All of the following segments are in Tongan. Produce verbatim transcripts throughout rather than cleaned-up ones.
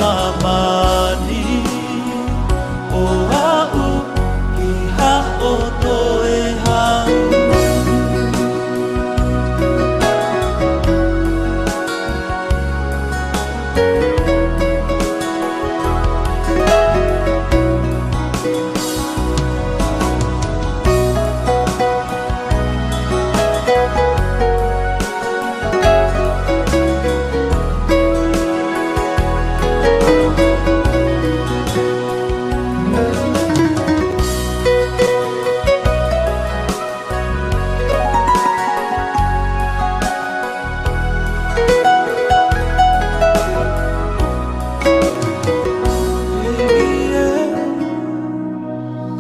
māmani, ʻo aʻu ki haʻo toe haʻu.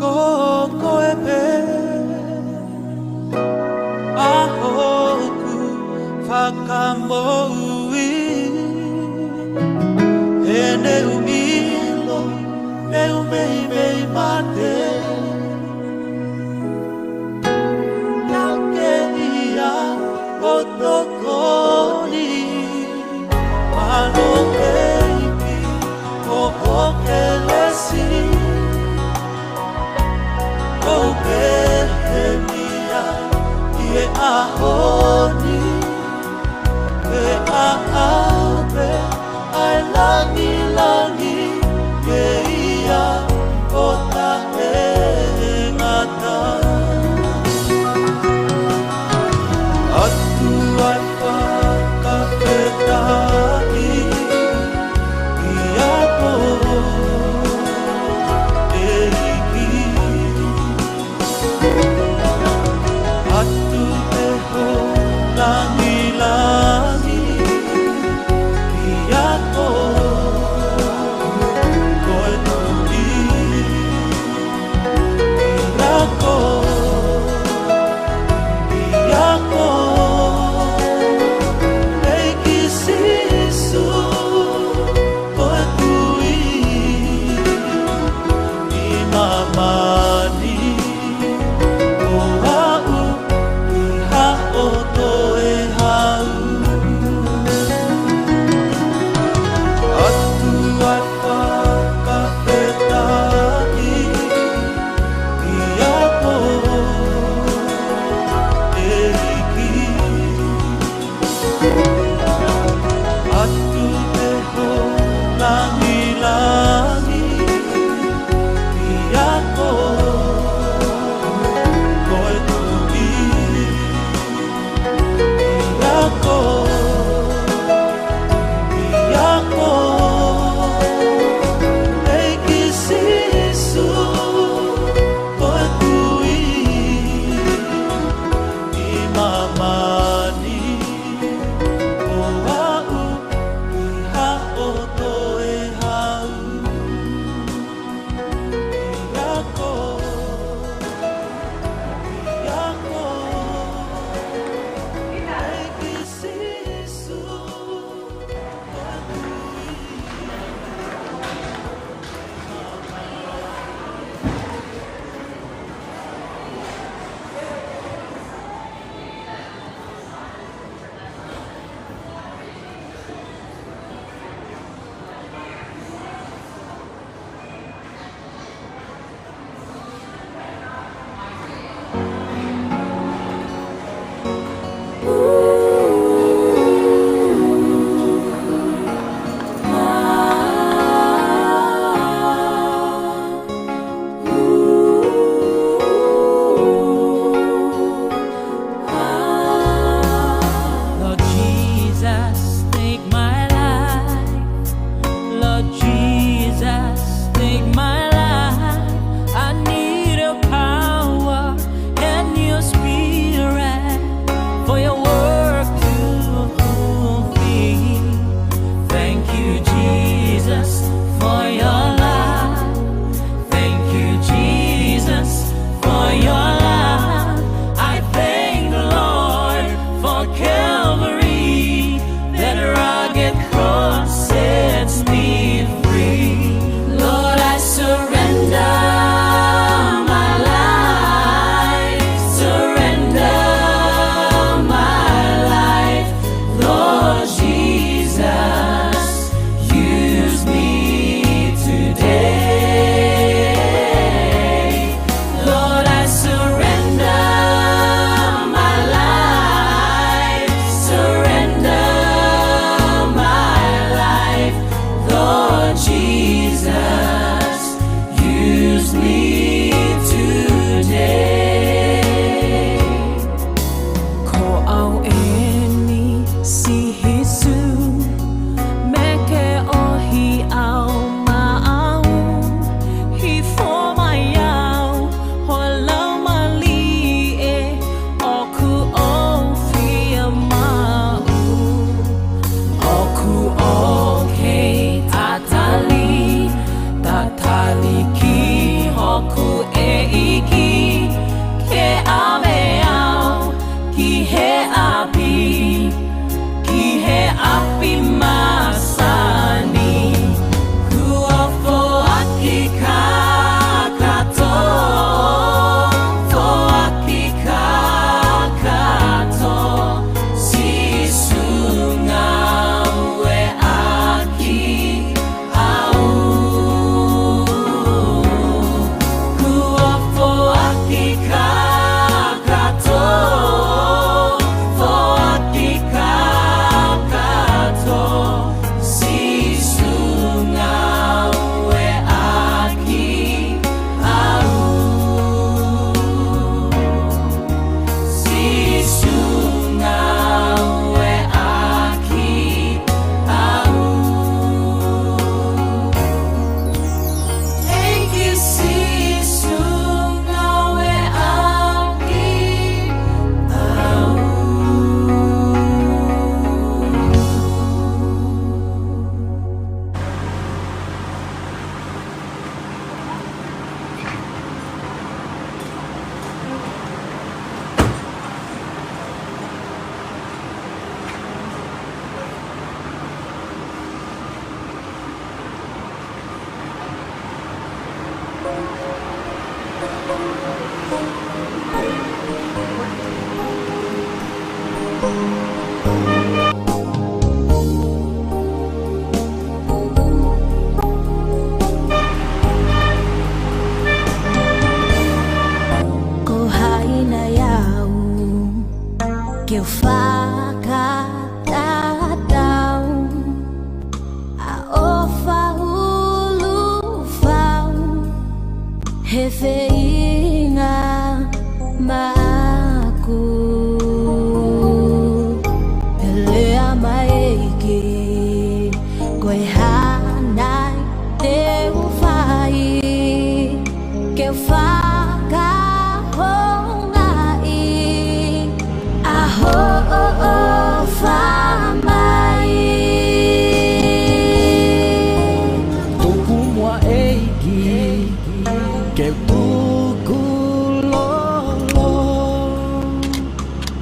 Ko koe pē ʻa hoku fakamoʻui, he neʻu ʻilo, neʻu meimei mate. Naʻa ke ʻi ai ʻo tokoni, mālō ʻEiki, ko ho kelesi ʻoku pehē ni ia ʻi he ʻaho ni. Ke ʻaʻau pē ʻa e langilangi, ke ʻi ai ʻo taʻengata. ʻOatu ai fakafetaʻi ʻiate koe, ʻEiki. ʻOatu pē ho langilangi ʻiate koe, He feinga maʻaku, he lea mai ʻEiki, ko e hā nai te u fai, ke u fakahoungaʻi ʻa hoʻo ʻofa mai. Tuku muʻa ʻEiki, ke u tukulolo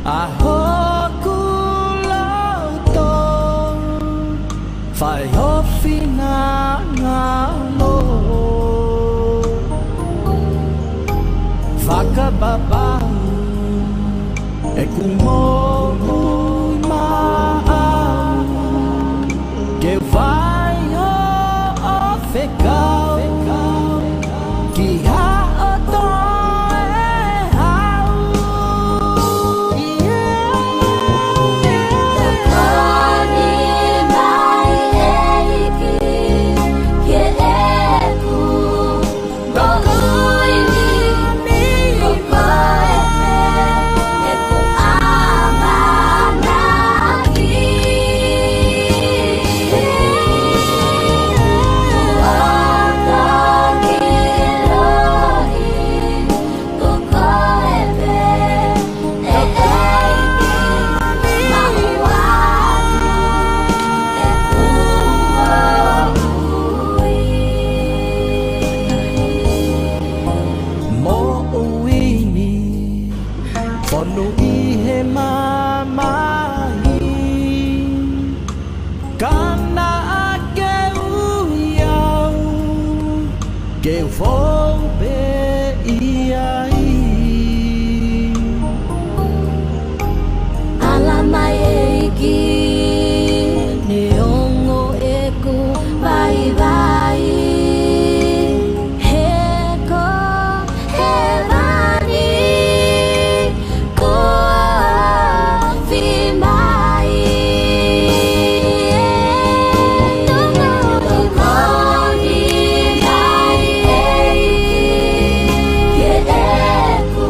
ʻa hoku loto, fai ho finangalo. Fakapapau ʻeku moʻui maʻau, ke u fai hoʻo fekau ki haʻo toe hau. Tokoni mai ʻEiki, ke ʻeku Moʻui ni fonu ʻi he mamahi, ka naʻa ke ui au, ke u fou pē ʻi ai. Ala mai ʻEiki, neongo ʻeku vaivai, he ko hēvani kuo ofi mai. Tokoni mai ʻEiki, ke ʻeku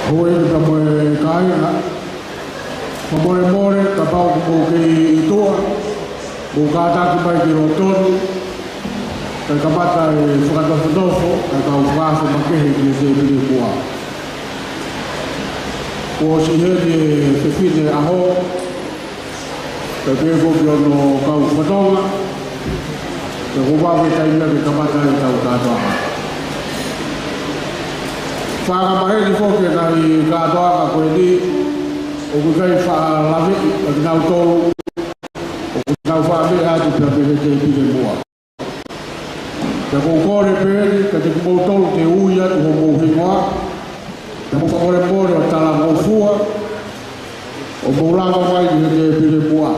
Houʻeiki pea mo e kāinga, fakamolemole kapau ʻoku mou kei ʻi tuʻa, mou kātaki mai ki loto ni, kae kamata e fakanofonofo ʻa e kau fakaafo makehe ki he tēpile kuo ʻā. Kuo ʻosi heni e fefine ʻaho, pea pehē foki hono kau fanongo, pea kuo pau ke taimi ia ke kamata ai ʻetau kātoanga. Fakamaheni foki e ngaahi kātoanga ko eni, ʻoku ʻikai faʻa laveʻi ʻa kinautolu ʻoku nau faʻa meʻa atu pea mei he tēpile muʻa. Pea ʻoku ou kole pē eni kiate kimoutolu ke ui atu homou hingoa, pea mo fakamolemole ʻo talangofua, ʻo mou lava mai ki he tēpile muʻa.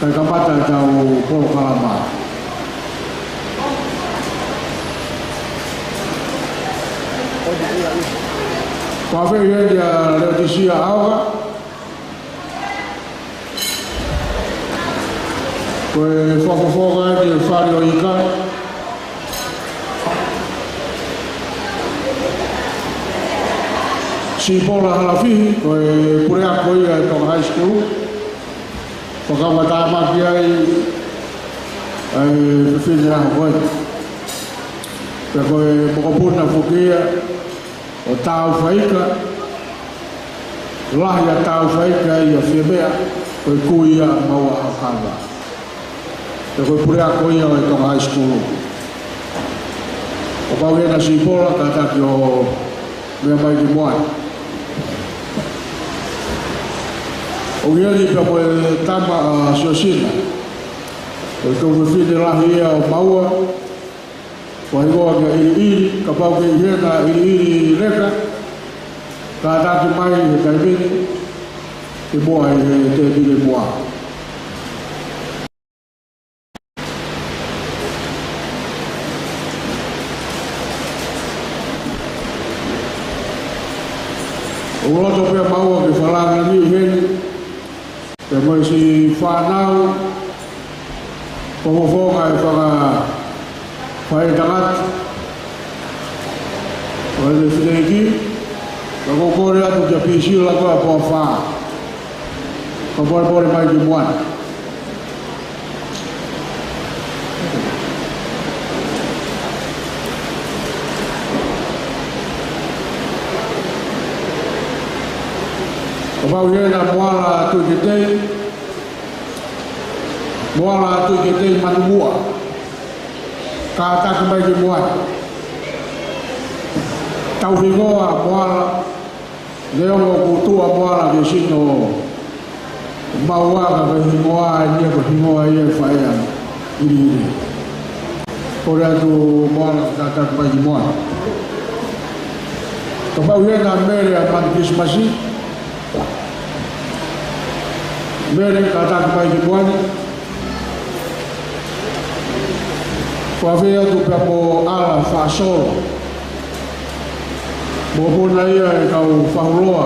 Kae kamata ʻetau polokalama. Ko e fefine ia Leotisia ʻAonga, ko e fakafofonga ʻi he fale ʻo e ika. Sipola Halafihi, ko e puleako ia ʻo e Tonga High School. Fakamatāmaki ai ʻa e fefine ʻaho ko ē. Pea ko e mokopuna foki ia ʻo Tāufaika, lahi ʻa Tāufaika ia ʻi he meʻa, ko e kui ia ʻa Maua ʻAhokava. Pea ko e puleako ia ʻo e Tonga High School. Kapau ʻe ʻi ai ha Sipola, kātaki ʻo meʻa mai ki muʻa. ʻOku ʻi heni pea mo e tama ʻa Siosina, ko e toʻu fefine lahi ia ʻo Maua, ko e hingoa ko ʻIliʻili. Kapau ʻoku ʻi hena ʻIliʻili Leka, kātaki mai he taimi ni ki muʻa ʻi he tēpile muʻa. ʻOku loto pē ʻa Maua ke fakalangi heni, pea mo e siʻi fānau, fakafofonga e fanga faʻētangata, ʻo e fefine ʻeiki, pea ʻoku ou kole atu kia Pisila ko ʻApoafā, fakamolemole mai ki muʻa. Kapau ʻe ʻi ai ha Moala Tuʻi Ketei, Moala Tuʻi Ketei Manumuʻa, kātaki mai ki muʻa. Tau hingoa Moala, neongo kuo tuʻu ʻa Moala ki he sino ʻo Maua, ka ko e hingoa eni ia, ko e hingoa ia ʻo e faʻē ʻa ʻIliʻili. Kole atu Moala ke kātaki mai ki muʻa. Kapau ʻe ʻi ai ha Mele ʻa Manu Kilisimasi, Mele, kātaki mai ki muʻa ni. Fakaafeʻi atu pea mo ʻAla Faʻasolo, mokopuna ia ʻo e kau fahuloa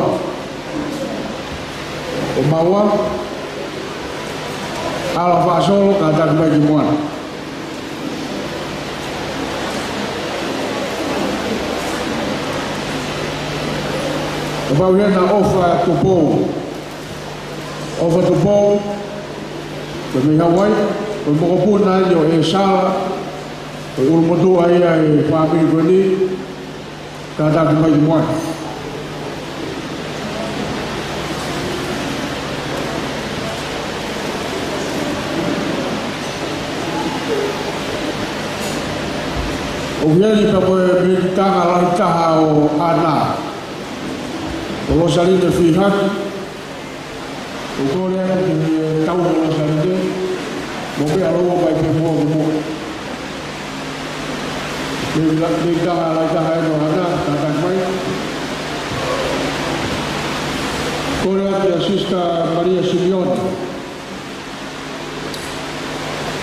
ʻo Maua. ʻAla Faʻasolo, kātaki mai ki muʻa. Kapau ʻe ʻi ai ha ʻOfa Tupou, ʻOfa Tupou, ko e mei Hauaiʻi, ko e mokopuna eni ʻo ʻEsala, ko e ʻulumotuʻa ia ʻo e fāmili ko eni, kātaki mai ki muʻa. ʻOku ʻi heni pea mo e minititanga lahi taha ʻo ʻAna, ko Losaline Fihaki. ʻOku ou kole atu ki he tauhi ʻo Losaline, mo meʻa lōua mai pē muʻa ki muʻa. Minititanga lahi taha ʻeni ʻo ʻAna, kātaki mai. Kole atu kia Sister Malia Simione,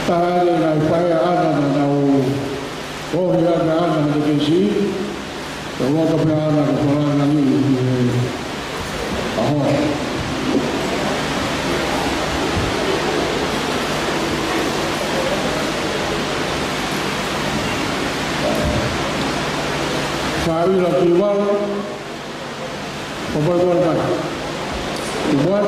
taha ʻeni e ngaahi faʻē ʻa ʻAna naʻa nau ohi ʻa ʻAna hano kesi. Ka ʻoku ʻikai pē ʻAna ka fakalanga ni ʻi he ʻaho. Faʻila ki valo. Fakamolemole mai. Ki muʻa.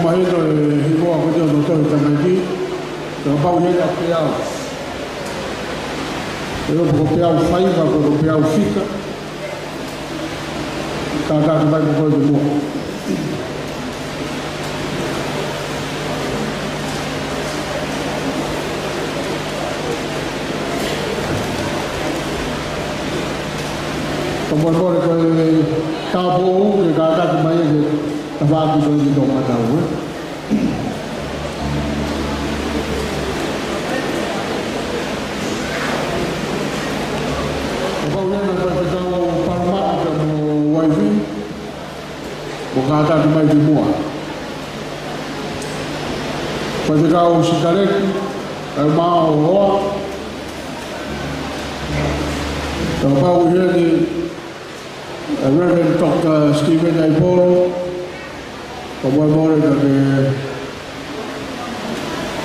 Mahino e hingoa ko eni ʻo e tohi tamaiki, kapau ʻe ʻi ai ha peau. ʻE ʻi ai ha peau faiva, pe ko e peau fika. Kātaki mai mo koe ki muʻa. Ka molemole ko e tāupoʻou ke kātaki mai ke tafaʻaki mai ki toʻomataʻu, ē. Kapau ʻe ʻi ai ha faifekau Palomalo pea mo e uaifi, mou kātaki mai ki muʻa. Faifekau Sikaleki, ʻa e mā o hoa. Kapau ʻe ʻi ai ha Reverend Doctor Stephen Aipolo, ka molemole ka ke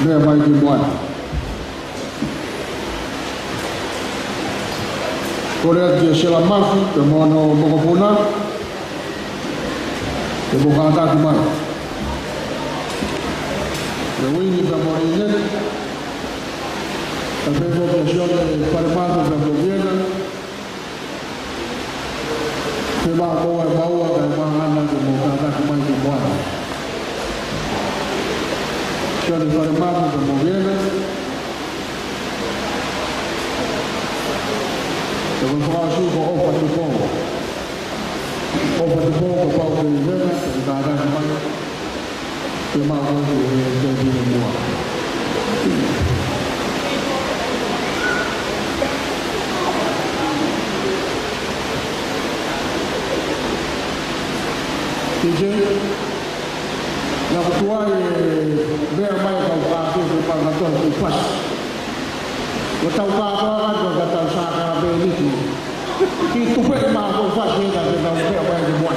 meʻa mai ki muʻa. Kole atu kia Sela Mafi, pea mo hono mokopuna, ke mou kātaki mai. Kia Uini pea mo Lineti, pea pehē mo kia Sione Falemato pea mo Viena. Ke maʻu ʻe maua, kae maʻu ʻe maua ke mou kātaki mai ki muʻa. Sione Falemato pea mo Viena. Ke mou fakaʻosi ko ʻOfa Tupou. ʻOfa Tupou kapau ʻe ʻi ai ha Viena, ke kātaki mai. Ke maʻu ʻe maua ke mou kātaki mai ki muʻa. T J, naʻa ku tuai e meʻa mai kau kāke ke panga toa ku fasi. Ko tau kātoa ka tau sākalamēniti. Ki tupe ma ko fasi ʻe ka ke tau meʻa mai ki muʻa.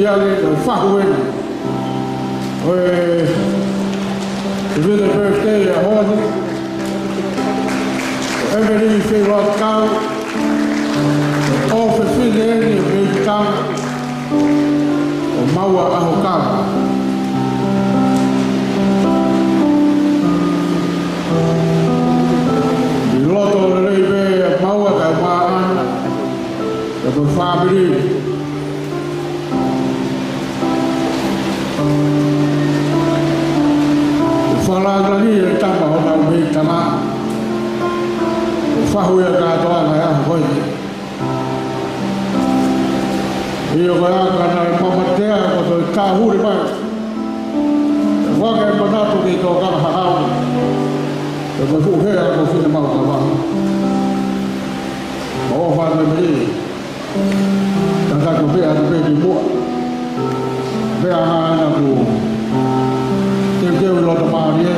Ia le, ʻo e fahu eni ʻo e belated birthday ʻa Honi, ʻo Evelyn Feiloakau, ʻofefine eni ʻo Meikitanga, ʻo Maua ʻAhokava. ʻI loto lelei pē ʻa Maua kae ʻumaʻā ʻa e fāmili. ʻOku fakalāngilangi e tama ʻo hona ʻuhinga. ʻOku fahu ia kātoa ʻa e ʻaho ko eni. ʻIo, ko e ʻaho ko ē naʻe mamatea, ko e toe tāhuli mai. ʻOku ʻikai ke manatu ki he tokanga hahau. Ko e fuʻu hea ko Finemau Kavaha. Mo ʻofa atu mei Tataki pē atu pē ki muʻa. Pea hanga ʻo teuteu ʻi loto mālie.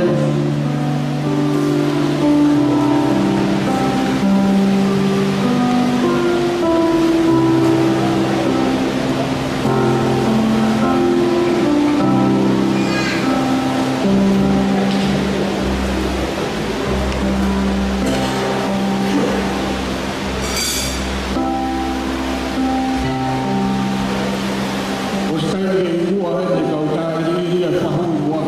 ʻOsi taimi ke ʻi muʻa ʻene kau tā ʻi he fahu muʻa.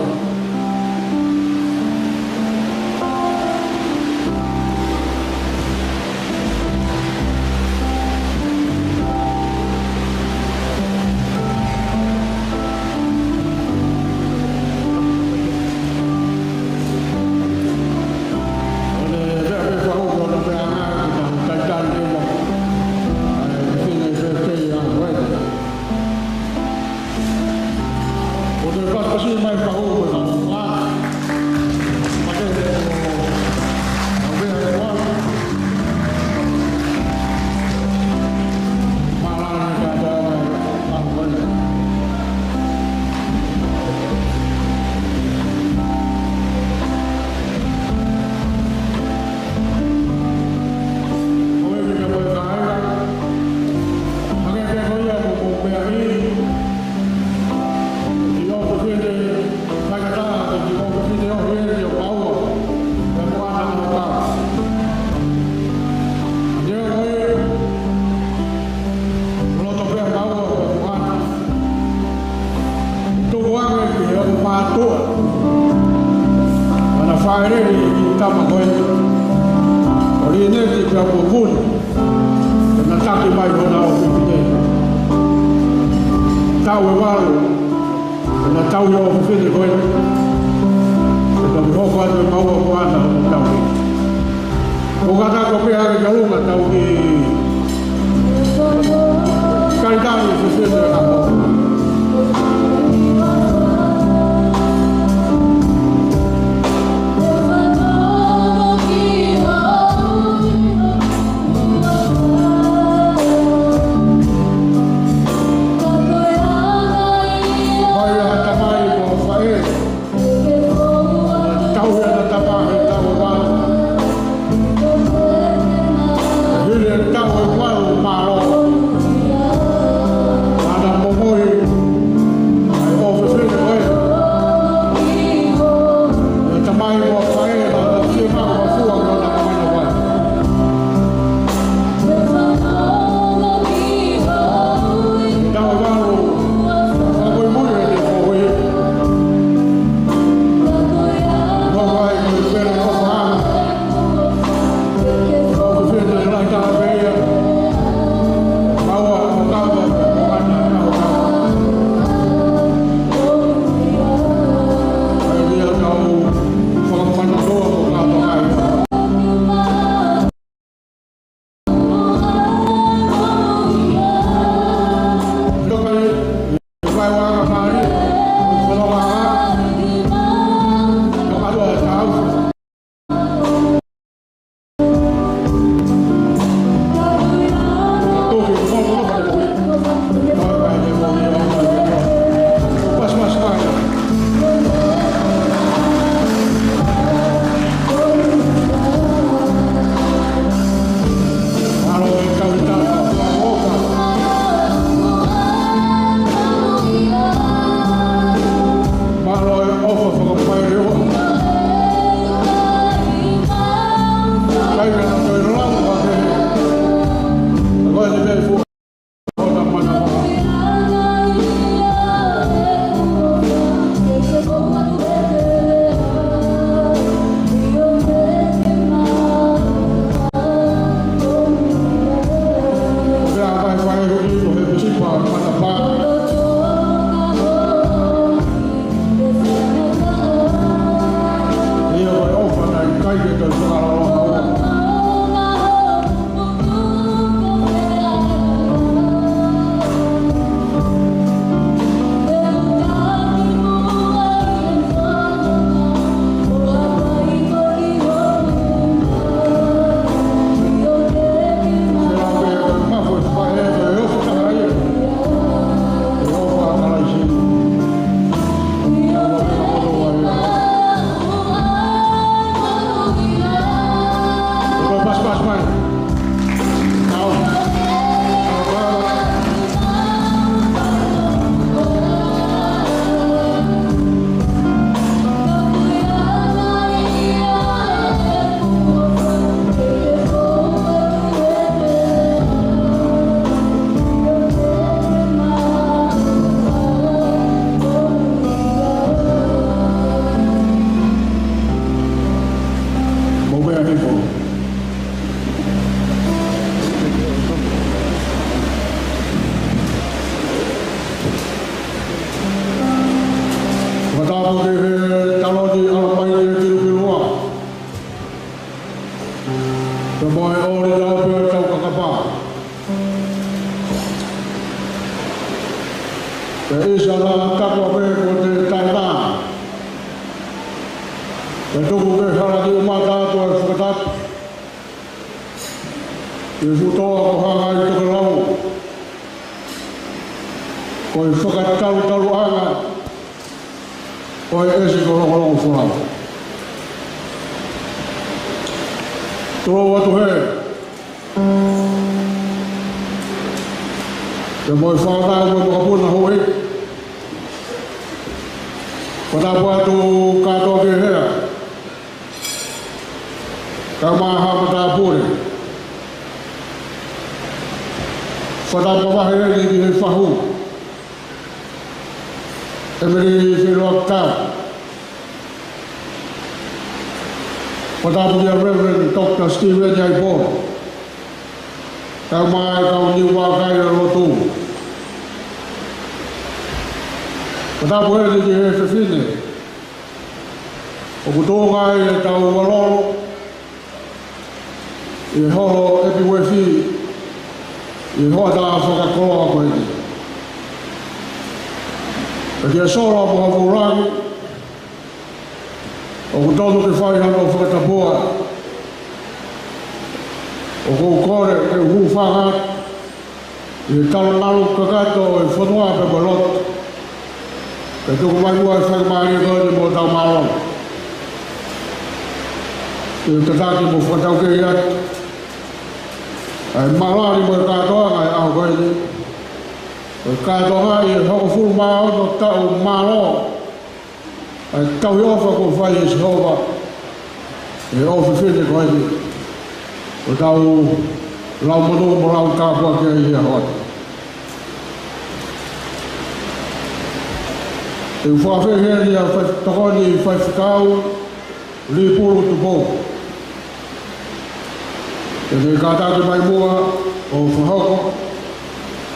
Loto pē ʻa Maua ko e kuana. Tuku ange ki he ʻoku mātuʻa. ʻAna faeleli ki he tama ko ē. ʻO Lineti pea mo Vuni. Ke na taki mai hona ʻofefine. Taʻu ʻe valu. Ke na tauhi ʻofefine ko ē. Ke toki hoko atu ʻe Maua kuana ʻo tauhi. ʻOku kātaki pē ʻa e kalunga tau ki Kaitani fefine ʻa Maua. Vai ʻa tamai mo faʻē. Tauhi ʻa e tama he taʻu ʻe valu. Hili e taʻu ʻe valu mālō. ʻAna momoi Tapu ki he taloni ʻalamai ke pilupilua. Pea mo e ʻoli tau pea tau kakapa. Pea ʻisa la taku a me ko te taina. Pea tuku ke hala ki ʻumata atu e fakatapu. ʻI he fuʻu toa ko Hanga ʻi Tokelau. Ko e fakatalutaluʻanga ʻo e ʻesi ko Longolongo Folau. Tulou atu hē. Pea mo e fānau mo e makapuna houʻeiki. Fakatapu atu kātoa ki he hea. Kae ʻumaʻā haʻa matāpule. Fakatapu mavahe eni ki he fahu. Emily Filoa Tau. Fakatapu kia Reverend Doctor Stephen Yaipolo. Kae ʻumaʻā e kau niu vākai ʻo e lotu. Fakatapu eni ki he fefine ʻoku tuʻunga ai ʻetau ʻalolo ʻi he holo ʻepi uefi ʻi he hoʻatā fakakoloa ko eni. Pea kia Sola mo Havulangi, ʻoku tonu ke fai hano fakatapua. ʻOku ou kole ke u hūfanga atu ʻi he talamalu kakato ʻo e fonua pea mo e lotu. Ke tuku mai muʻa e faingamālie ko eni mo tau mālō. Ke tataki mo fakataukei atu ʻa e mālō ni mo e kātoanga ʻo e ʻaho ko eni. Ko e kātoanga ʻi he hongofulu mā ono taʻu mālō ʻa e tauhi ʻofa kuo fai ʻe Sihova ʻi he ʻofefine ko eni, ʻo tau lau monū mo lau tāpuaki ai ʻi he ʻaho ni. Te u fakafeʻiloaki ʻa e faitokoni Faifekau Lipulu Tupou. Ke ne kātaki mai muʻa ʻo fakahoko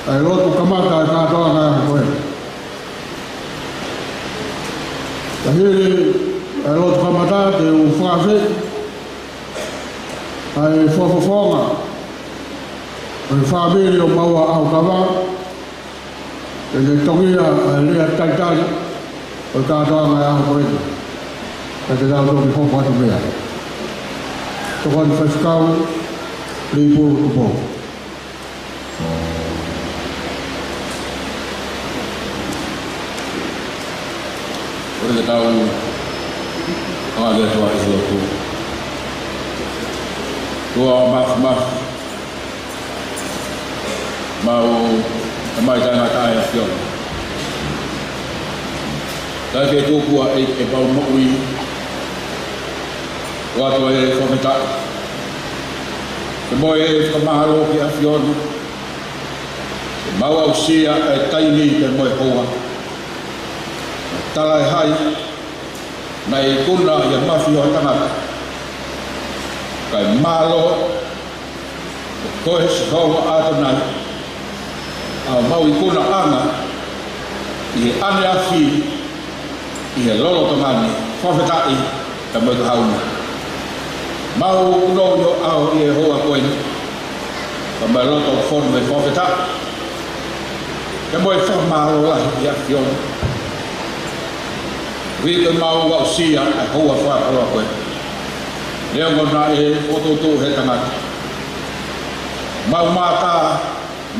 ʻa e lotu kamata ʻa e kātoanga ʻo e ʻaho ko eni. Ka hili ʻa e lotu kamata te u fakafeʻiloaki ʻa e fakafofonga ʻo e fāmili ʻo Maua ʻAhokava, ke ne toki ʻa e lea talitali ʻo e kātoanga ʻo e ʻaho ko eni. Ka te tau toki hoko atu mei ai. Tokoni Faifekau Lipulu Tupou. Kole ke tau hanga ki he ʻOtua ʻi he lotu. ʻOtua Māfimafi, mau ʻomai taʻengata ʻa e ʻAfiona. Kae ke tuku ʻa e ʻEiki ke mau moʻui. ʻOatu e fakafetaʻi pea mo e fakamālō ki he ʻAfiona. Mau aʻusia e taimi pea mo e houa. Talaʻehai naʻe ikuna ʻi he mafi ʻo e tangata, kae mālō ko koe Sihova ʻAtonai, ʻa homau ikunaʻanga ʻi he ʻaneafi, ʻi he lolotonga ni. Fakafetaʻi pea mo e kahaʻu ni. Mau ʻunoʻuno ʻi he houa ko eni, pea mo e loto fonu mo e fakafetaʻi pea mo e fakamālō lahi ki he ʻAfiona. Koeʻuhi ko ʻemau aʻusia ʻa e houa fakakoloa ko eni. Neongo naʻe fokotuʻutuʻu ʻe he tangata, mau mātā,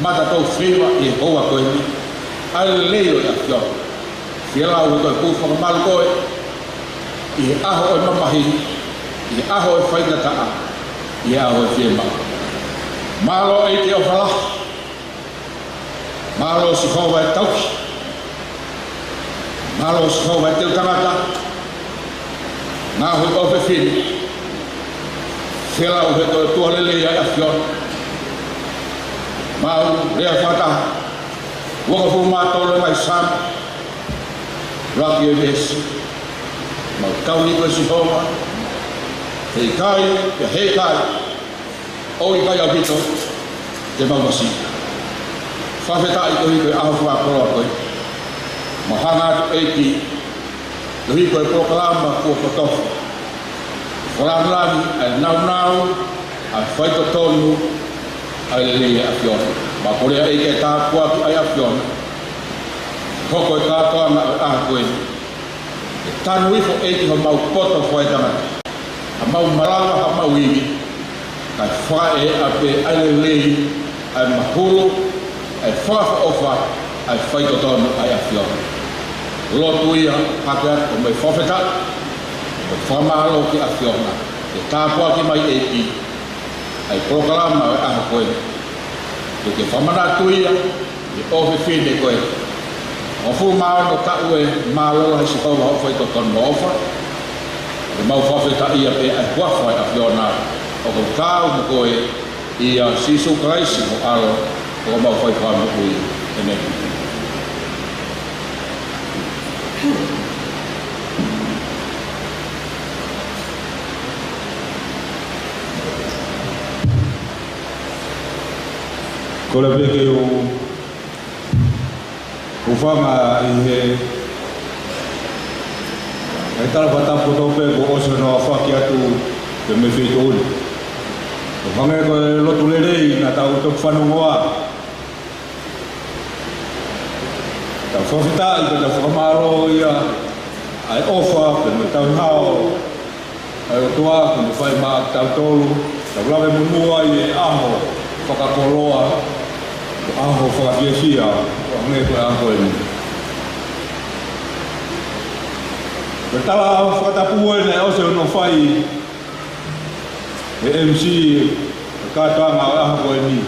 mātatou feiva ʻi he houa ko eni ʻa e lelei ʻo e ʻAfiona. Fielau he ko e kū fakamalu koe ʻi he ʻaho ʻo e mamahi, ʻi he ʻaho ʻo e faingataʻa, ʻi he ʻaho ʻo e fiemaʻu. Mālō ʻEiki ʻofa lahi. Mālō Sihova e tauhi. Mālō Sihova e teu tangata. Ngaohi ʻofefine. Fielau he ko e ʻOtua lelei ʻa e ʻAfiona. Mau lea fakataha, uofulu mā tolu e ngaahi Saame, ʻuluaki e veesi. Mau tauhi koe Sihova. He ʻikai, pea he ʻikai, ʻoku ʻikai ʻaupito te mau masiʻi. Fakafetaʻi koeʻuhi ko e ʻaho fakakoloa ko eni. Mau hanga atu ʻEiki Koeʻuhi ko e polokalama kuo kotofa, fakalāngilangi ʻa e nāunau, ʻa e faitotonu, ʻa e lelei ʻa e ʻAfiona. Mau kole ʻEiki ke tāpuakiʻi ʻa e ʻAfiona, hoko e kātoanga ʻo e ʻaho ko eni. Ke tanu hifo ʻEiki homau poto faitangata, haʻamau malava, haʻamau ivi, kae fakaʻeʻa pē ʻa e lelei, ʻa e mahulu, ʻa e fakaʻofoʻofa, ʻa e faitotonu ʻa e ʻAfiona. Lotu ia, hake atu ʻo mei fakafetaʻi, ʻo fakamālō ki he ʻAfiona, ke tāpuakiʻi mai ʻEiki ʻa e polokalama ʻo e ʻaho ko eni. Ke ke fakamanatu ia, ʻi he ʻofefine ko e hongofulu mā ono taʻu ē, mālō lahi Sihova hoʻo faitotonu mo e ʻofa. Ke mau fakafetaʻia pē ʻa e huafa ʻo e ʻAfiona, ʻoku ou taau mo koe, ʻia Sīsū Kalaisi ho ʻAlo, ko homau Fakamoʻui. ʻĒmeni. Kole pē ke u hūfanga ʻi he, ʻi he tala fakatapu kotoa pē kuo ʻosi hono aofaki atu ki he feituʻu ni. ʻO hangē ko e lotu lelei naʻa tau toki fanongoa, tau fakafetaʻi pea tau fakamālō ia ʻa e ʻofa pea mo e tauhi hao ʻa e ʻOtua kuo ne fai maʻa kitautolu, tau lave monū ai he ʻaho fakakoloa, ʻaho fakafiefia, ʻo hangē ko e ʻaho ko eni. Ko e tala fakatapu ē naʻe ʻosi hono fai ʻe he M C ʻo e kātoanga ʻo e ʻaho ko eni.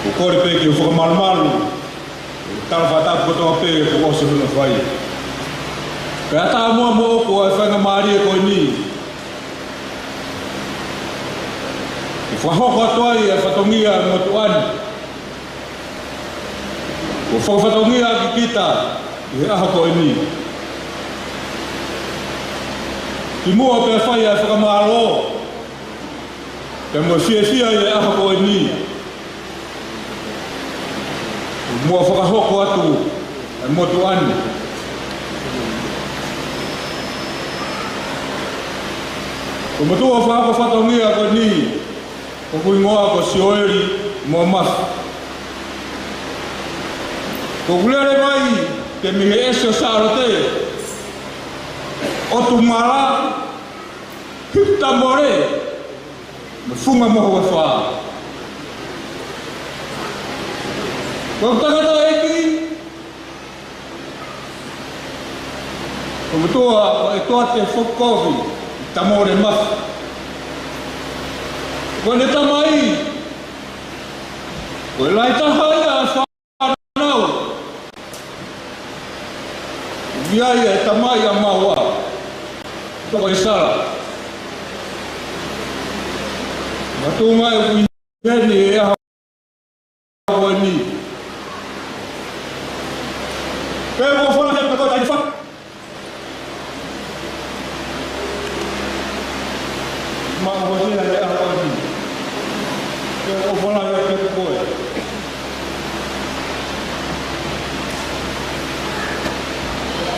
ʻOku ou kole pē ke u fakamalumalu ʻa e tala fakatapu kotoa pē kuo ʻosi hono fai. Kae ʻatā muʻa moʻoku ʻa e faingamālie ko eni ke fakahoko atu ai ʻa e fatongia ʻo e motuʻa ni, kuo fakafatongiaʻaki kita ʻi he ʻaho ko eni. Kimuʻa pea fai ʻa e fakamālō pea mo e fiefia ʻi he ʻaho ko eni, muʻa fakahoko atu ʻa e motuʻa ni. Ko e motuʻa fakahoko fatongia ko eni, ʻoku hingoa ko Sioeli Moamafi. ʻOku lele mai pē mei he ʻEsi ʻo Sālote, ʻOtumala, Hipitamole, mo Fungamohu ʻe Fā. Ko e tangataʻeiki ko e motuʻa ko ʻEtuate Fokovi Tamole Mafi. Ko ʻene tamai ko e lahi taha ia ʻa e fānau. ʻI ai ʻa e tamai ʻa Maua, ko e Sala. Makatuʻunga ʻoku ʻi heni he ʻaho ko eni. Pea ʻoku ou fakaʻapaʻapa atu ai fa. Maʻu ʻe he ʻaho ko eni. Pea ʻoku ou fakaʻapaʻapa atu koe.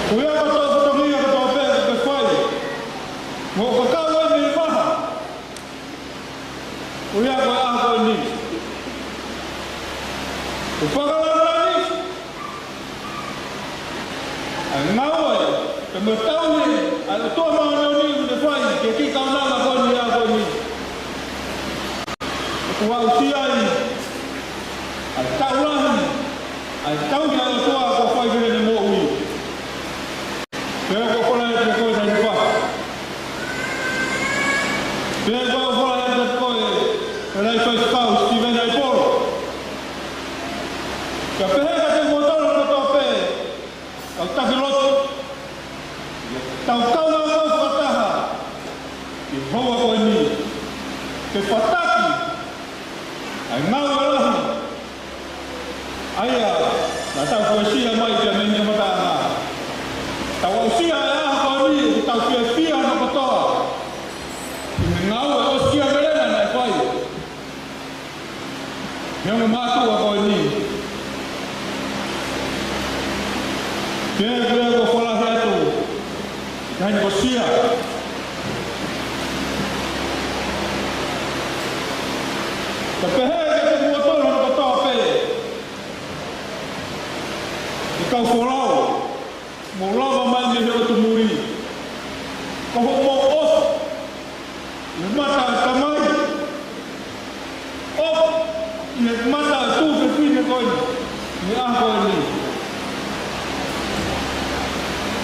Ko ia kotoa, fatongia kotoa pē ʻoku ke fai, mo e kakai ʻoku mei maha. Ko ia ko e ʻaho ko eni, ʻoku fakalāngilangiʻi ʻa e ngāue pea mo e tauhi ʻa e ʻOtua Māʻoniʻoni ʻoku ne fai ki he kiʻi kaunanga ko eni he ʻaho ko eni. ʻOku aʻusia ai ʻa e taʻu lahi ʻa e tauhi ʻa e ʻOtua kuo fai ki heʻene moʻui. Pea ʻoku ou fakaʻapaʻapa atu koe Tanifa. Pea ʻoku ou fakaʻapaʻapa atu koe Faifekau Sitiveni ʻAipolo. Kae pehē kiate kimoutolu kotoa pē kau taki lotu, ke tau kaungā fakataha ʻi he houa ko eni ke fataki ʻa e ngāue lahi ʻa ia naʻa tau fuesia mai pea mei he kamataʻanga. Tau aʻusia ʻa e ʻaho ko eni ʻoku tau fiefia hono kotoa ʻi he ngāue ʻosikiavelena naʻe fai ʻe he ongo mātuʻa ko eni. Pea ʻoku ou fakaʻapaʻapa Kae ʻosi ia, ka pehē kiate kimoutolu kotoa pē, ʻe kau folau, mou lava mai mei he ʻotu muli, ko hoʻomou ʻofa ʻi he mata ʻo e Tamai, ʻofa ʻi he mata ʻo e tuofefine ko eni, ʻi he ʻaho ko eni.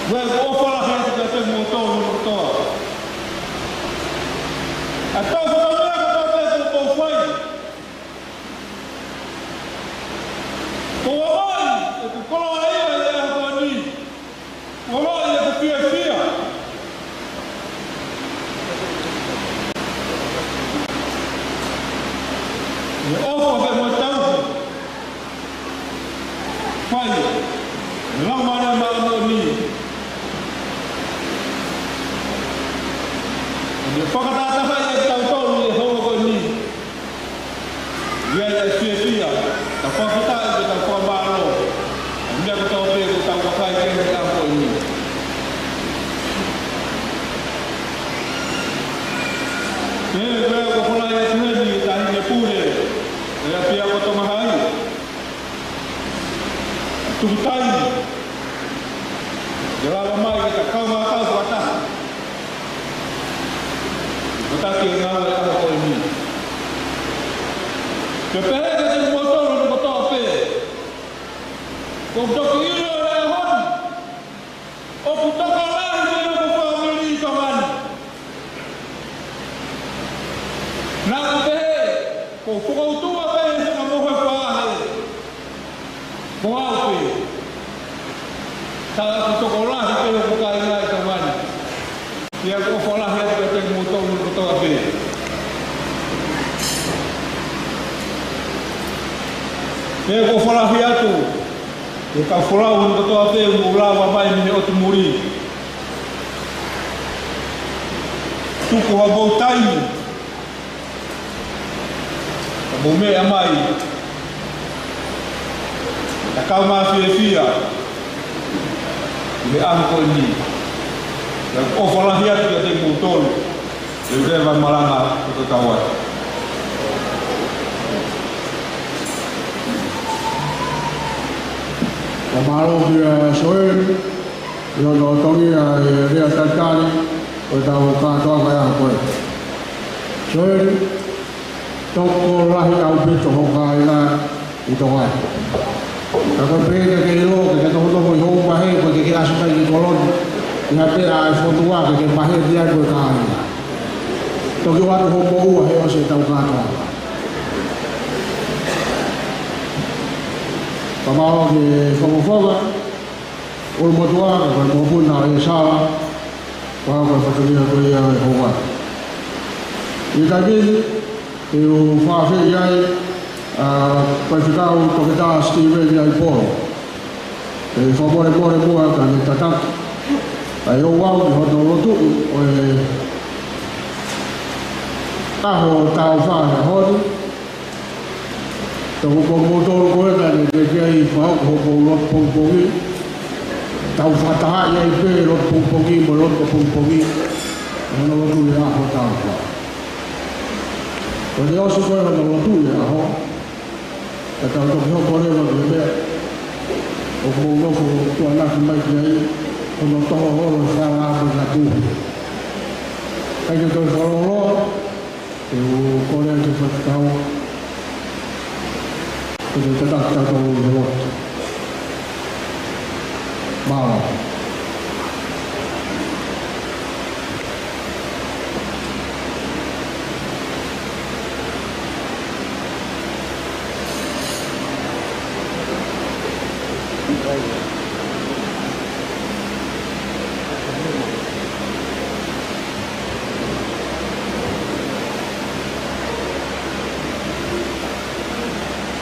Ko e ʻofa lahi atu kiate kimoutolu kotoa. ʻA e tau fakamea kotoa pē kuo mou fai, kuo ʻosi ʻeku koloaʻia ʻi he ʻaho ko eni. Kuo ʻosi ʻeku fiefia. ʻI he ʻofa pea mo e tauhi fai ʻe he Laumālie Māʻoniʻoni, ʻo ne fakatahatahaʻi kitautolu ʻi he houa ko eni. ʻI ai ʻa e fiefia, ka fakafetaʻi pea tau fakamālō ʻi he meʻa kotoa pē kuo tau vakai ki ai he ʻaho ko eni. Pea ko e koloaʻia atu heni ki he Taʻahine Pule ʻo e ʻApiako Tonga Hai, tuku taimi ke lava mai ke ta kaungā kau fakataha ʻo taki e ngāue ʻo e ʻaho ko eni. Ke pehē kiate kimoutolu kotoa pē, ʻoku ou toki ʻilo he ʻaho ni ʻoku tokolahi mei hoku fāmili ʻi Tonga ni. Naʻa ku pehē, ko e fokoutua pē ʻi he fakamohe faʻahi, ko au pē. Ka ʻoku tokolahi pē hoku kāinga ʻi Tonga ni. Pea ʻoku ou ʻofa lahi atu kiate kimoutolu kotoa pē. Pea ʻoku ou ʻofa lahi atu ki he kau folau kotoa pē ʻoku mou lava mai mei he ʻotu muli. Tuku hoʻomou taimi ka mou meʻa mai, ta kaungā fiefia ʻi he ʻaho ko eni. Pea ʻoku ou ʻofa lahi atu kiate kimoutolu. Te u leva e malanga ʻo tatau atu. Fakamālō kia Soeli ʻi hono totongi ʻa e lea talitali ʻo ʻetau kātoanga ʻi he ʻaho ko eni. Soeli, tokolahi ʻaupito hoʻo kāinga ʻi Tonga ni. Ka ko e pehē ke ke ʻilo, ke ke nofo ʻi hoʻo vahe, ko e ke ke ʻasi mai ki Koloni, ʻi ha pē ʻa e fotu ʻa ke ke vahe ki ai ko e kāinga. Toki ʻoatu hoʻo moʻua he ʻosi ʻetau kātoanga. Fakamālō ki he Fakafofonga, ʻulumotuʻa, ko e mokopuna ʻo e sala, pea ko e fatongia ko ia ʻo e houa. ʻI he taimi ni, te u fakaafeʻi ai ʻa Faifekau Toketā Steven Aipolo ke fakamolemole muʻa ka ne tataki ʻa e ouau ki hono lotuʻi ʻo e ʻaho tāufa he ʻaho ni. Tau ko moutolu ko ē naʻa ne teʻeki ai fakahoko hoʻomou lotu pongipongi. Tau fakatahaʻi ai pē lotu pongipongi mo e lotu pongipongi. Hono lotu ʻi he ʻaho tāufa. Ko ʻene ʻosi ko ē hono lotu ʻi he ʻaho, ka tau toki hoko leva ki he meʻa ʻoku mou nofo tuʻuaki mai ki ai, hono toho holo fala mo e ngatu. ʻIkai ke toe fakalōloa, te u kole atu ki he faifekau ke ne tataki kitautolu ʻi he lotu. Mālō.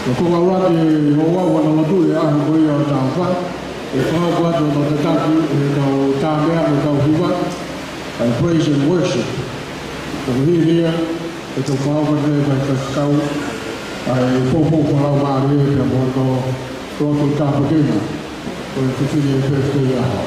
Ko e konga ʻuluaki ʻi hoʻo ouau hono lotu ʻi he ʻaho ko ia ʻo tāufa, ʻe fakahoko atu hono tataki ʻe he kau tāmeʻa mo e kau hiva, ʻa e praise and worship. Ko e hili ia, ʻe tau fakahoko atu ʻe he faifekau ʻa e poupou fakalaumālie pea mo hono lotu tāpuekina ʻo e fefine ʻi he pēpē ʻi he ʻaho.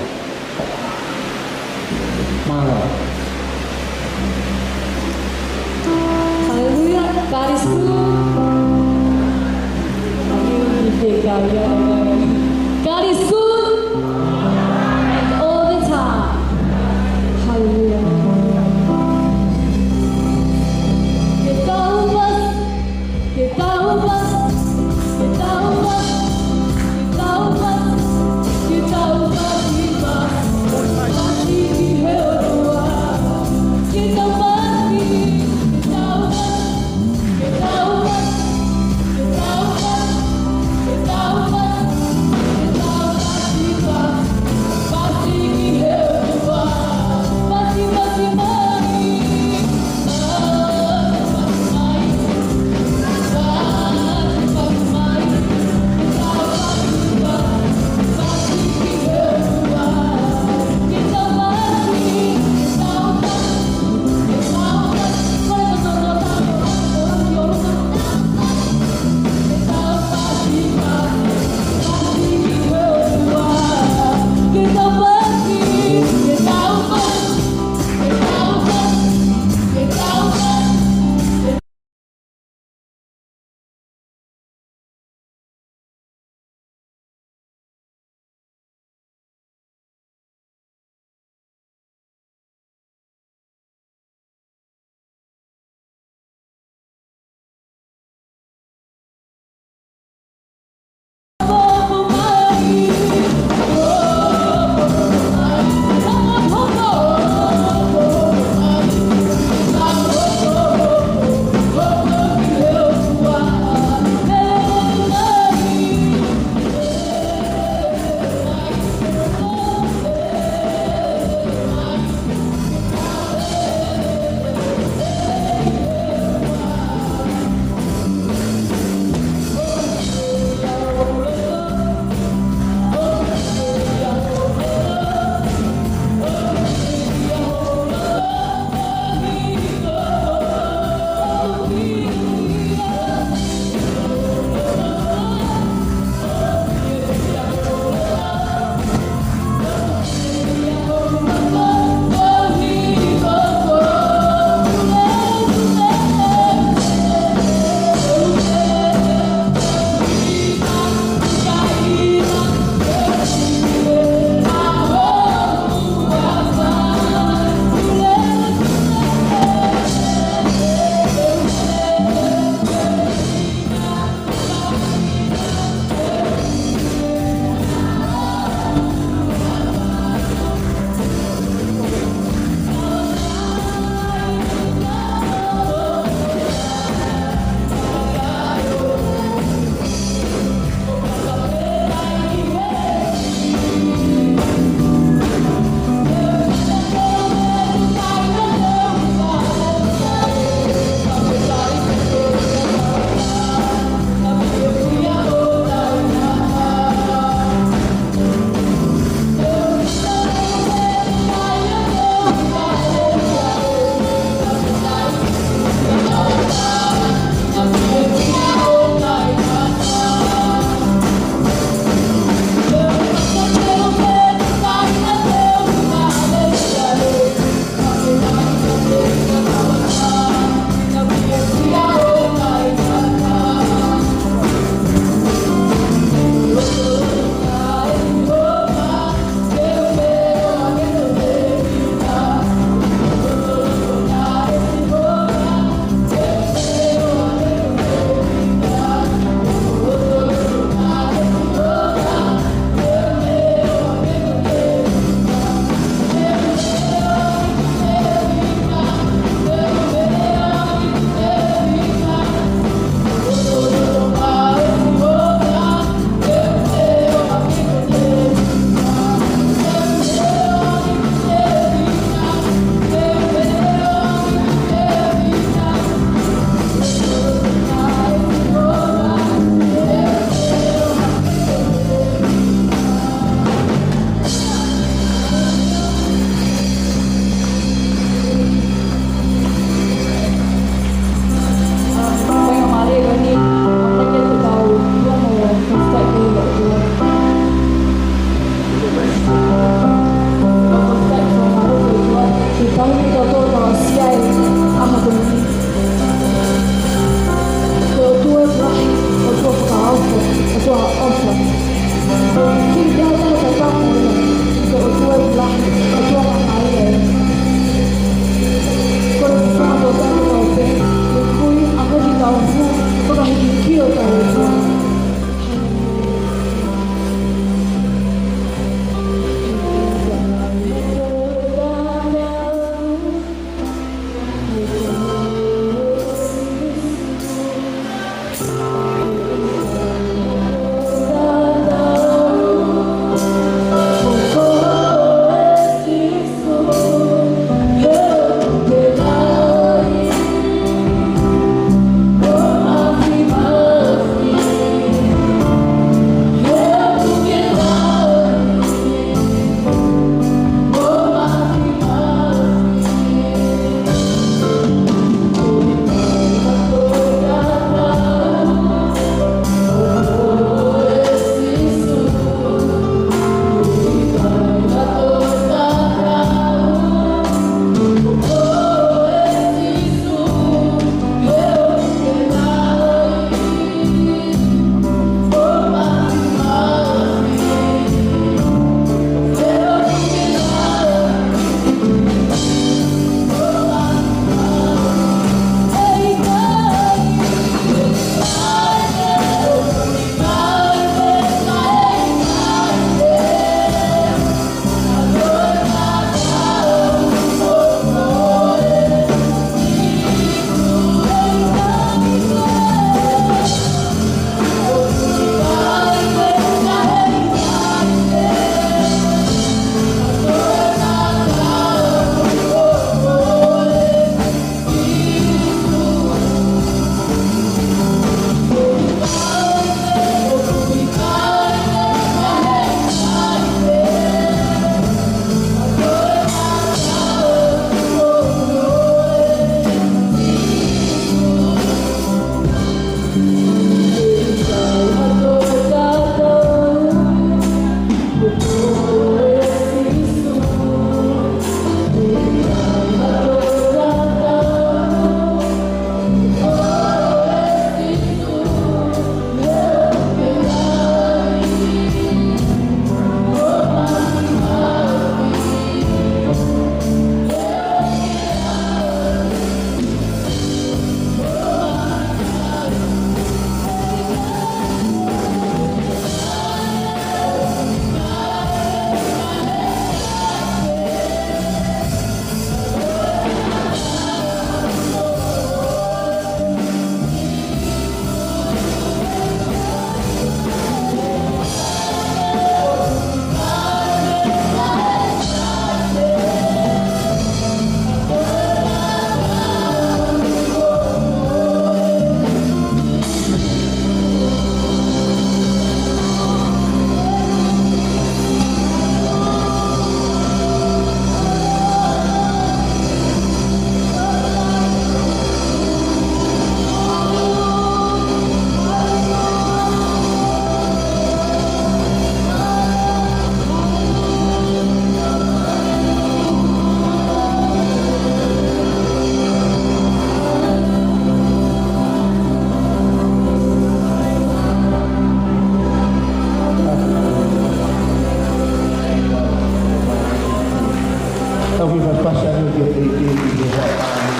Tau kiʻi fakapapau atu ki he ʻEiki ʻi he hoʻatā ni.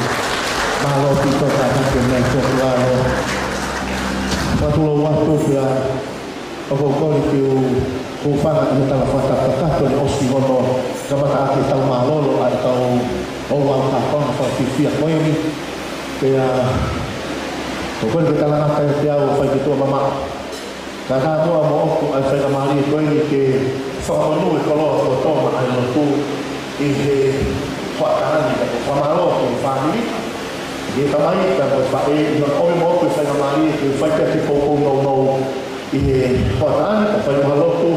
Mālō ʻaupito ka hake mai ki lalo. Fakatulou atu pea ʻoku ou kole ke u hūfanga ʻi he tala fakatapu kakato ʻo e ʻosi hono kamata ʻaki ʻetau mālōlō ʻa ʻetau ouau kātoanga fakafiefia ko eni. Pea ʻoku ou kole ke talangata ʻiate au ʻo fai ki tuʻa mamaʻo. Ka kātoa moʻoku ʻa e faingamālie ko eni ke fakamonū e koloa kuo tō maʻa e lotu ʻi he hoʻatā ni, ka ko e fakamālō ki he fāmili, ki he tamai, ka ko e faʻē, ʻi hono ʻomi moʻoku e faingamālie ke fai pē ʻa e poupou nounou ʻi he hoʻatā ni, ka fai mo ha lotu,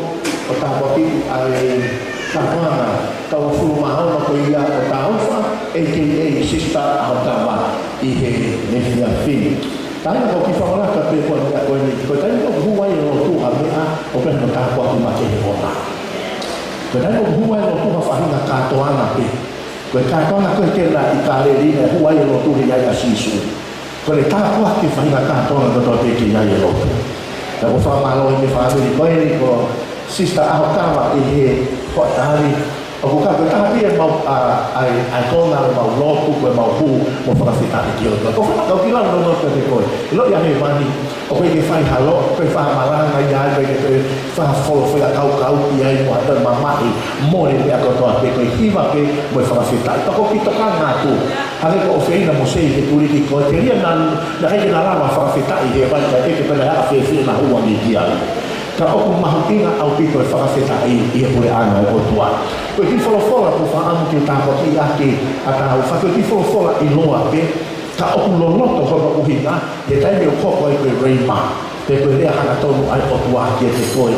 ʻo tāpuakiʻi ʻa e kātoanga taʻu hongofulu mā ono ko ia ʻo Taufa, A K A Sister ʻAhokava, ʻi he efiafi ni. Taimi ko ki fakalaka pē ko eni, ko eni, ko e taimi ʻoku hū ai e lotu ha meʻa, ʻoku ʻikai ke tāpuaki makehe ʻona. Ko e taimi ʻoku hū ai e lotu ha faʻahinga kātoanga pē. Ko e kātoanga ko ē ke na ʻi Kāleli naʻe hū ai e lotu he ʻi ai ʻa Sīsū. Ko e tāpuaki e faʻahinga kātoanga kotoa pē ke ʻi ai e lotu. Ka ʻoku ou fakamālō ki he fāmili ko eni ko Sister ʻAhokava ʻi he hoʻatā ni. ʻOku ka ko e taha pē ʻemau, ʻa, ʻa e, ʻa e konga ʻemau lotu, ko ʻemau hū mo fakafetaʻi ki he ʻOtua. Ko e fakaʻau ki lalo noa pē koe. ʻIloʻi ʻa hēvani, ʻoku ʻikai ke fai ha lotu, ʻikai ke fai ha malanga ia, ʻikai ke fai ha folofola kaukau ia mo ha toe mamahi, mole e meʻa kotoa pē, ko e hiva pē mo e fakafetaʻi. Pea ko e kiʻi tokanga atu, hangē ko e ʻofeina ʻa Mōsese ʻi he tuliki ko ē, telia naʻa, naʻe ʻikai ke na lava fakafetaʻi he vai ka ʻeke pē naʻe ʻi ai ha fefiʻi naʻa nau ʻoange ki ai. Ka ʻoku mahuʻinga ʻaupito e fakafetaʻi ʻi he puleʻanga ʻo e ʻOtua. Ko e kiʻi folofola ʻoku ou fakaʻamu ke tāpuakiʻi ʻaki ʻa tautolu, ko e kiʻi folofola ʻiloa pē, ka ʻoku loloto hono ʻuhinga he taimi ʻoku hoko ai ko e rhema, pe ko e lea hangatonu ʻa e ʻOtua kiate koe,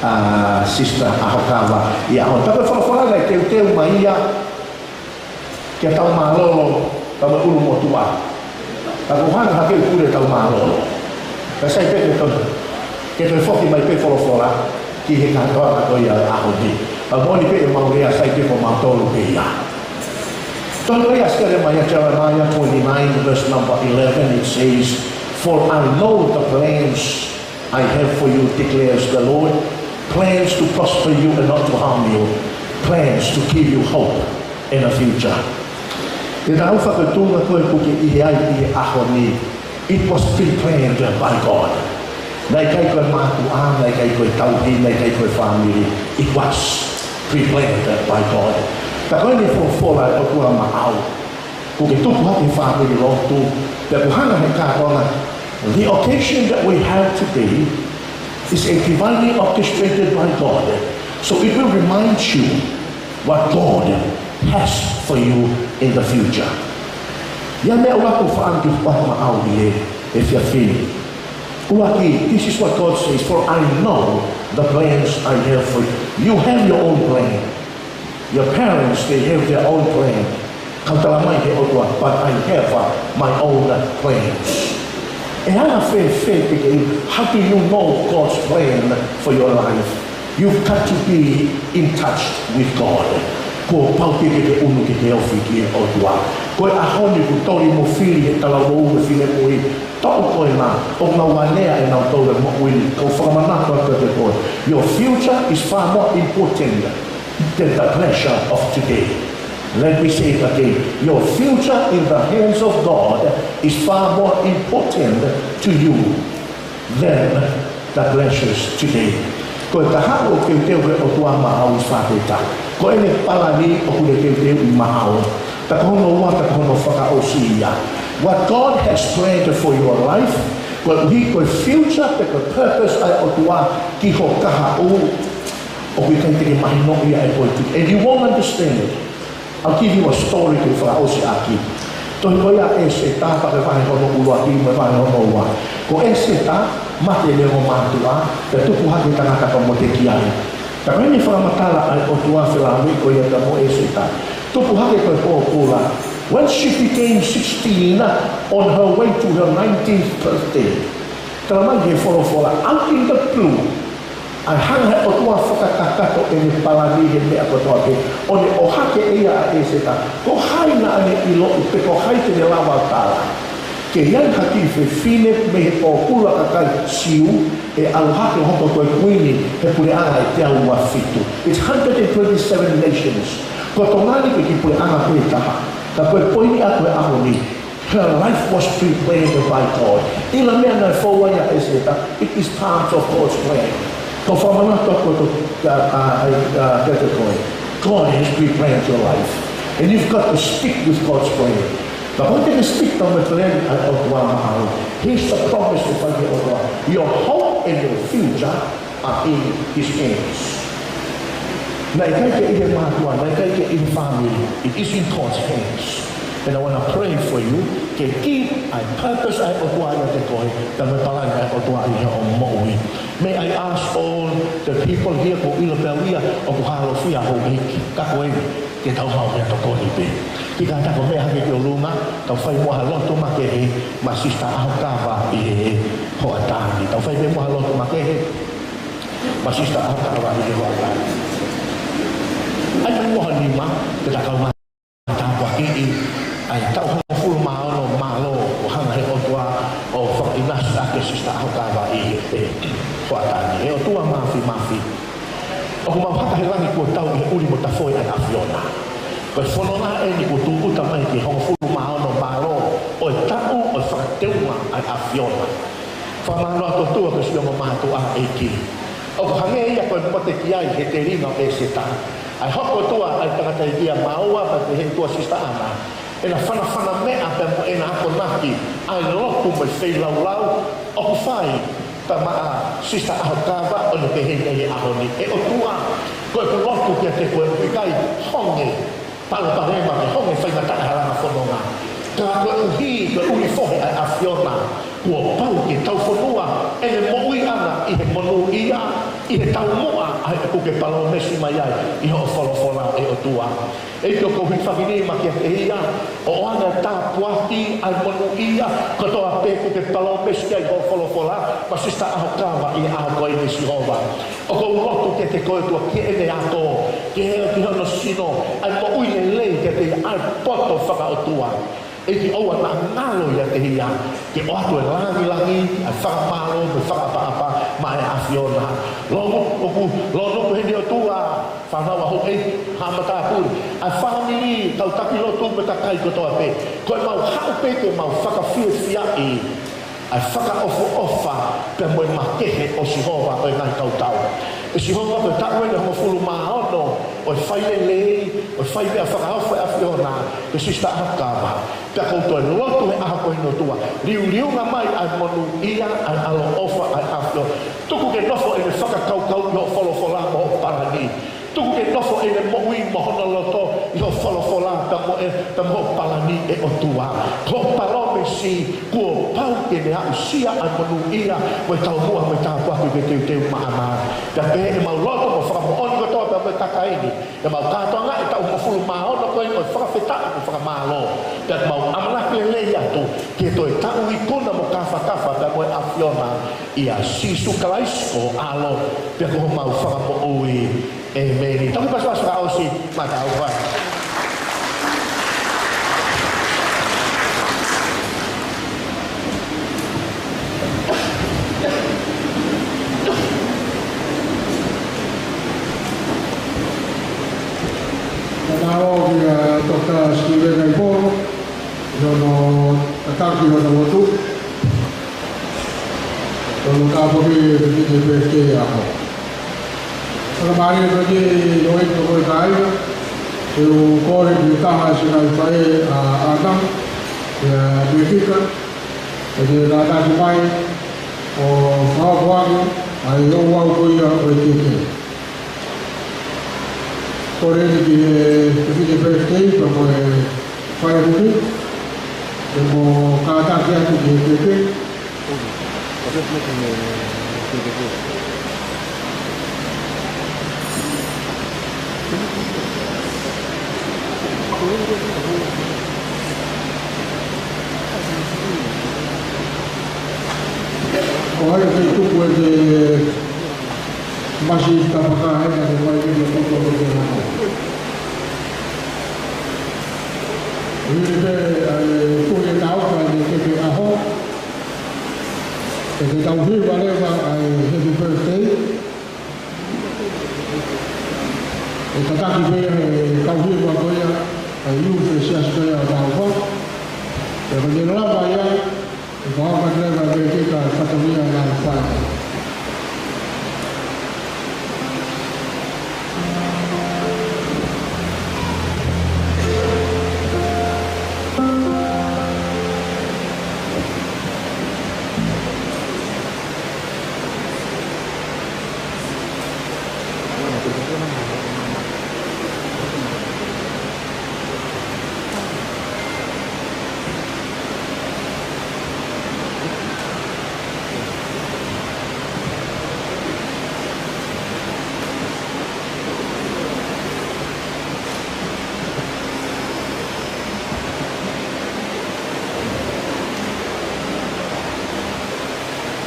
ʻa Sister ʻAhokava, ʻi he ʻaho ni. Pea ko e folofola naʻe teuteu mai ia kia Taumālolo, Taumālolo Motuʻa. Ka ko e hanga hake ʻo pule Taumālolo. Ka sai pē ke toe, ke toe foki mai pē folofola ki he kātoanga ko ia ʻo e ʻaho ni. Ka moʻoni pē ʻemau lea, sai pē ko mautolu pē ia. Tohi ko ia ʻa Selemaia, Jeremiah twenty-nine, verse number eleven, it says, "For I know the plans I have for you, declares the Lord, plans to prosper you and not to harm you, plans to give you hope and a future." Te tau fakatūnga ko e puke ʻi he ʻai ʻi he ʻaho ni. It was pre-planned by God. Naʻe ʻikai ko e mātuʻa, naʻe ʻikai ko e tauhi, naʻe ʻikai ko e fāmili. It was pre-planned by God. Ka ko eni folofola ʻa e ʻOtua maʻau. Kuo ke tupu hake he fāmili lotu, pea kuo hanga he kātoanga. The occasion that we have today is a divinely orchestrated by God. So it will remind you what God has for you in the future. ʻI ai e meʻa ʻuluaki ʻoku ou fakaʻamu ke fai maʻau ʻi he efiafi ni. ʻUluaki, this is what God says, "For I know the plans I have for you." You have your own plan. Your parents, they have their own plan. Ka ʻoku tala mai he ʻOtua, "But I have, uh, my own plans." ʻE anga fēfē pē ke, how do you know God's plan for your life? You've got to be in touch with God. Kuo pau pē ke ke ʻunu ke ke ofi ki he ʻOtua. Ko e ʻaho ni kuo toli mo fili he talavou mo e finemui. Toʻu ko ena, ʻoku nau aleaʻi ʻenau tau e moʻui ni, ka ʻoku ou fakamanatu atu kiate koe. Your future is far more important than the pleasure of today. Let me say it again. Your future in the hands of God is far more important to you than the pleasures today. Ko e kahaʻu ʻoku teuteu ʻe he ʻOtua maʻau ʻi Fāteta. Ko ʻene palani ʻoku ne teuteu maʻau. Ka ko hono ua, ka ko hono fakaʻosi ia. What God has planned for your life, koeʻuhi ko e future pe ko e purpose ʻa e ʻOtua ki ho kahaʻu, ʻoku ʻikai te ke mahinoʻi ia ʻe koe. And you won't understand it. I'll give you a story ke fakaʻosi ʻaki. Tohi ko ia ʻa ʻĒseta, pea ko e vahe hono ʻuluaki mo e vahe hono ua. Ko ʻĒseta, mate ʻene ongo mātuʻa, pea tupu hake e tangata ko Motekiai. Ka ko eni e fakamatala ʻa e ʻOtua felāveʻi ko ia kia mo ʻĒseta. Tupu hake ko e pōpula. When she became sixteen, on her way to her nineteenth birthday, tala mai he folofola, out in the blue, ʻa e hanga he ʻOtua fakakakato ʻene palani he meʻa kotoa pē, ʻo ne ʻohake ʻe ia ʻa ʻĒseta, ko hai naʻa ne ʻiloʻi pe ko hai te ne lava ʻo tala. Ke ʻi ai ha kiʻi fefine mei he pōpula kakai Siu, ʻe ʻalu hake ʻo hoko ko e kuini he puleʻanga ʻe teau ua fitu. It's hundred and twenty-seven nations. Ko Tonga ni ko e kiʻi puleʻanga pē taha. Ka ko e poini ʻa e ʻaho ni, her life was prepared by God. ʻIla meʻa naʻe fou ai ʻa ʻĒseta, it is part of God's plan. Ko e fakamanatu atu ko e, uh, uh, uh, uh, God has prepared your life. And you've got to stick with God's plan. Ka ko e te ke stick to the plan ʻa e ʻOtua maʻau. Here's the promise ʻoku fai ʻe he ʻOtua. Your hope and your future are in his hands. Naʻe ʻikai ke ʻi he mātuʻa, naʻe ʻikai ke ʻi he family. It is in God's hands. And I wanna pray for you, ke keep ʻa e purpose ʻa e ʻOtua ʻiate koe, pea mo e palani ʻa e ʻOtua ʻi hoʻo moʻui. May I ask all the people here, ko ʻilo pē au ia ʻoku hālofia ho hiki, ka ko eni, ke tau maʻu meʻatokoni pē. Kiʻi kātaki ʻo meʻa hake ki ʻolunga, tau fai muʻa ha lotu makehe maʻa Sister ʻAhokava ʻi he hoʻatā ni. Tau fai pē muʻa ha lotu makehe maʻa Sister ʻAhokava ʻi he hoʻatā ni. ʻAi mai muʻa ho nima, ke ta kau mai tāpuakiʻi ʻa e taʻu hongofulu mā ono mālō kuo hanga he ʻOtua ʻo fakaʻinasi ʻaki ʻa Sister ʻAhokava ʻi he hoʻatā ni. ʻE ʻOtua Māfimafi, ʻOku mau haka he langi kuo tau ʻi he ʻuli mo tafoe ʻa e ʻAfiona. Ko e fononga eni kuo tūʻuta mai ki he hongofulu mā ono mālō ʻo e taʻu ʻo e fakateunga ʻa e ʻAfiona. Fakamālō atu ʻOtua ko e siʻi ongo mātuʻa ʻEiki. ʻOku hangē ia ko e mote ki ai he telinga ʻo ʻEseta. ʻA e hoko ʻOtua ʻa e tangataʻeiki ʻa Maua pea pehē ʻOtua Sisitā ʻAna. ʻEna fanafana meʻa pea mo ʻena akonaki ʻa e lotu mo e feilaulau ʻoku fai pea maʻa Sisitā ʻAhokava ʻo ne pehē ʻi he ʻaho ni. ʻE ʻOtua, ko ʻeku lotu kiate koe ʻoku ʻikai honge palopalema pe honge faingataʻa ʻa e langa fononga. Ka koeʻuhi ko e ʻuli fohe ʻa e ʻAfiona, kuo pau ke tau fonua ʻene moʻui ʻana ʻi he monūʻia, ʻi he taumuʻa ʻa ia ʻoku ke palōmesi mai ai ʻi hoʻo folofola ʻe ʻOtua. ʻEiki, ʻoku ou hilifakinima kiate ia, ʻo ʻoange ʻa e tāpuaki ʻa e monūʻia kotoa pē ʻoku ke palōmesi ai hoʻo folofola maʻa Sisitā ʻAhokava ʻi he ʻaho ko eni Sihova. ʻOku ou lotu kiate koe ʻOtua ki heʻene ako, ki he, ki hono sino, ʻa e moʻui lelei kiate ia ʻa e poto fakaʻotua. ʻEiki, ʻoua naʻa ngalo ʻiate ia ke ʻoatu e langilangi, ʻa e fakamālō mo e fakaʻapaʻapa maʻa e ʻAfiona. Lotu, ʻoku, lotu ʻoku heni ʻOtua, fānau ʻa houʻeiki, haʻa matāpule, ʻa e fāmili, kau taki lotu mo e kakai kotoa pē. Ko ʻemau haʻu pē ke mau fakafiefiaʻi ʻa e fakaʻofoʻofa pea mo e makehe ʻo Sihova ʻo e ngaahi kautau. ʻE Sihova, ko e taʻu eni hongofulu mā ono ʻo e fai lelei, ʻo e fai meʻa fakaofo ʻa e ʻAfiona, ko Sisitā ʻAhokava. Pea ʻoku ou toe lotu he ʻaho ko eni ʻOtua, liuliunga mai ʻa e monūʻia, ʻa e ʻaloʻofa ʻa e ʻAfiona. Tuku ke nofo ʻene fakakaukau ʻi hoʻo folofola mo hoʻo palani. Tuku ke nofo ʻene moʻui mo hono loto ʻi hoʻo folofola pea mo e, pea mo hoʻo palani ʻe ʻOtua. Ko hoʻo palōmesi kuo pau ke ne aʻusia ʻa e monūʻia mo e taumuʻa mo e tāpuaki ʻoku ke teuteu maʻana. Pea pehē ʻemau lotu mo fakamoʻoni kotoa pea mo e kakai ni, ʻemau kātoanga ʻi he taʻu hongofulu mā ono ko eni ʻo e fakafetaʻi mo e fakamālō. Pea ʻoku mau ʻamanaki lelei atu ki he toe taʻu ikuna mo kāfakafa pea mo e ʻAfiona, ʻia Sīsū Kalaisi ko ho ʻAlo, pea ko homau Fakamoʻui. ʻĒmeni. Tau kiʻi pasipasi fakaʻosi maʻa tautolu. Ka tau ō kia Toketā Sitiveni Naipo, ʻi hono tataki hono lotu. Ko hono tāpuaki e fefine birthday ʻaho. Fakamālō atu ki he lotu ʻo e kāinga, ke u kole ki he taha siʻi ngaahi faʻē ʻa ʻAna, ʻa Mekika, ke ne kātaki mai ʻo fakafoki ʻa e ouau ko ia ʻo e keke. Kole eni ki he fefine birthday, pea mo e faʻē kuki, ke mo kātaki atu ki he keke. ʻO hangē ko e tuku ʻe he masi tapaka ʻe naʻe mai ʻi he tuku ʻo e keke. ʻI he pē ʻa e tuku ʻe tau ka ʻi he keke ʻaho, ʻe ke tau hiva leva ʻa e happy birthday. ʻE tataki pē ʻe he kau hiva ko ia ʻa e youth ʻo e siasi ko ia ʻo Taufa. Pea ko e lava ia, ʻe kau haka leva ʻe he keke ka fatongia na e fai.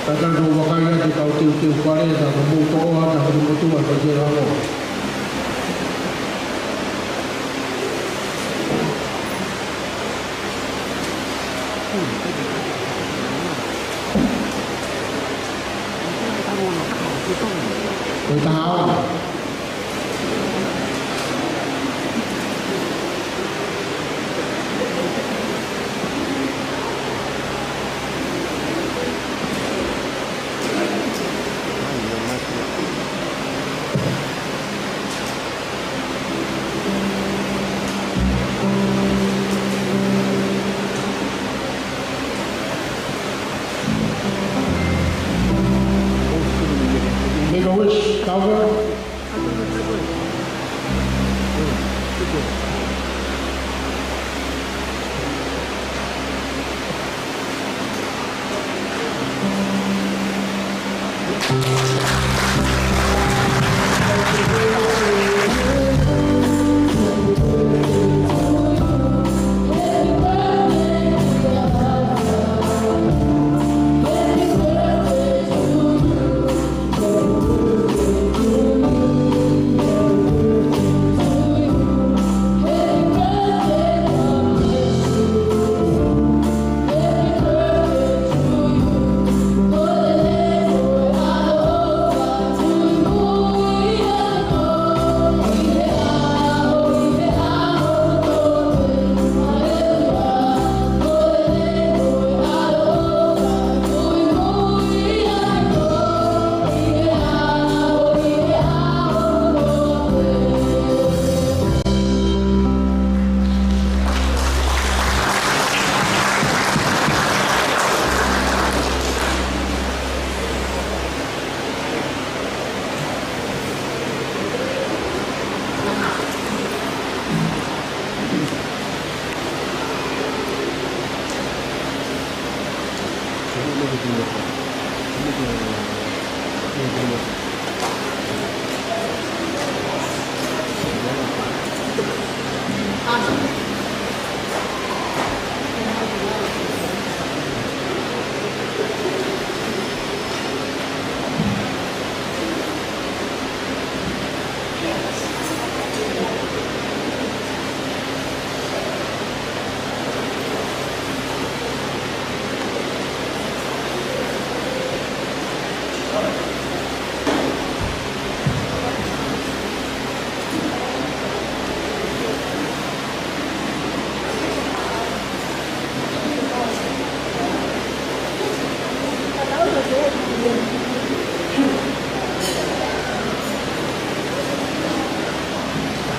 Ka tau vakai atu ki he kau teuteu fale, ka ko e mou toʻo atu ʻa e motuʻa ko Tēlalo. Ko e taha ono.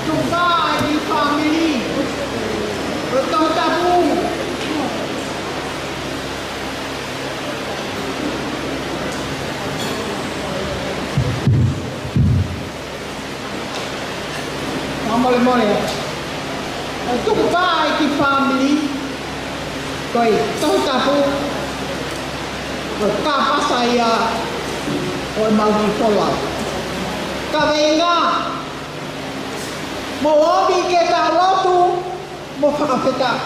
Tukupā ki he fāmili ʻo e Tohi Tapu. Mālō e molemole. ʻO tukupā ki he fāmili, ko e Tohi Tapu, ko e kāpasa ia ʻo ʻemau kiʻi folau. Kaveinga, mou omi ke tau lotu, mo fakafetaʻi,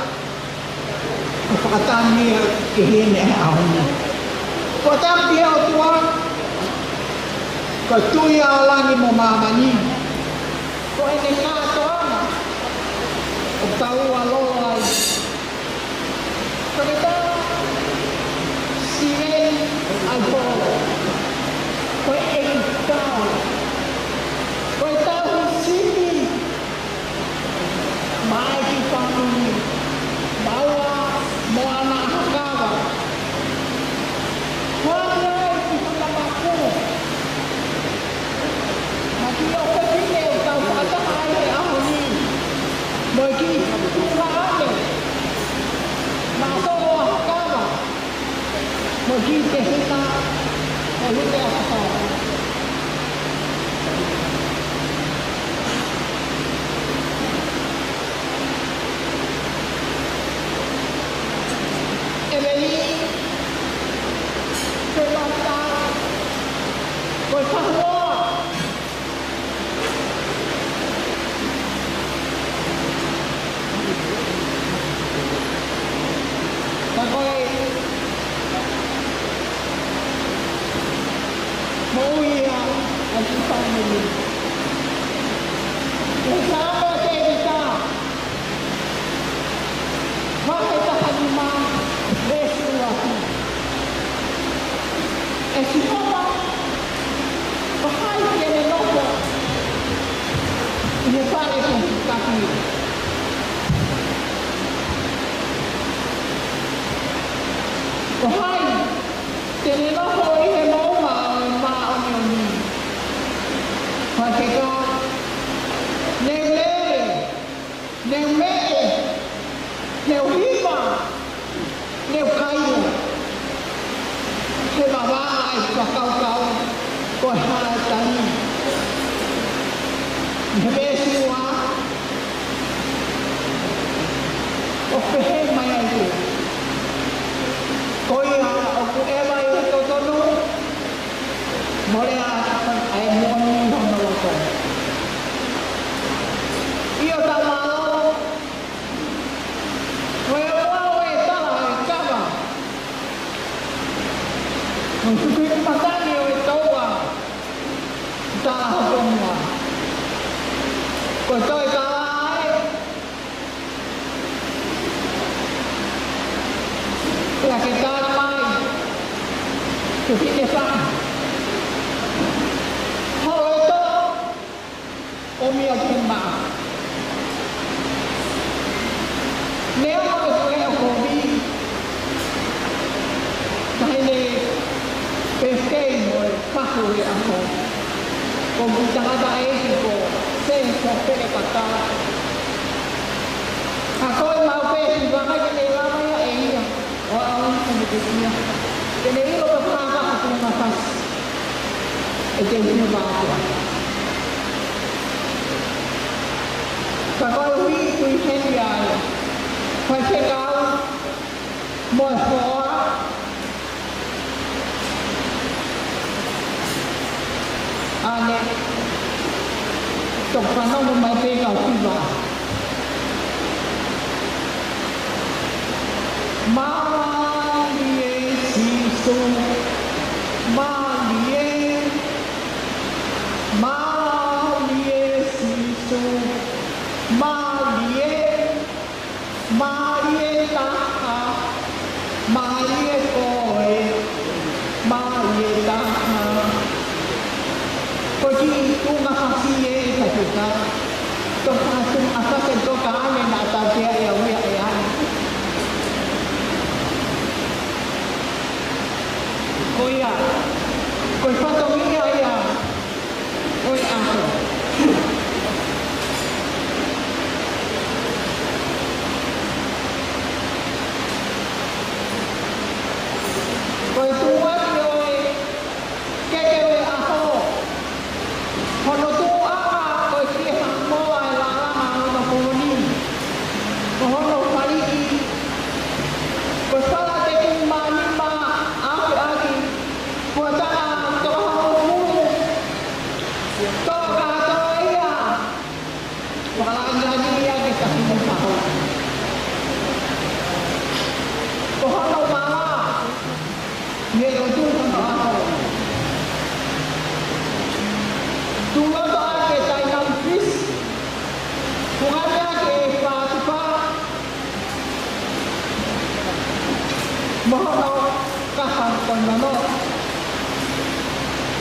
mo fakatangi ki heʻene ʻaho ni. Ko e tauhi ʻa e ʻOtua, ko e tuʻi ʻa langi mo māmani, ko ʻene kātoanga ʻoku tau ʻaloʻalo ai. Ko e tau siveni ʻa e pō, ko e ʻEiki tau, ko e tauhi sipi, mai ki he fāmili, maua mo ana ʻaho kava. Kuo ʻai ki hona maku, ma ki o ke pine ʻoku tau fakataha ai he ʻaho ni, mo e kiʻi tuʻunga ʻa e, ma ko ʻo ʻaho kava. Mo e kiʻi tehina ʻo Lute ʻa Sāpate. ʻEveni, ko e mata, ko e fahuoa. Ka ko e moʻui ʻa e kiʻi fāmili. Ko e Saame ʻa Tēvita, vahe taha nima, veesi ua fitu. ʻE Sihova, ko hai te ne nofo ʻi he fale kuo ke taki? Ko hai te ne nofo ʻi he moʻunga ʻo e māʻoniʻoni? Faifekau, ne u lele, ne u meʻe, ne u hiva, ne u kaio, he vavā ʻa e fakakaukau ko e hā e taimi. ʻI he veesi ua, ʻoku pehē mai ai, ko ia ʻoku ʻeva ʻi he totonu, mole ʻa e moʻoni ʻi hono loto. ʻIo, tau mālō, ko e ʻofa ʻo e tala ʻe kava, mo e tukuhiki matangi ʻo e toua, tala hopo muʻa. Ko e toe tala ai, pea ke tala mai, ke fine fa. Holo e tō, ʻomi ʻa e maʻa. Neongo e fale ʻo e kovi, mahine pehē mo e pahu e ʻaho. Ko e tangataʻeiki ko Sēsō Pelekata. Ka ko e mau pehē ʻi vaka ke ne lava ia ʻe ia ʻo aʻu ki he metekia. Ke ne ʻilo ka pā ka hatu na fasi. ʻE te hine vātua. Ka koeʻuhi ʻoku ʻi heni ʻa e faifekau mo e hoa, ʻAne, toki fanongo mai pē kau hiva. Mālie Sīsū, mālie, mālie Sīsū, mālie. Mālie taha, mālie koe, mālie taha. Ko e kiʻi tuʻunga fasi ē ʻi ka tuka. Toka tuʻunga fasi toka ʻane naʻa tau pea ia uia e ʻane. Ko ia, ko e fatongia ia. ʻOi ʻaho. Ko e tuʻuaki ʻo e keke ʻo e ʻaho. Hono tuʻuʻanga ko e fie haʻamoa e lalanga ʻo hono pōni. Ko hono faliʻi. Ko e fala te kumani ma ake ake. Ko e tana toka hoko pulu. Toka toa ia. Fakalāngilangi ia ke tahi mo taho. Ko hono mala. Mei lotu hono ʻaho. Tuʻu loto ake tai nau fis. Kungani ake e fātupa. Mo hono kaha ko nono.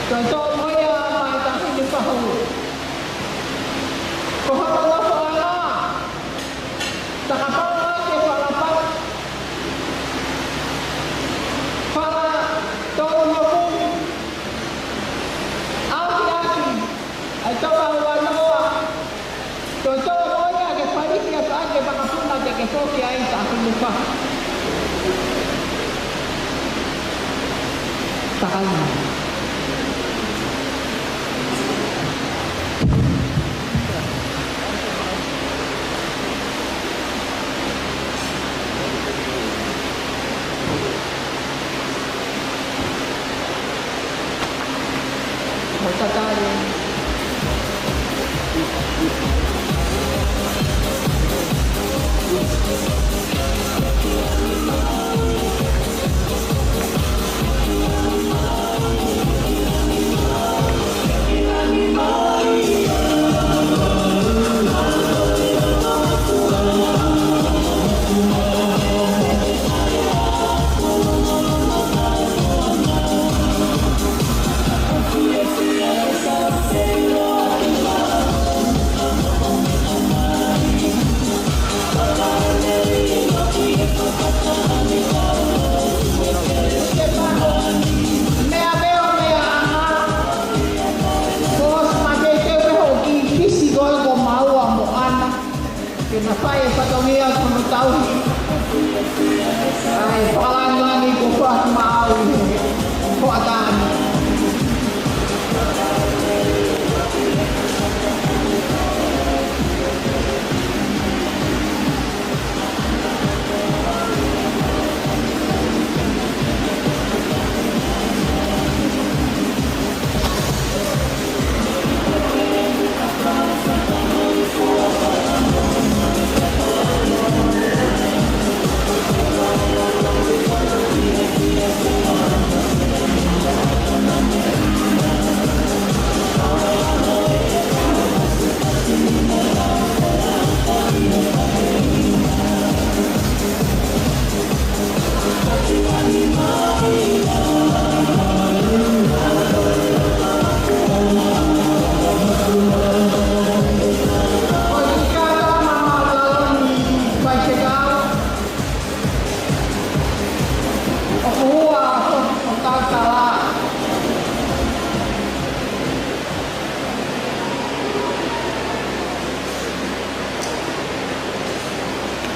Ko e tō mo ia mai tahi ni pahu. Ko hono nofoʻanga. Takapau ake fala pau. Fala tolu mo pui. Au ki aki. Ai tau au anoa. Tō tō mo ia ke faliʻi atu ʻa e vakapuna te ke foki ai ta hulu pa. Takai. Ke na fai e fatongia ko no tauhi. ʻAi, fakalāngilangi ko Fatu Maau. Ko Atani.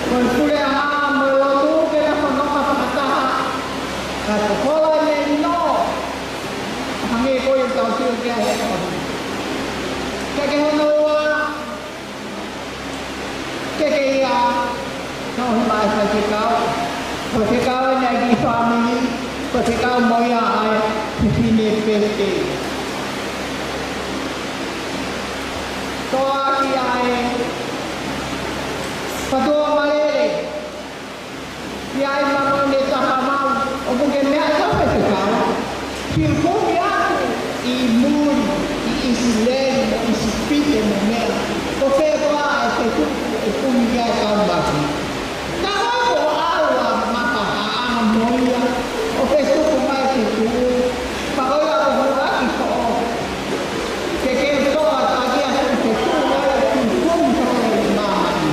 Ko e puleʻanga mo e lotu ke na fanongo fakataha. Ka ko kola ia ʻi nō. Hangē ko ia tau sio ki ai he kola. Ke ke hono ua. Ke ke ia. Tau he mai faifekau. Faifekau ʻa e kiʻi fāmili. Faifekau mo ia ʻa e fefine pete. Ki ai, Fatuomalele, ki ai Mamone Takamau, ʻoku ke meʻa tape te kau. Ki kumi atu ʻi muli, ʻi ʻIsileli, ʻi ʻIsipite mo meʻa, ko fē koā e fetuku ʻe kumi ki ai kau maki. Ka ko e ʻalu ʻa Makahaʻa mo ia, ʻo fetuku mai ki tuʻu, pea ko ia ʻoku ʻuluaki foʻou. Ke ke toa takia ke fetuku mai ki tuʻu ko e māmani.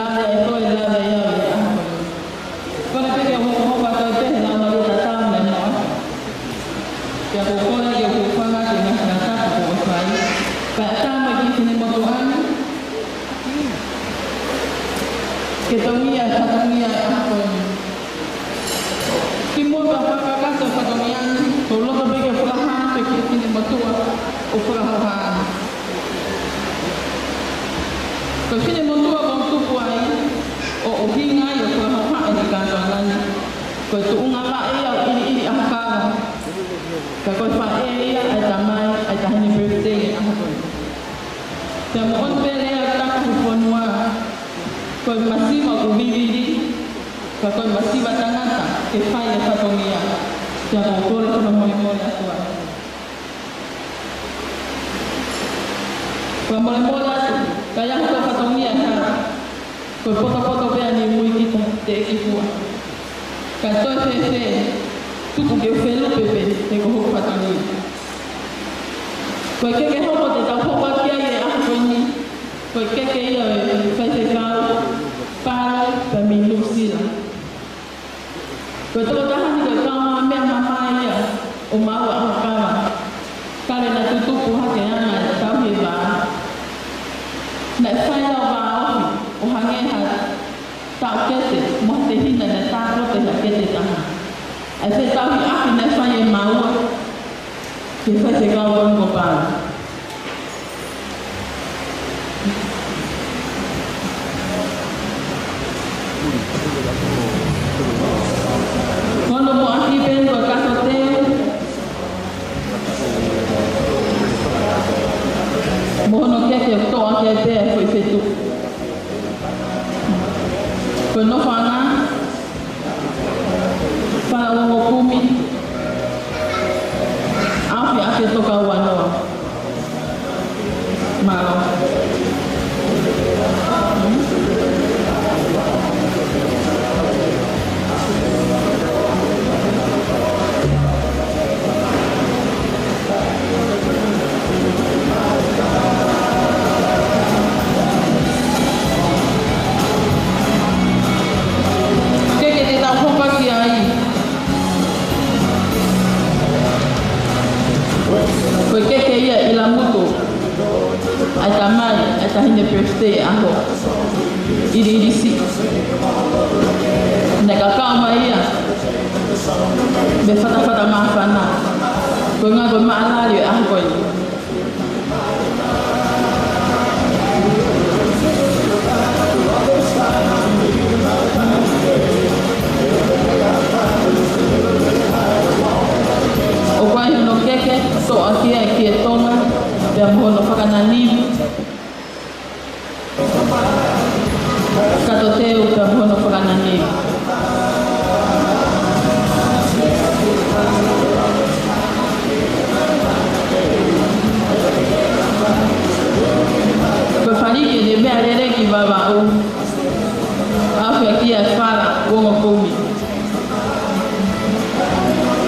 Lave ʻe koe, lave ʻe au ʻi he ʻaho ko eni. Kole pē ke u hokohoko atu pē he laumālie tatau mo e moʻoku. Pea ʻoku ou kole ke u hūfanga ki he ngaahi ngāue kuo fai. Pea ʻatā mai ki he finemotuʻa ni ke tongia e fatongia ʻo e ʻaho ko eni. Kimuʻa pea fakakakato e fatongia ni, ʻoku ou loto pē ke fakahā atu ki he finemotuʻa ʻoku fakahohaʻa ni. Ko e finemotuʻa ʻoku ou tupu ai, ʻo ʻuhinga ai ʻo fakahohaʻa ʻi he kātoanga ni, ko e tuʻunga vaʻe ia ʻo ʻIliʻili ʻAhokava. Ka ko e faʻē ia ʻa e tamai ʻa e taʻahine birthday ʻi he ʻaho ko eni. Pea moʻoni pē lea ʻoku taka he fonua, ko e masiva ʻoku vivili, ka ko e masiva tangata ke fai e fatongia. Pea ʻoku ou kole fakamolemole atu ai. Fakamolemole atu, ka ʻi ai haʻaku fatongia ʻe hala, ko e potopoto pē ʻa e muimui kita teʻeki fua. Ka toe fēfē, tuku ke u felupe pē, he ko hoku fatongia. Ko e keke hoko te tau hoko atu ki ai he ʻaho ko eni, ko e keke ia ʻo e faifekau Palu pea mei Nuʻu Sila. Ko e tokotaha ni ko e kaungāmeʻa mamahi ia ʻo Maua ʻAhokava. Ka naʻe tutupu hake ʻa e tauhi e vā. Naʻe fai ʻa e vā ofi ʻo hangē ha taʻokete mo ha tehina naʻe tākote ha kete taha. ʻA e fetauhiʻaki naʻe fai ʻe Maua ki he faifekau ko eni ko Palu. Ko hono muʻaki pē eni ko e kato teu mo hono keke ʻoku toʻo ʻaki pē ʻa e foʻi fetuʻu. Ko e nofoʻanga, fala ongo kumi, ʻaofi ʻa e toka ua noa. Mālō. Keke te tau hoko atu ki ai. Ko e keke ia ʻi Lamuto ʻa e tamai ʻa e taʻahine birthday ʻaho ʻIliʻili siʻi. Naʻe kakau mai ia mei he fatafata māfana. Ko e ngaahi ko e maʻalali ʻo e ʻaho ko eni. ʻOku ʻi ai hono keke, toʻo ʻaki ia ki he tonga, pea mo hono fakananimi. Kato teu pea mo hono fakananimi. Ko e fāliki ʻene meʻalele ki Vavaʻu. ʻAofi ʻaki ia e fala ongo kumi.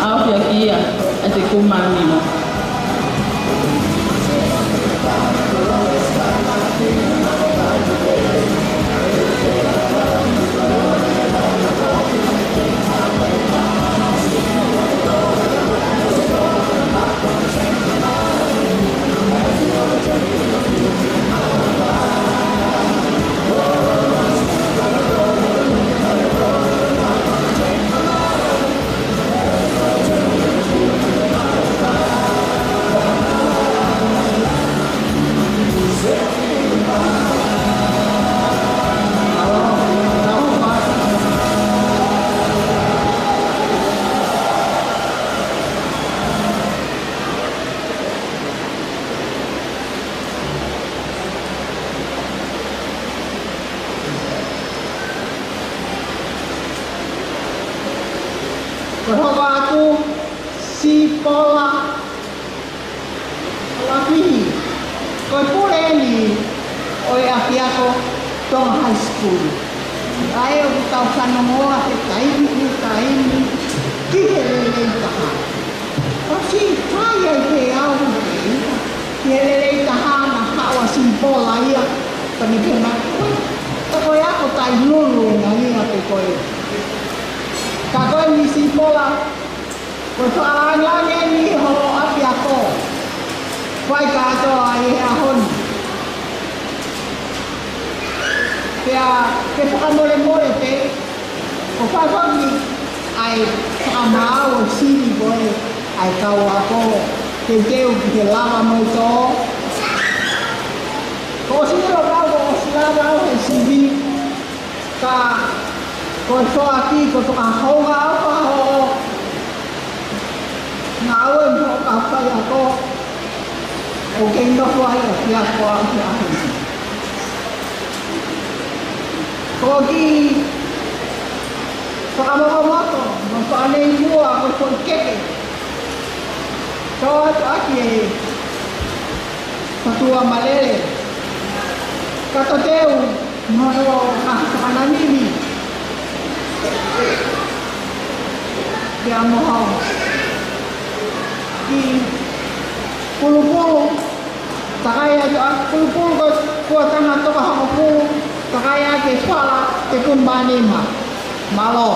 ʻAofi ʻaki ia ʻa e te kumani mo. Ko e hoko atu, Sipola Lakihi, ko e pule eni ʻo e ʻapiako Tonga High School. ʻA ē ʻoku tau fanongoa he taimi ki he taimi ki he lelei taha. ʻOsi fai ai pē au ki he lelei taha naʻa haʻu ʻa Sipola ia, ka ne pehē mai, ʻoe, ka ko e ako ʻAi lulu e ngaahi ʻapi ko ē. Ka ko e misipola, ko e fakalāngilangi eni hoʻo ʻapiako. Fai kātoa ʻi he ʻaho ni. Pea ke fakamolemole pē, ʻoku fai foki ʻa e fakamaau ʻo e sivi ko ē ʻa e kau ako, teuteu ki he lava mo e tō. Kuo ʻosi ʻilo kau, kuo ʻosi lava au he sivi. Ka ko e foaki, ko e fakahounga ʻofa hoʻo ngāue mo hoʻo kau faiako, ʻoku ke nofo ai ʻo faiako au he ʻaho ni. Ko e kiʻi fakamokomoto mo fakanei muʻa ko e foʻi keke. Tō atu ʻaki e fatua malele. Ka toteu mo e ngaahi fakananimi. Pea mo hao. Kiʻi pulupulu. Takai atu ʻa pulupulu ko e kuatanga toko hongofulu. Takai ʻaki e fala te kun manima. Mālō.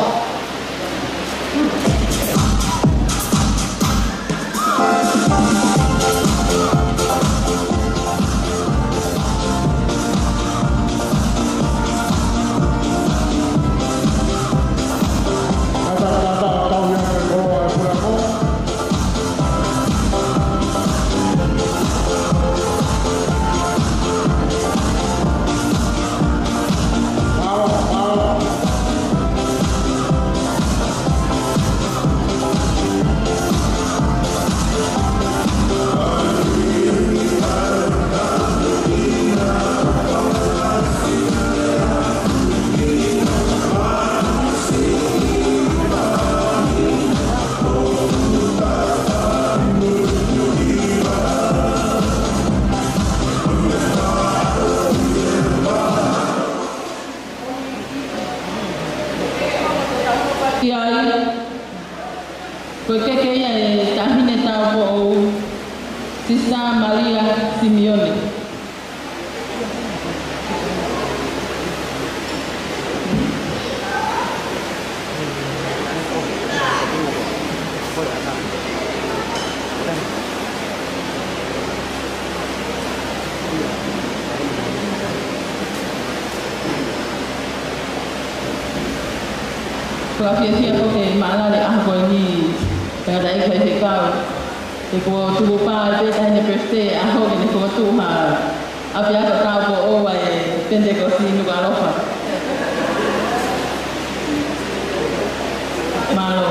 ʻI ai, ko e keke ia ʻa e Taʻahine Taupoʻou, Sister Malia Simione. Ko e fiefia ko e maʻala ʻa e ʻaho ko eni, tangataʻeiki faifekau. He kuo tuku pā pē Taʻahine President ʻa hono fokotuʻu ha ʻapiako taupoʻou ʻa e Pentekosi Nukuʻalofa. Mālō.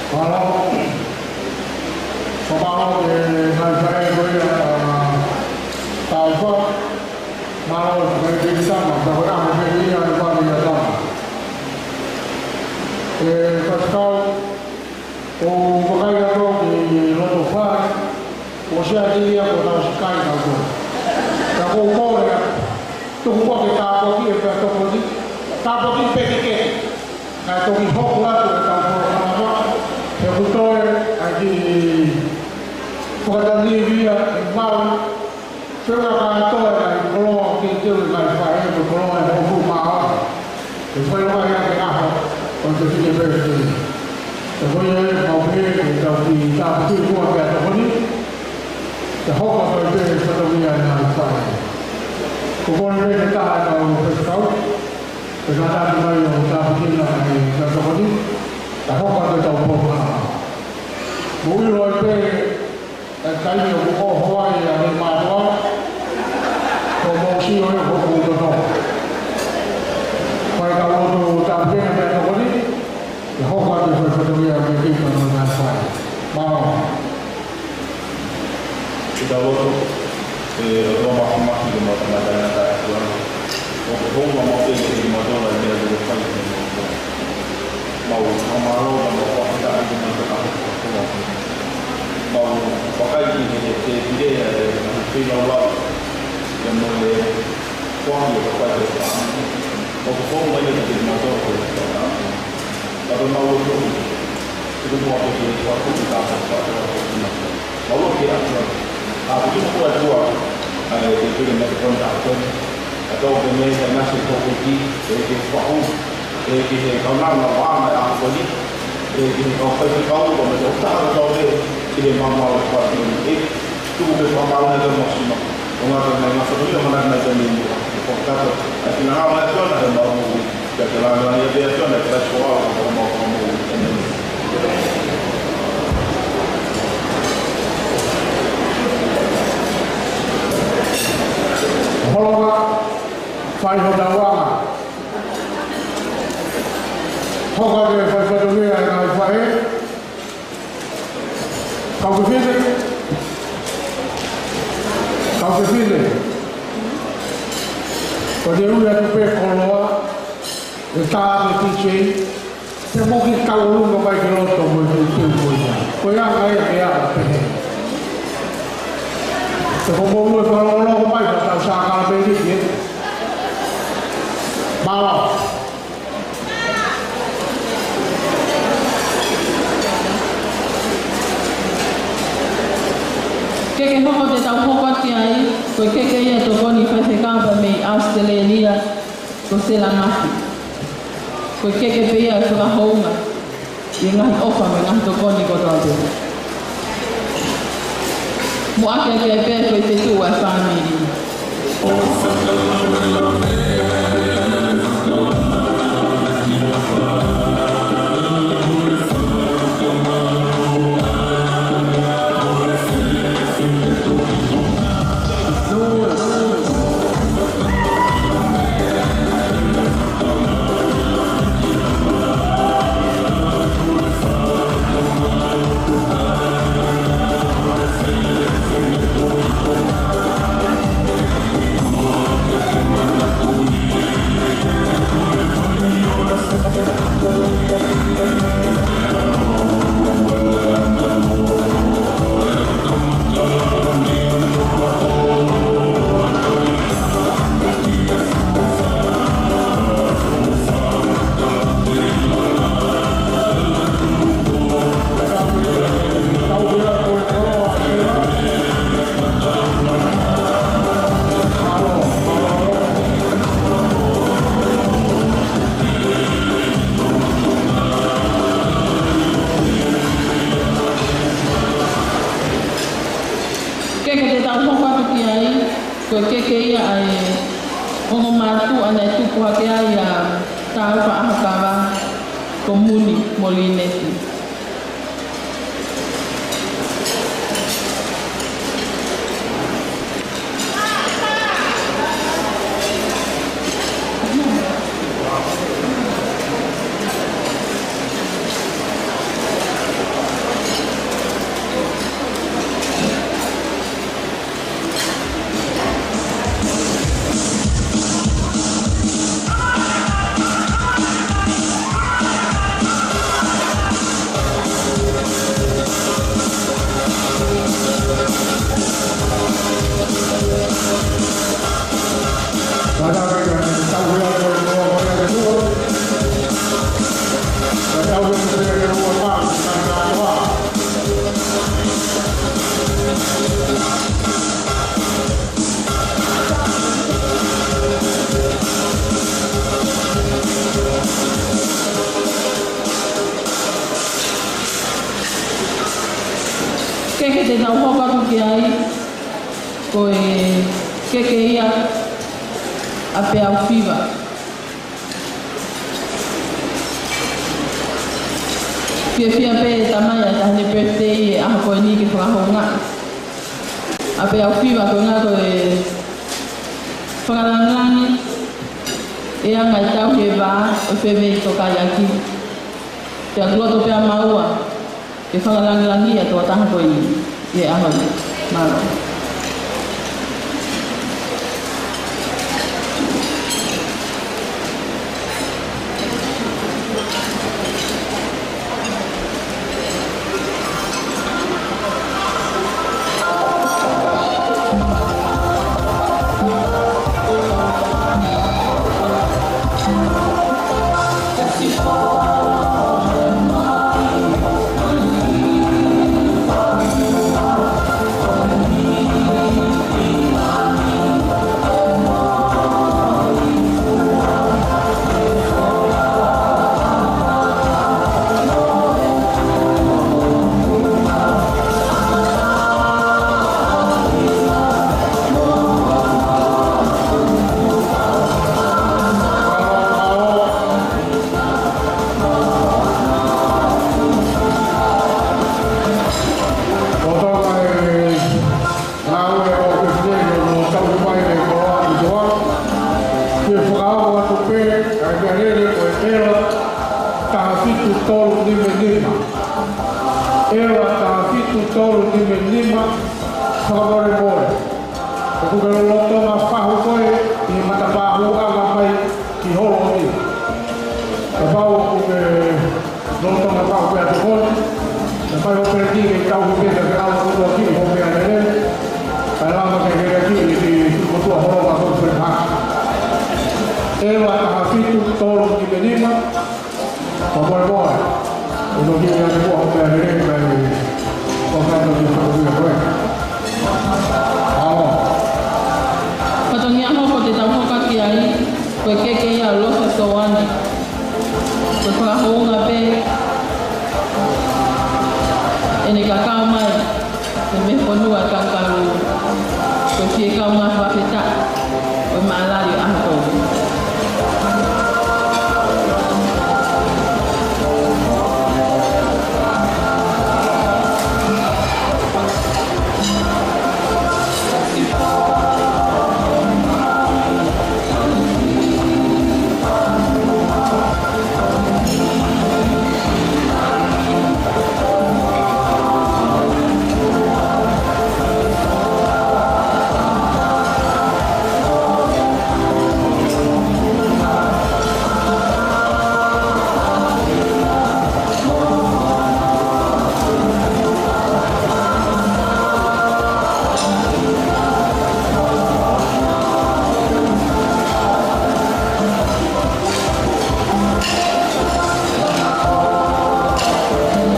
Mālō. Fakamālō ki he ngaahi faʻē ko ia ʻa Taufa. Mālō ki he tama, ka ko e ʻaho pē ia ʻe pali ia tama. ʻE faifekau, ʻoku ou vakai atu ki loto fale, ʻosi ʻa e ia kuo tau siʻi kai kitautolu. Ka ʻoku ou kole atu, tuku muʻa ke tāpuakiʻi e pea tokoni, tāpuakiʻi pē ke ke. Kae toki hoko atu ʻetau polokalama, he ʻoku toe ʻa e kiʻi fakatanivi ia ʻe maʻu, feʻunga kātoa e ngaahi koloa ke teu e ngaahi faʻē mo e koloa ʻe hongofulu mā ono. ʻE fai mai ʻa e ʻaho, ʻo te fine pē te. Te ko ia ʻe mau pē, ke tau kiʻi tāpuakiʻi muʻa pea tokoni, ke hoko atu pē fatongia e ngaahi faʻē. Ko e kole pē ke taha ʻetau faifekau. Pea kātaki mai ʻo tāpuekina ʻa e tokoni, kae hoko atu ʻetau polokalama. Mou ʻilo ai pē, ʻa e taimi ʻoku ʻoho ai ʻa e mātuʻa, ko e mou sio ʻe hoku toto. Fai kau Tau lotu, ʻe ʻOtua Māfimafi, ko e mau tangata ʻa e ʻOtua. ʻOku hounga maʻu pē kiate kimautolu ʻa e meʻa kuo ke fai kiate kimautolu. Mau fakamālō, mau fakafetaʻi kiate kimautolu ʻa e ʻOtua. Mau vakai ki he, he, he pile ʻa e, he feilaulau. Pea mo e foaki ʻo e fai. ʻOku hounga ia kiate kimautolu ko e fai. Ka ko e mau lotu, tuku muʻa ke ke fakafoki ka ko e fai. Mau lotu ki he ʻOtua. ʻA e tuku muʻa ʻOtua, ʻa e, ke pule mai ko e fai. ʻA tau ke mei he ngaahi tōpiki, ʻe ke fakafoki, ʻe ke he kaunanga ʻo e ʻaho ko eni, ʻe ke he kau faifekau, ko e meʻa ʻoku taha ʻo tau ʻi he maumau ʻo e fai. ʻE tuku ke fakamālō ʻa e tau masima. ʻO ngata mai ngā fakafoki ʻo ngata mai tau nei muʻa. ʻO kakato, ʻa e finangalo ʻa e ʻOtua naʻa mau moʻui. Ke ke lāngilangiʻia pē ʻOtua, ke ke fai ko au, ko mau ko mau. ʻĒmeni. Holoka, fai hotau anga. Hoko atu e fai fatongia ʻa e ngaahi faʻē. Kau fefine. Kau fefine. Ko te ui atu pē koloa, ʻe tā atu e D J, te mo ki kau ʻolunga mai ki loto mo e tūtū mo ia. Ko ia ngai ke a pehē. Te ko mo ue fakalongolongo mai, ka tau sākalamēniti, ē. Mālō. Keke hono te tau hoko atu ki ai, ko e keke ia tokoni faifekau pea mei ʻAositelēlia, ko Sela Mafi. Ko e keke pē ia ʻe fakahounga ʻi he ngaahi ʻofa mo e ngaahi tokoni kotoa pē. Mo ʻakeake pē ko e fetuʻu ʻa e fāmili. Keke te tau hoko atu ki ai, ko e keke ia ʻa e ongo mātuʻa naʻe tupu hake ai ʻa Taufa ʻAhokava, ko Muni Molinesi. Keke te tau hoko atu ki ai, ko e keke ia ʻa Peau Fiva. Fiefia pē ʻe he tamai ʻa e taʻahine birthday ʻi he ʻaho ko eni ke fakahoungaʻi ʻa Peau Fiva, ko e ʻuhinga ko e fakalāngilangi e anga e tauhi e vā ʻo e fefine tokaiʻaki. Pea ʻoku loto pē ʻa maua ke fakalāngilangiʻi ʻa e tokotaha ko eni ʻi he ʻaho ni. Mālō. Tolu nima nima. ʻEua taha fitu tolu nima nima. Fakamolemole. ʻOku ke lolotonga fahu koe ʻi he matapā hūʻanga mai ki holo ni. Kapau ʻoku ke lolotonga fahu pē ʻa tokoni, ʻe fai hoʻo peleti ke tau hu pē ka ke ʻalu kotoa ki hoʻo meʻalele. Kae lava ke ke ki, ki, ki motuʻa holo ma ko pe ha. ʻEua taha fitu tolu nima nima. Fakamolemole. ʻOku ke ʻi ai ʻa e kuo hope a lele kai o kato ki fakamolemole. ʻAlo. Fatongia hoko te tau hoka ki ai, ko e keke ia Losa Soane. Ko e fakahounga pē ʻene kakau mai. Ko e meʻa fonua Kangaroo. Ko e fie kaungā fakafetaʻi. Ko e mālali ʻa e ʻaho ko eni.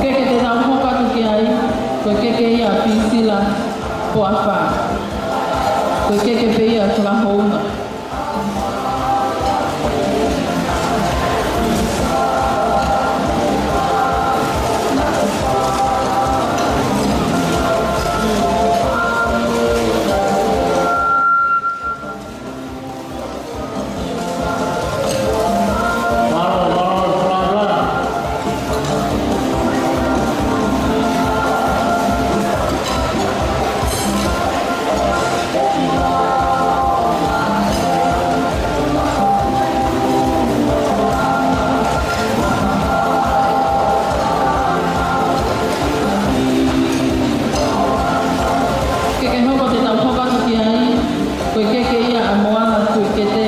Keke te tau hoka atu ki ai, ko e keke ia Pisila Poafa. Ko e keke pē ia fakahounga. Keke hoko te tau hoka atu ki ai, ko e keke ia ʻa Moana Tuʻikete.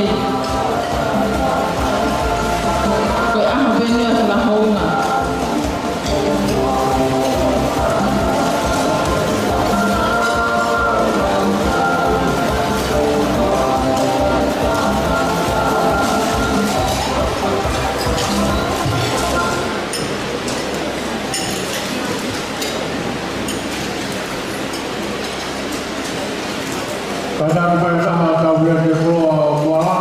Ko e ʻaho pē eni ʻa e fakahounga. Kātaki mai ʻa e taha tau ia ke koloa ʻo Moana.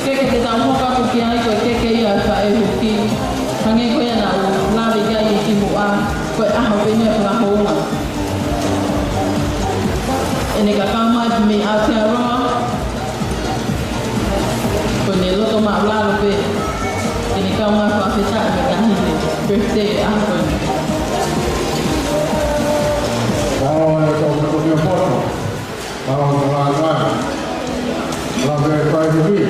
Keke te tau hoka atu ki ai ko e keke ia ʻa e faʻē huki. Hangē ko ia naʻa ku lave ki ai kimuʻa, ko e ʻaho pē eni ʻa e fakahounga. ʻEne kakau mai mei Aotearoa. Ko ʻene loto māʻulalo pē. ʻEne kaungā fakafetaʻi mo e taʻahine. Birthday ʻaho ko eni. Mālō e tau matokia poto. Mālō e tau lāngai. Lāngai e fai huki.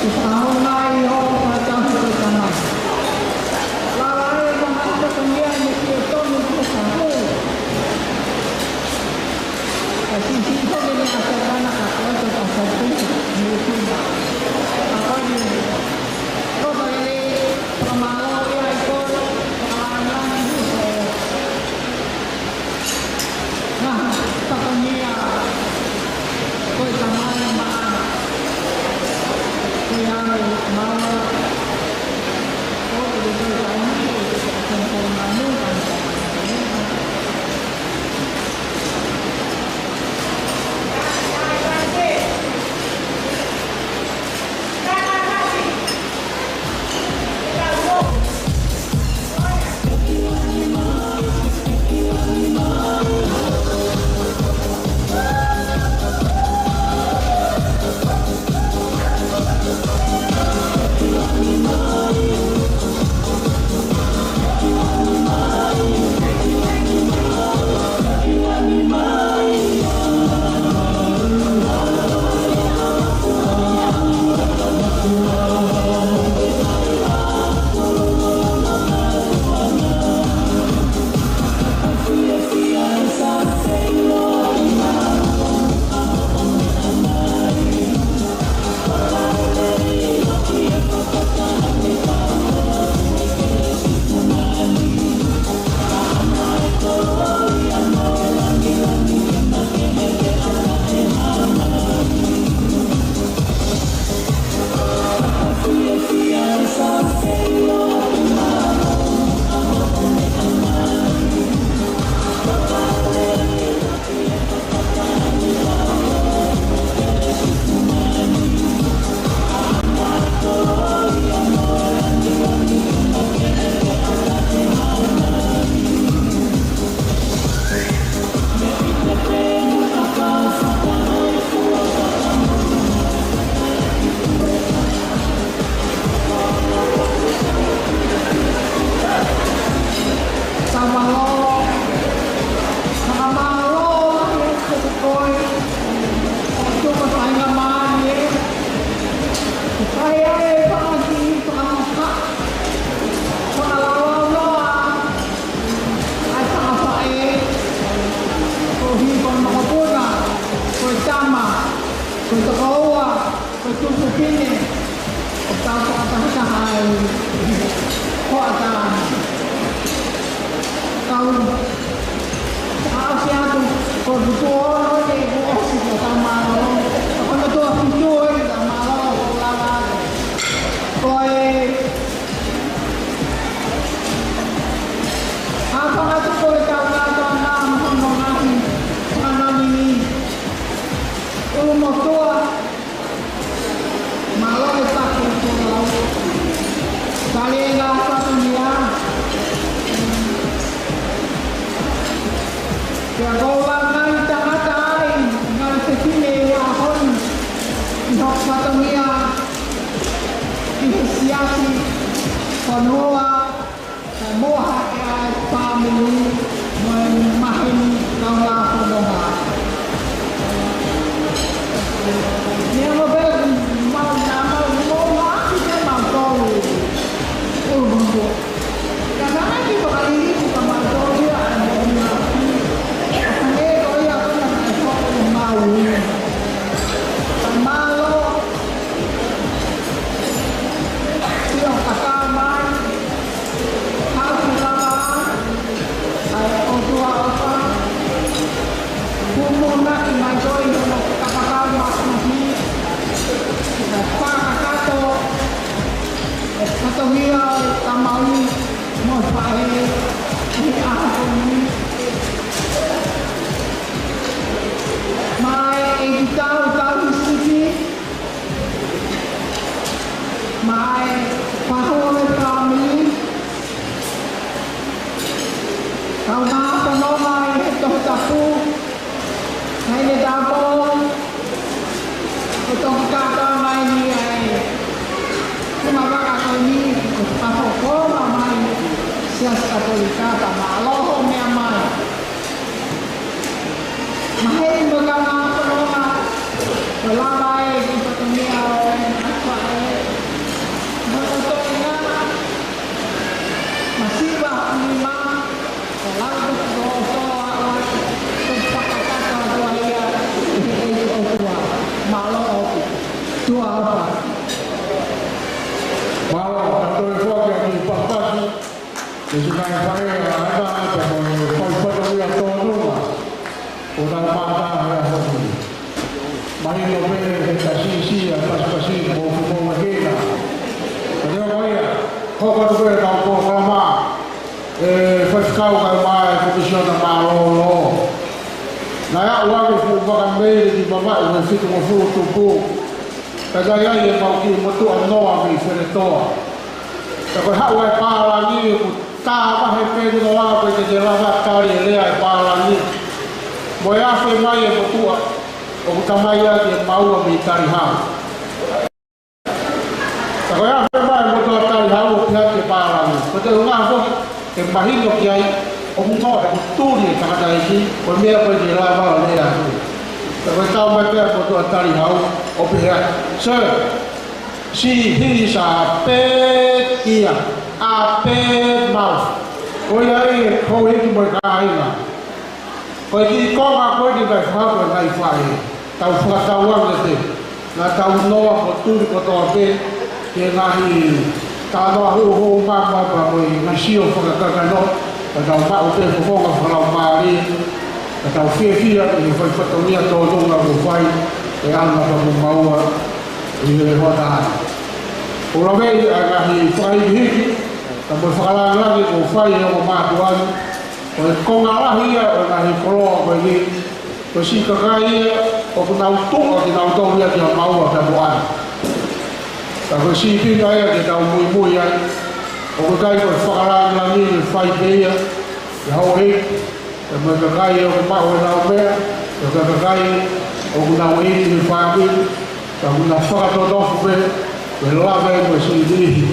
Aonga ʻi hoʻo fakataha ko e tama. Lava ʻe he tangata ko ia ʻene fie tonu ki he tapu. Ka siʻisiʻi foki ʻene ʻasetana ka ko e tō ka sāpini ni tuna. Ka ko e ni. Ko e lelei, fakamālō ia ʻi ko e, fakalāngilangi ʻi ko e. Ngaahi fatongia ko e Tamai Maʻa. Ko ia ai maua. Ko e te ko e taimi, ko e te ko e taimi, ko e taimi. Fakamālō, fakamālō lahi atu kiate koe, ʻo tuku faingamālie, ʻo fai ai e fanga kiʻi fakamaka, fakalaulau noa, ʻa e fanga faʻē, koeʻuhi ko e makapuna, ko e tama, ko e tokoua, ko e tuofefine, ʻoku tau fakatahataha ai, hoʻatā. Kau, ʻosi atu, ko e tuʻo ono eni kuo ʻosi, ko e fakamālō. Ko e tuʻo fitu eni, fakamālō, ko e lava. Ko e, ʻa e fanga tuʻu ko e tau ngāue ʻa e ngaahi, fakananini. ʻUlumotuʻa, mālō e taki ko lau. Tali e ngaahi fatongia. Pea ko e ngaahi tangata ai, ngaahi fefine ʻi he ʻaho ni. ʻI hoku fatongia, ʻi he siasi, fonua, kae ʻumaʻā e fāmili, mo e maheni, kaungā fononga. Meʻa mo pē, mau na, mau, mau na, ki te mau tolu. ʻUlumotuʻa. Ka naʻe ki fakalilifu ka mau tolu ia, ʻa e mau na. Ka ne ko ia ko na mai ko e mau. Ka mālō. Sio ka tā mai. Haʻu ki lava, ʻa e ʻOtua ʻofa. Pupunaki mai koe ʻi hono kapakau māfimafi. ʻE fakakakato e fatongia ʻo e tamai mo e faʻē ʻi he ʻaho ko eni. Maʻa e ʻeikitau tauhi sipi. Maʻa e fahu ʻo e fāmili. Kaungā fononga ʻi he Tohi Tapu. Naʻe ne tapo. Ko e toki kātoa mai ni ai. Ko e mavaka ko eni, ko e fakahoko mai. Siasi Katolika, fakamālō hoʻo meʻa mai. Maheni mo e kaungā fononga, ko e lava e kiʻi fatongia ʻo e ngaahi faʻē, Siʻi kakai faʻē, ʻa ʻAna pea mo e fai fatongia tōnunga ʻo e tau mātā he ʻaho ni. Mahino pē he ta siʻisiʻi ʻa e pasipasi mo e fuʻu moʻunga kena. Ka te ʻoua ia, hoko atu pē ʻetau polokalama, ʻe faifekau kae ʻumaʻā e Komisiona Mālōlō. Naʻe aʻu ange fuʻu vaka meili ki mamaʻo he fitungofulu tupu. Ka naʻe ʻi ai e mau kiʻi motuʻa noa mei Feletoa. Ka ko e haʻu ʻa e pālangi ʻoku tā vahe pē noa ko e te te lava tali e lea e pālangi. Mo e afe mai e motuʻa ʻoku tamai ʻaki e maua mei Talihau. Ka ko e afe mai e motuʻa Talihau ʻoku pehē ʻe he pālangi, ko e te unga foki ke mahino ki ai ʻoku noa ʻoku tuli e tangataʻeiki, ko e meʻa ko e te lava ʻo lea atu. Ka ko e tau mai pē ʻa e motuʻa Talihau ʻo pehē, "Sir, she, he is a bad ear, a bad mouth." Ko ia ai e houʻeiki mo e kāinga. Ko e kiʻi konga ko eni naʻe fakahoko ʻe he ngaahi faʻē, tau fakatauange pē, naʻa tau noa mo tuli kotoa pē ki he ngaahi talanoa huʻuhuʻu māmā pea mo e ngaahi sio fakakakano, ka tau maʻu pē fofonga fakalaumālie, ka tau fiefia ʻi he fai fatongia tōnunga kuo fai ʻe ʻAna pea mo Maua ʻi he hoʻatā ni. ʻOku laveʻi ʻa e ngaahi fakahikihiki, ka mo e fakalāngilangi kuo fai ʻe he ongo mātuʻa ni, ko e konga lahi ia ʻo e ngaahi koloa ko eni, ko e siʻi kakai ia ʻoku nau tuʻa kinautolu ia kia Maua pea mo ʻAna. Ka ko e sīpinga ia ke tau muimui ai, ʻoku ʻikai ko e fakalāngilangi ke fai pē ia, ia houʻeiki, pea mo e kakai ʻoku maʻu ʻenau meʻa, pea mo e kakai ʻoku nau ʻi he fāmili, ka ʻoku nau fakatotofu pē, ke lave mo e siʻi niʻihi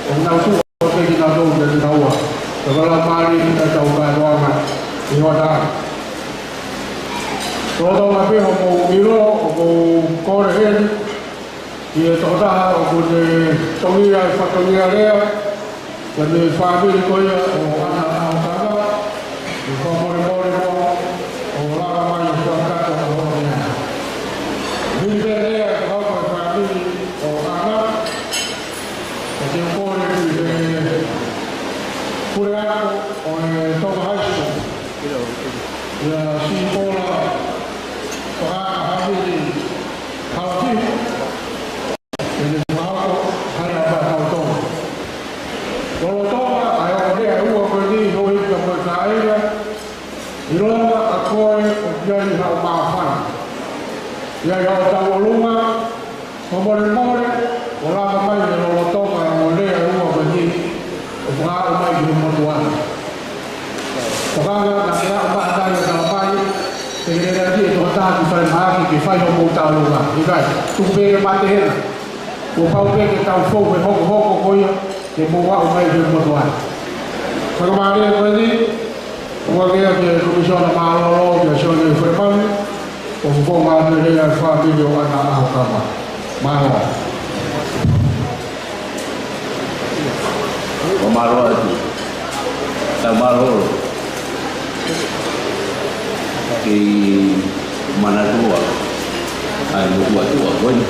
ʻoku nau tuʻa pē kinautolu kia kinaua. Ka ko e laumālie ʻi he tau kātoanga ʻi he hoʻatā ni. Lolotonga pē hoʻomou ʻilo, ʻoku ou kole heni ki he tokotaha ʻoku ne tongia e fatongia lea, pea mo e fāmili ko ia ʻo ʻAna ʻAhokava, ʻi he fakamolemole mo ʻo lava mai ʻo fakakakato ʻa hono lea. Hili pē lea ʻe fakahoko ʻe he fāmili ʻo ʻAna, ka te u kole ki he puleako ʻo e Tonga High School, ia Sipola Toka Hamili Halafihu, ke ne fakahoko hana ʻa e Tonga. Lolotonga ʻa e ongo lea ʻe ua ko eni, houʻeiki mo e kāinga, ʻilonga ʻa koe ʻoku ʻi ai haʻo māfana, ʻi ai haʻo tauʻolunga, fakamolemole ʻo lava mai he lolotonga ʻa e ongo lea ʻe ua ko eni ʻo fakahoko mai ki he motuʻa ni. Tokanga naʻa ke aʻu maʻa nai ʻo tala mai, te ke lele atu e tokotaha ki falemahaki ke fai hoʻomou tauʻolunga. ʻIkai, tuku pē ke mate hena. Kuo pau pē ke tau fou he hokohoko ko ia ke mou aʻu mai ki he motuʻa ni. Fakamālō ko eni, ʻoange ia ki he Komisiona Mālōlō, kia Sione Filemanu, ʻo fofonga atu e lea ʻa e fāmili ʻo ʻAna ʻAhokava. Mālō. ʻO mālō atu. Tau mālōlō. Kei manatua ʻa e motuʻa tuʻa ko eni.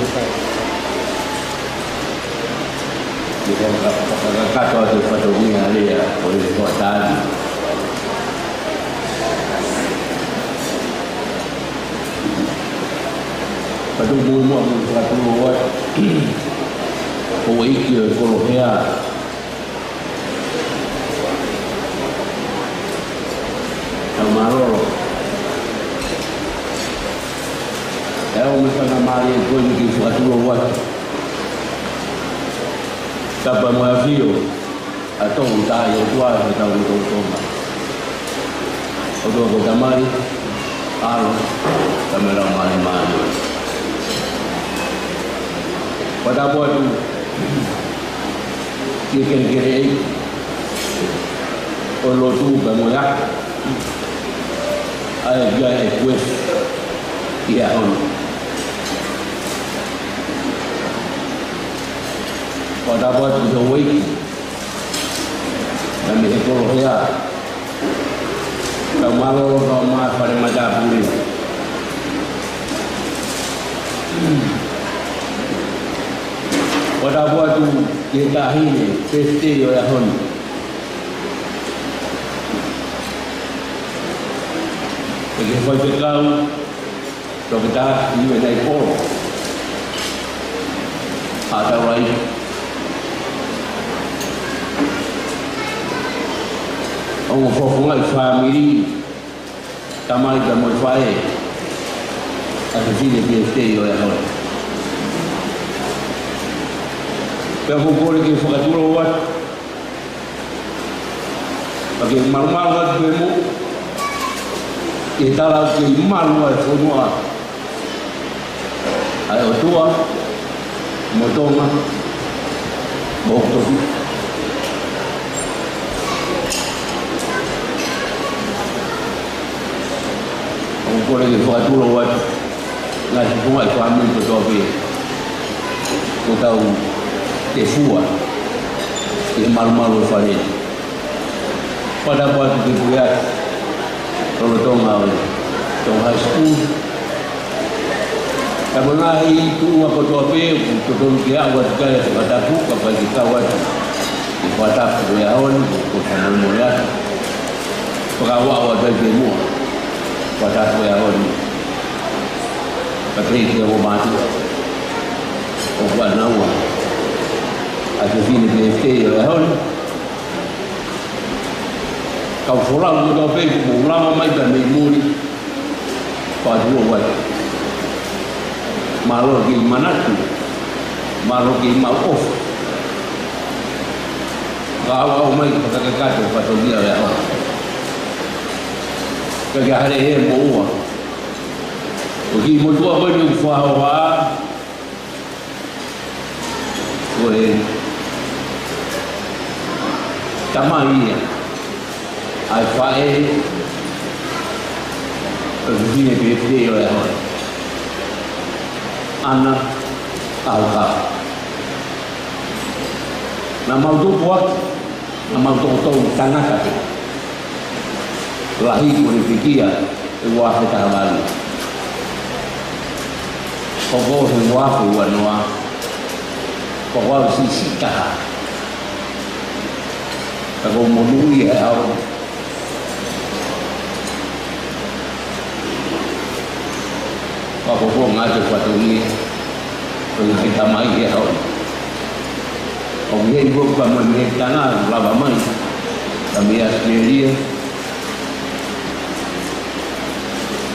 Ke fakakakato atu e fatongia lea ʻo e hoʻatā ni. Ka tuku muʻa mo e fakatulou atu, houʻeiki ʻo e Kolohea. Tau mālōlō. ʻE au me fakamālō ko eni ke fakatulou atu. Tapa mo e ʻAfio ʻa e Tongatapu ʻOtua ʻi hotau lotolotonga. ʻOtua ko e Tamai, ʻAlo, pea mo e Laumālie Māʻoniʻoni. Fakatapu atu ki he kelekele ʻo e lotu pea mo e ako ʻa e ʻEiki ʻa e kuefi ʻi he ʻaho ni. Fakatapu atu ki he houʻeiki, pea mei he Kolohea. Tau mālōlō kae ʻumaʻā e fale matāpule. Fakatapu atu ki he taʻahine, pēsitei ʻo e ʻaho ni. Ki he faifekau, Toketā Sitiveni Naipolo. Haʻa Taulai. Ongo fofongaʻi fāmili, tamai pea mo e faʻē ʻa e fefine pēfitei ʻo e ʻaho ni. Pea ʻoku ou kole ke fakatulou atu, pea ke malumalu atu pē mo e tala ʻoku kei malu ai e fonua ʻa e ʻOtua mo Tonga mo hoku tofiʻa. ʻOku ou kole ke fakatulou atu ngaahi fofongaʻi fāmili kotoa pē kuo tau tefua ʻi he malumalu ʻo e fale ni. Fakatapu atu ki he puleako lolotonga ʻo e Tonga High School. Pea mo e ngaahi tuʻunga kotoa pē ʻoku totonu ke aʻu atu ki ai e fakatapu, ka ʻoku ʻikai ke kau atu e fakatapu ʻo e ʻaho ni, ʻoku ou fakamolemole atu. Fakaʻauʻau atu ai ki muʻa e fakatapu ʻo e ʻaho ni. Ka tei ki he ongo mātuʻa ʻoku ʻanaua ʻa e fefine pēfitei ʻo e ʻaho ni. Kau folau kotoa pē kuo mou lava mai pea mei muli, fakatulou atu. Mālō e kei manatu, mālō e kei maʻu ʻofa. Fakaʻauʻau mai ke fakakakato e fatongia ʻo e ʻaho. Ka ke hale he moua. Ko e kiʻi motuʻa ko eni ʻoku fakahoha, ko e tamai ia ʻa e faʻē ʻo e fefine pēfitei ʻo e ʻaho ni, ʻAna ʻAhokava. Naʻa mau tupu atu, naʻa mau toko tolu tangata pē. Lahi kuo ne pekia he ua afe taha valu. Hoko he ua afe ua noa, ko au siʻisiʻi taha. Ka kuo u monūʻia he ʻaho ni. Fakafofonga atu e fatongia ʻo e ngaahi tamai he ʻaho ni. ʻOku ʻi heni foki pea mo e mehekitanga ʻoku lava mai, ka mei ʻAositelēlia.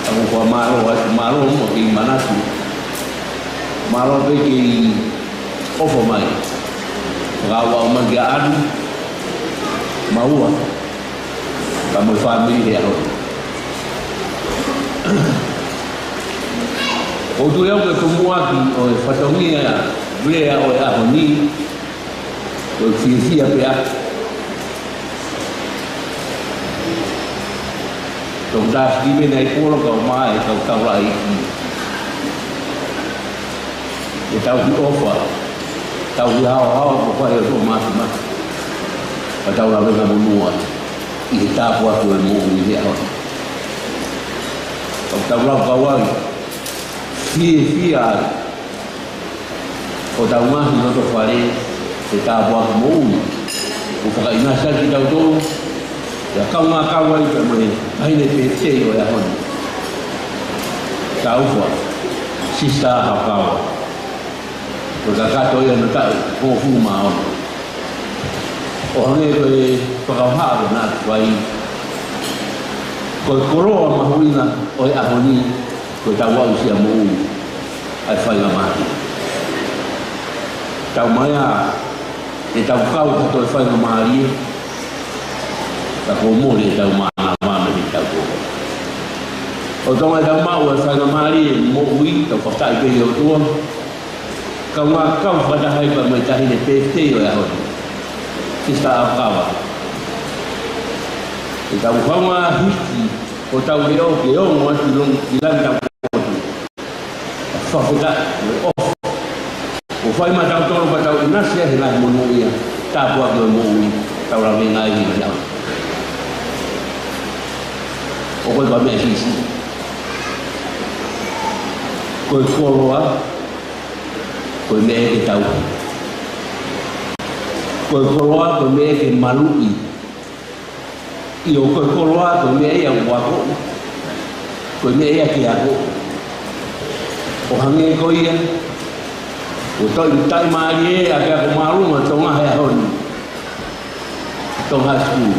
ʻOku ou fakamālō atu, mālō mo e kei manatu. Mālō pē kei ʻofa mai. Fakaʻauʻau mai kia ʻAna, maua, pea mo e fāmili he ʻaho ni. ʻOku ou tui au ko e tomuʻaki ʻo e fatongia lea ʻo e ʻaho ni, ko e fiefia pē ʻa Toketā Sitiveni Naipolo kae ʻumaʻā e kau taulaʻeiki. ʻE tauhi ʻofa, tauhi haohaoa kuo fai ʻe he ʻOtua Māfimafi, pea tau lavengamonū ʻi he tāpuaki ʻo e moʻui he ʻaho ni. Pea tau lau kau ai, fiefia ai hotau ngaahi loto fale he tāpuaki moʻui kuo fakaʻinasi ai kitautolu, pea kaungā kau ai pea mo e taʻahine pēfitei ʻo e ʻaho ni, Taufa Sisitā Haʻakava. Ko e kakato ia ʻo e taʻu hongofulu mā ono. ʻO hangē ko e fakahohaʻa ko ē naʻa ku fai, ko e koloa mahuʻinga ʻo e ʻaho ni, ko ʻetau aʻusia moʻui ʻa e faingamālie. Tau maea ʻetau kau ha toe faingamālie, ka kuo mole ʻetau mānava mei heʻetau koloa. ʻOku totonu ke tau maʻu e faingamālie moʻui, tau fakafetaʻi pē ki he ʻOtua. Kaungā kau fakataha ai pea mo e taʻahine pēfitei ʻo e ʻaho ni, Sisitā ʻAhokava. ʻEtau kaungā hiki hotau leʻo ke ongo atu ki langi, ki langi ʻetau ʻOtua. Fakafetaʻi mo e ʻofa kuo fai maʻatautolu pea tau ʻinasi ai he ngaahi monūʻia, tāpuaki ʻo e moʻui, tau lavengaʻi he ʻaho ni. ʻOku ʻikai ko ha meʻa siʻisiʻi. Ko e koloa, ko e meʻa ia ke tauhi. Ko e koloa, ko e meʻa ia ke maluʻi. ʻIo, ko e koloa, ko e meʻa ia ʻoku akoʻi. Ko e meʻa ia ke ako. ʻO hangē ko ia, ʻoku toe taʻimālie ʻa e ako māʻolunga ʻo Tonga he ʻaho ni. Tonga High School.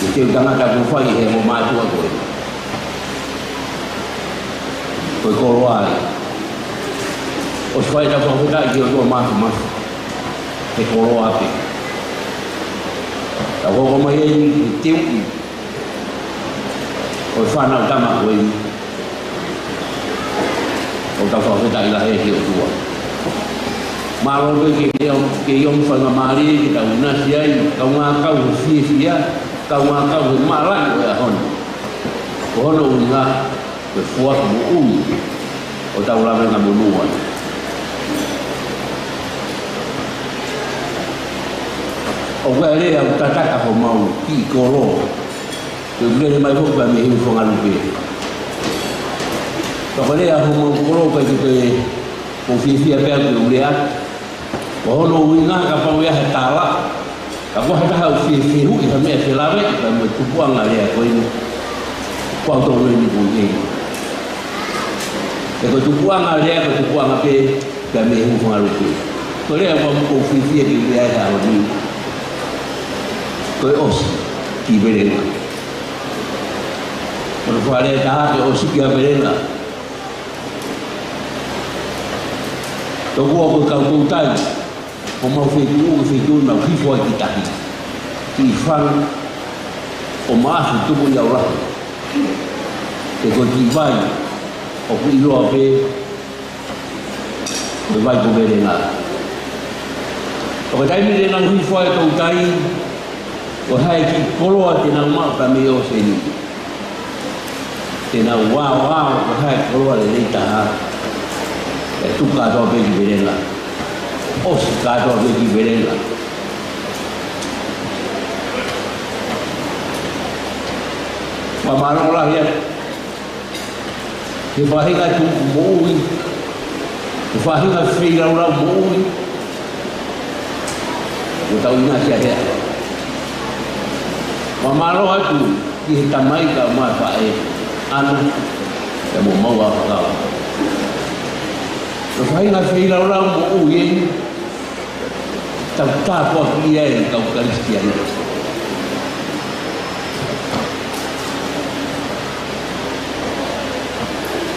Ko e teu tangata kuo fai he ongo mātuʻa ko ē. Ko e koloa ia. ʻOsi fai ʻetau fakafetaʻi ki he ʻOtua Māfimafi. He koloa pē. Tau hoko mai eni ki he teuʻi ʻo e fānau tama ko eni. ʻOku tau fakafetaʻi lahi ki he ʻOtua. Mālō pē ke, ke, ke ʻi ai ha faingamālie ke tau ʻinasi ai, kaungā kau he fiefia, kaungā kau he mālani ʻo e ʻaho ni. Ko hono ʻuhinga, ko e foaki moʻui ʻo hotau lavengamonū. ʻOku ʻi ai e lea ʻoku tataki homau kiʻi kolo. Ko e lele mai foki pea mei Hūfangalupe. Ka ko e lea homau kolo ka ʻikai ke u fiefia pea ke u lea. Ko hono ʻuhinga kapau ʻe ʻi ai ha tala, ka ko ha taha ʻoku fiefia ʻi ha meʻa felāveʻi pea mo e tupuʻanga lea ko eni. Ko au tonu eni ko eni. He ko e tupuʻanga lea, ko e tupuʻanga pē, pea mei Hūfangalupe. Ko e lea ʻoku ou fiefia ke u lea he ʻaho ni. Ko e ʻosi ki Velenga. Ko hono fakalea ʻe taha ko e ʻosi kia Velenga. Tokua ko e kau toutai ʻo homau feituʻu, ko e feituʻu naʻa ku hifo ai ki tahi. Ki Fanga ʻo Maʻafu tupu ʻi Aulahi. He ko e kiʻi vai ʻoku ʻiloa pē ko e vai ko Velenga. Ko e taimi te nau hifo ai e toutai, ko e hā e kiʻi koloa te nau maʻu ka mei ʻōseni. Te nau aoao ko e hā e koloa lelei taha. ʻE tuku kātoa pē ki Velenga. ʻOsi kātoa pē ki Velenga. Fakamālō lahi atu. He faʻahinga tuʻu moʻui, he faʻahinga feilaulau moʻui, ʻoku tau ʻinasi ai. Fakamālō atu ki he tamai kae ʻumaʻā e faʻē ʻana, pea mo maua fakala. He faʻahinga feilaulau moʻui eni, tau tāpuakiʻi ai e kau Kalisitiane.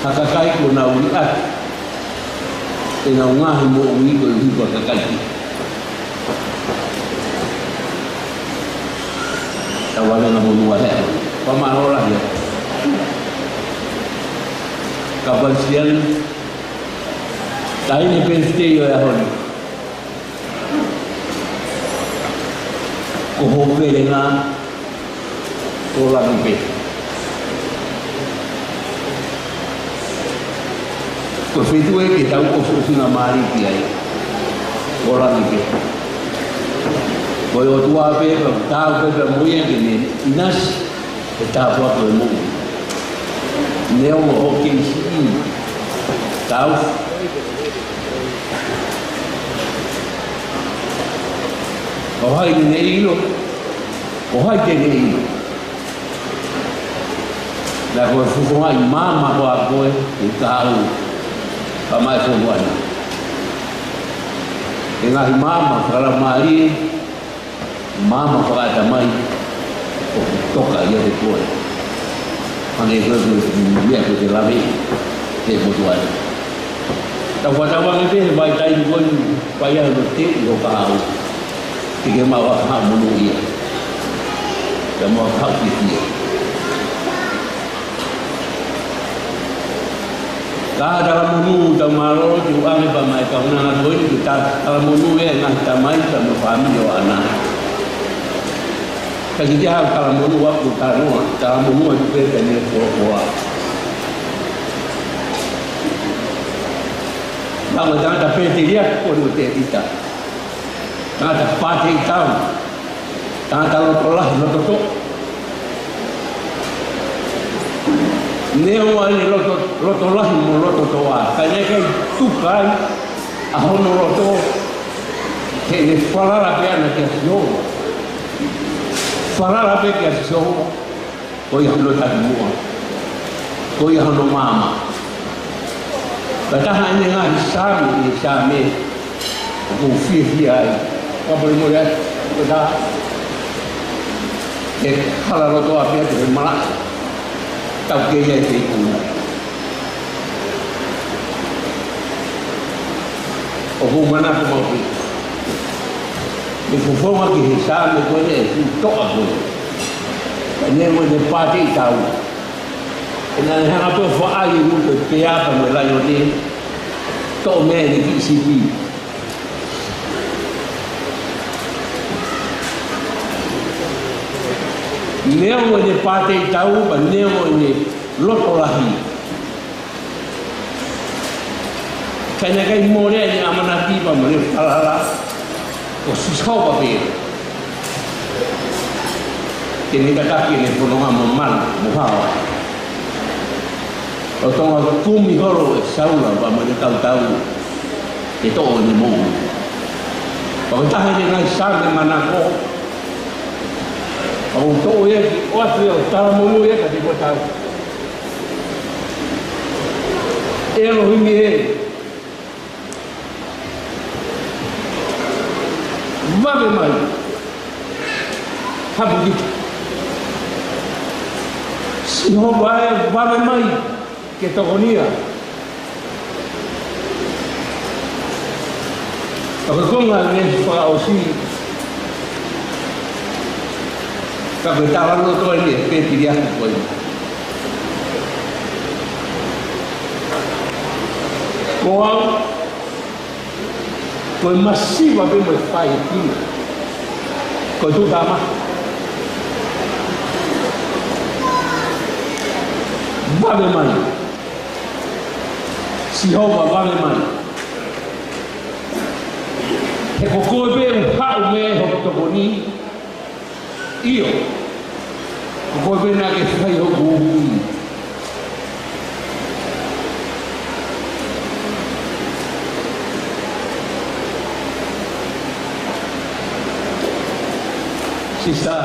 Ha kakai kuo nau liʻaki ʻenau ngaahi moʻui koeʻuhi ko e kakai. Tau lavengamonū he ʻaho. Fakamālō lahi atu. Kau Kalisitiane, taʻahine pēsitei ʻo e ʻaho ni. Ko ho Velenga, ko Langi pē. Ko e feituʻu ia ke tau ʻofoʻofingamālie ki ai, ko Langi pē. Ko e ʻOtua pē, ko e tau pē, pē mo ia ke ne ʻinasi. He tāpuaki ʻo e moʻui. Neongo hoʻo kei siʻi. Tau. Ko hai te ne ʻilo? Ko hai te ne ʻilo? Naʻa ko e fofongaʻi maama koā koe, ʻi he kahaʻu, ka mai fofongaʻi. ʻE ngaahi maama fakalaumālie, maama fakaʻatamai, ʻoku toka ia te koe. Hangē ko e, ko e, ia ko e te lave, te motuʻa. Tau fakatauange pē he vahaʻa taimi ko eni, fai ai hono teuʻi ho kahaʻu. Ke ke maʻu ha kahaʻu monūʻia. Ke maʻu ha kahaʻu fiefia. Ka talamonū tau mālō, te u ʻange pē maʻa e kaunanga ko eni, ke ta-, talamonū e ngaahi tamai, pea mo e fāmili ʻo ʻAna. Ka kiʻi taha talamonū ʻaku talanoa, talamonū atu pē pea ne folofola. Naʻa ko e tangata pēteliake ko eni ʻo Tēvita. Tangata pāteʻi tau. Tangata loto lahi, loto toʻa. Neongo ʻene loto, loto lahi mo loto toʻa, ka naʻe ʻikai tuka ai ʻa hono loto, he ne falala pē ʻana kia Sihova. Falala pē kia Sihova. Ko ia hono takimuʻa. Ko ia hono maama. Ko e taha eni e ngaahi Saame, ʻi he Saame ʻoku ou fiefia ai. Ka pole mo ia, ko e taha. Ke hala loto ʻapē atu he malaʻe. Tau kei ai ke ikuna. ʻOku ou manako maʻu pē. Mei he fofonga ki he Saame ko eni ʻe fuʻu toʻa ko ē. Ka neongo ʻene pāteʻi taua. ʻE naʻe hanga pē ʻo faʻai ʻe Lupe pea ka mo e laione. Toʻo mei ai ʻene kiʻi sipi. Neongo ʻene pāteʻi taua, pea neongo ʻene loto lahi. Ka naʻe ʻikai mole ʻene ʻamanaki pea mo ʻene falala ko Sihova pē. Ke ne tataki ʻene fononga mo mana, mo haoa. ʻO Tonga kumi holo ʻe Saula pea mo ʻene kautau ke toʻo ʻene moʻui. Pea ko e taha eni e ngaahi Saame manako. ʻOku ou toʻo ia ke ʻoatu ia ʻo talamonū ia kiate kitautolu. ʻElohimi ē, vave mai. Hapu kita. Sihova ē, vave mai ke tokoniʻi. Ka ko e konga ʻeni fakaʻosi, ka ko e talanoa ʻeni ʻa e pēteliake ko ē. Ko au, ko e masiva pē mo e faikina. Ko e tuʻutāmaki. Vave mai. Sihova, vave mai. He ko koe pē ʻoku haʻu mei ai hoku tokoni. ʻIo. Ko koe pē naʻa ke fai hoku ui. Sisa,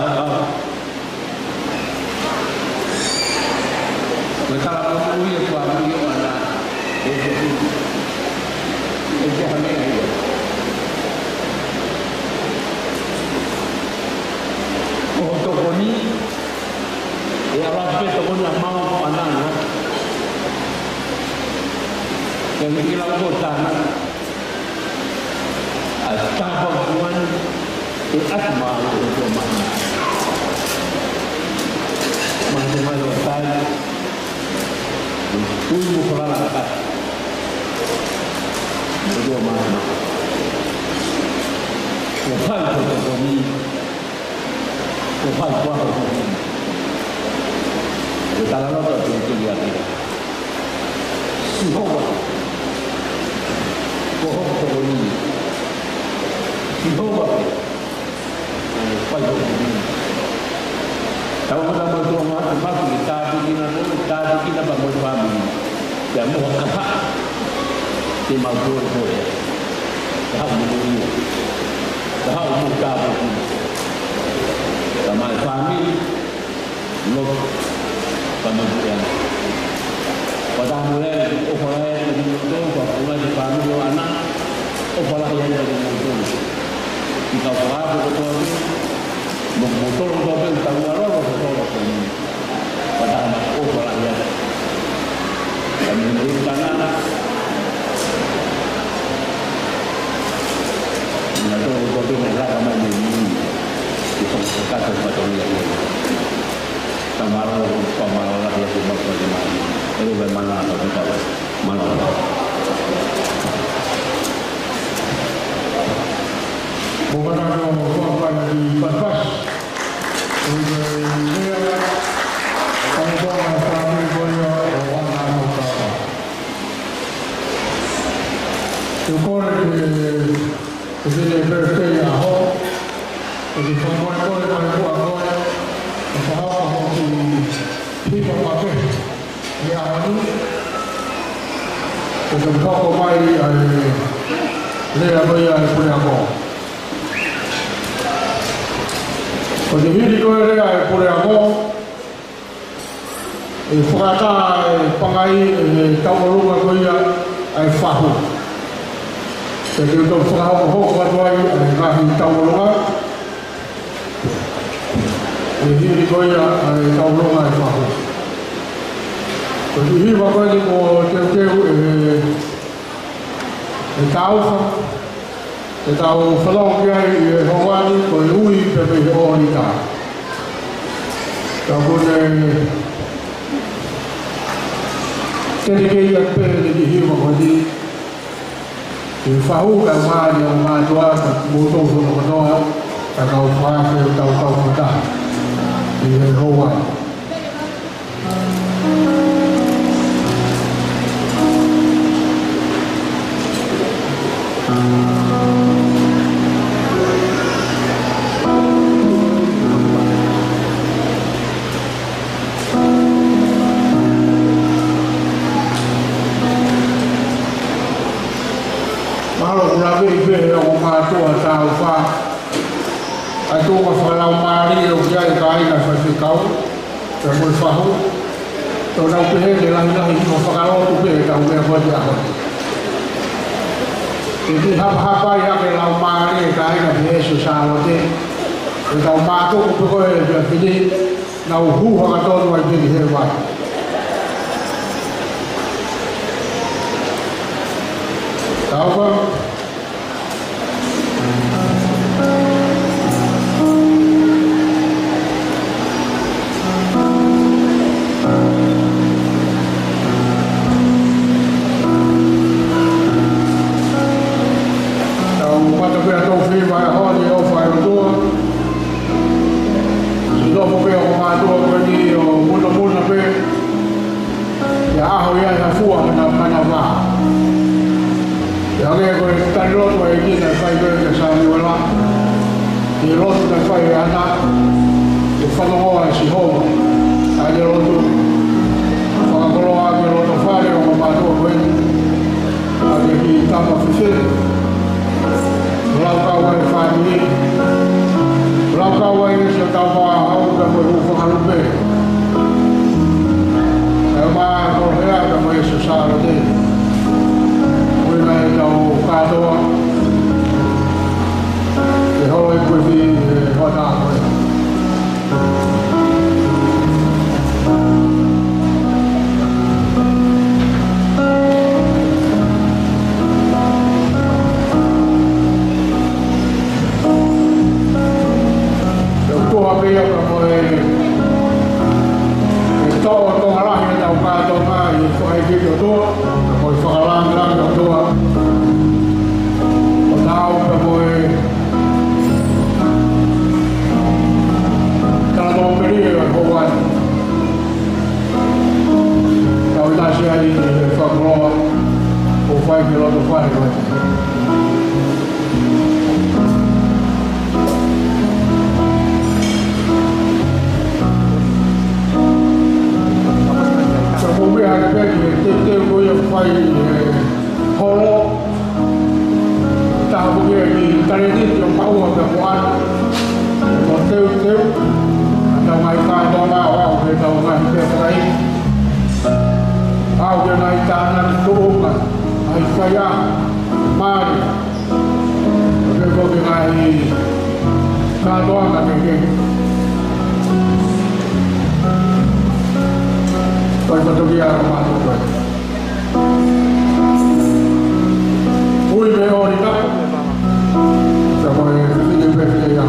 ko e talanoa ʻo e fāmili ʻo ʻAna, ʻe, ʻe, ʻe, ʻe, ʻe, ʻe, ʻo tokoni, ʻe ala pē tokoni ʻa Mao mo ʻAna. Ke hiki lau ko tāna. ʻA e tāpuaki ko eni, ʻe ʻatu maʻu ʻe he ʻOtua maʻana. Maʻana mai ʻo tai. Ui mo falala ʻa e ʻOtua maʻana. Ko hai ko tokoni. Ko hai ko ʻaho ko eni. Ko e talanoa ʻo e pēteliake. Sihova. Ko hoku tokoni. Sihova pē. Ko hai ko eni. Tau ʻamanaki mo e Tonga, ʻe maki, ʻe tāpuekina, ʻe tāpuekina pea mo e fāmili. Pea mo ha kahaʻu. Te mau toe toe. Kahaʻu mo e ʻOtua. Kahaʻu mo e tāpuekina. Ka mai fāmili, lotu, ka mo e ʻOtua. Pea tā mo e, ʻofa lahi atu kiate kimoutolu, pea mo e fāmili ʻo ʻAna, ʻofa lahi atu kiate kimoutolu. Ki he kau fakaako kotoa pē, mo kimoutolu kotoa pē, tau ʻalu ʻo tau ʻalu ʻo tau Pea tā mo e ʻofa lahi atu. Ka mo e ʻOtua na. Naʻa tau ʻofa pē naʻe laka mai mei mui. Ke fakakakato e fatongia ko ē. Ka mālō, ka mālō lahi atu mo e fatongia. ʻE lava mana ʻa e kau. Mālō. Mo kana no mo kana ki Paspas. Ko e lea, ko e konga e fāmili ko ia ʻo ʻAna Hautala. Te u kole ke, ke te ne birthday ʻa ho. Ke te fakamolemole mai kuo ʻa koe. Ke fakaʻofa hoku hiva makehe. ʻI he ʻaho ni, ko e hoko mai ʻa e lea ko ia ʻa e puleako. Ko e hili ko ē lea ʻa e puleako, ʻE fakaʻatā ʻe Pangai ʻa e tauʻolunga ko ia ʻa e fahu. Pea te u toki fakahokohoko atu ai ʻa e ngaahi tauʻolunga ʻi he hili ko ia ʻa e tauʻolunga ʻa e fahu. Ko e kiʻi hiva ko eni kuo teuteu ʻe ʻe Taufa, ʻe tau fanongo ki ai ʻi he houa ni, ko e Ui pē mei he ʻOlita. Ka ʻoku ne tekeʻi atu pē ʻene kiʻi hiva ko eni ki he fahu, kae ʻumaʻā ʻa e mātuʻa, kae ʻumaʻā kimoutolu hono kotoa, ka tau fai ʻetau kau fakataha ʻi he houa ni. Mahalo ʻoku laveʻi pē ʻe he ongo mātuʻa Taufa ʻa e tuʻunga fakalaumālie ʻoku ʻi ai e kāinga faifekau pea mo e fahu. Tau nau pehē ke lahilahi ʻi he fakalotu pē ʻetau meʻa ko eni ʻaho ni. Ke kiʻi hapahapai hake e laumālie ʻa e kāinga mei Sesalote, ʻetau mātuku pē ko ē ʻi he efiafi ni, nau hū hangatonu ai pē ki he vai. Taufa. Tau mata pē ʻa e tofiʻa ʻa e ʻaho ni ʻo fai ʻOtua. Siʻi nofo pē ʻa e ongo mātuʻa ko eni ʻo muimui pē. ʻI he ʻaho ia ʻi he fua mana, manava. ʻI he hangē ko e tali lotu ʻa e ʻEiki naʻe fai ko ē kia Samiuela. ʻI he lotu naʻe fai ʻe ʻAna, ʻi he fanongo ʻa Sihova ʻa ʻene lotu. Fakakoloa ʻa e loto fale ʻo e ongo mātuʻa ko eni. ʻA e kiʻi tama fefine. Laukau ai e fāmili. Laukau ai e siʻotau vā ʻa e ʻaho ni pea mo e hū fakalupe. ʻE ma ko hea pea mo e Sesalote. Ko e ngaahi tau kātoa. Ke holo e kuefi e hota ko ē. Ke u tuha pē ia ka ko e, e toʻo tokolahi ʻetau kātoanga ʻi he fakaʻeiki ʻOtua, ka ko e fakalāngilangi ʻOtua. ʻO tau ka ko e Tala tō peli e houa ni. Tau ʻinasi ai ʻi he fakakoloa ʻo fai ki he loto fale ko ē. Ka ko e meʻa ʻa e peki, teuteu ko ia fai e holo. Taha ko ia ʻi Talēniti ʻo Paua pea mo ʻAna. Ko e teuteu ʻa e ngaahi kātoanga ʻo aʻu ki he ngaahi pea kakai. Aʻu ki he ngaahi tānaki tuʻunga, ngaahi faiako, mali. Ko e ko e ngaahi kātoanga kehekehe. Ko e fatongia ʻa e mātuku ko ē. Ui mei ʻOlita. Ka ko e fefine pē ia.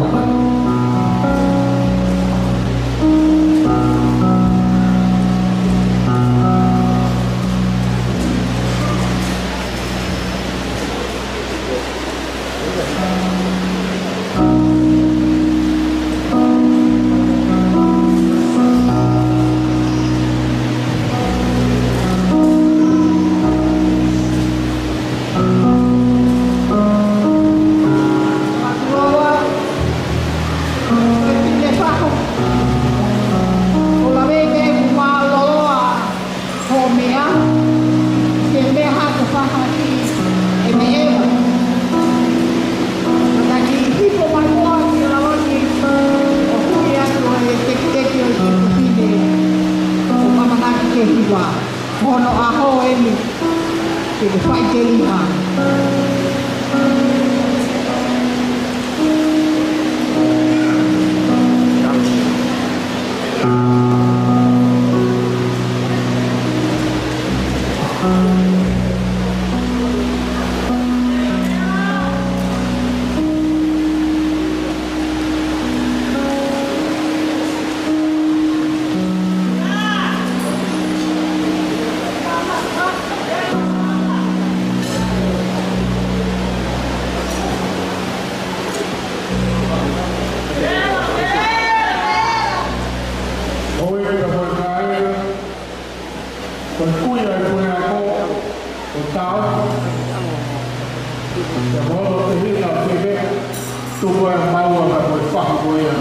Ko e maua ka ko e fahu ko ia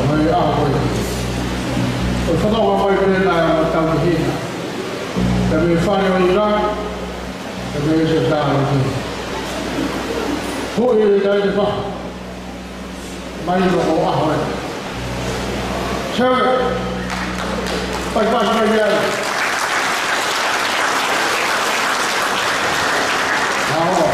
ʻo e ʻaho ko ia. ʻOku fanongo mai pē naʻa mo tau hina. Ka me fale ʻo ira, ka me se talo ki. Ko e taʻe te fahu. Mai lo ko ʻaho e. Sir, pai pasi mai ai. Ao.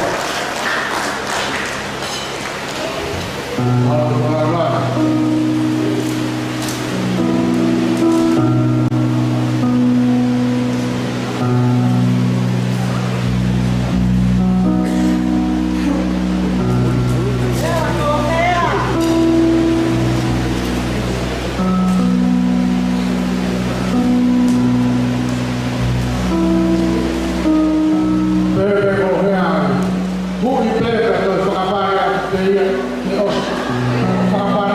Pepe ko hea ai. Hui pepe ko fakapale a te ia ni os. Fakapale.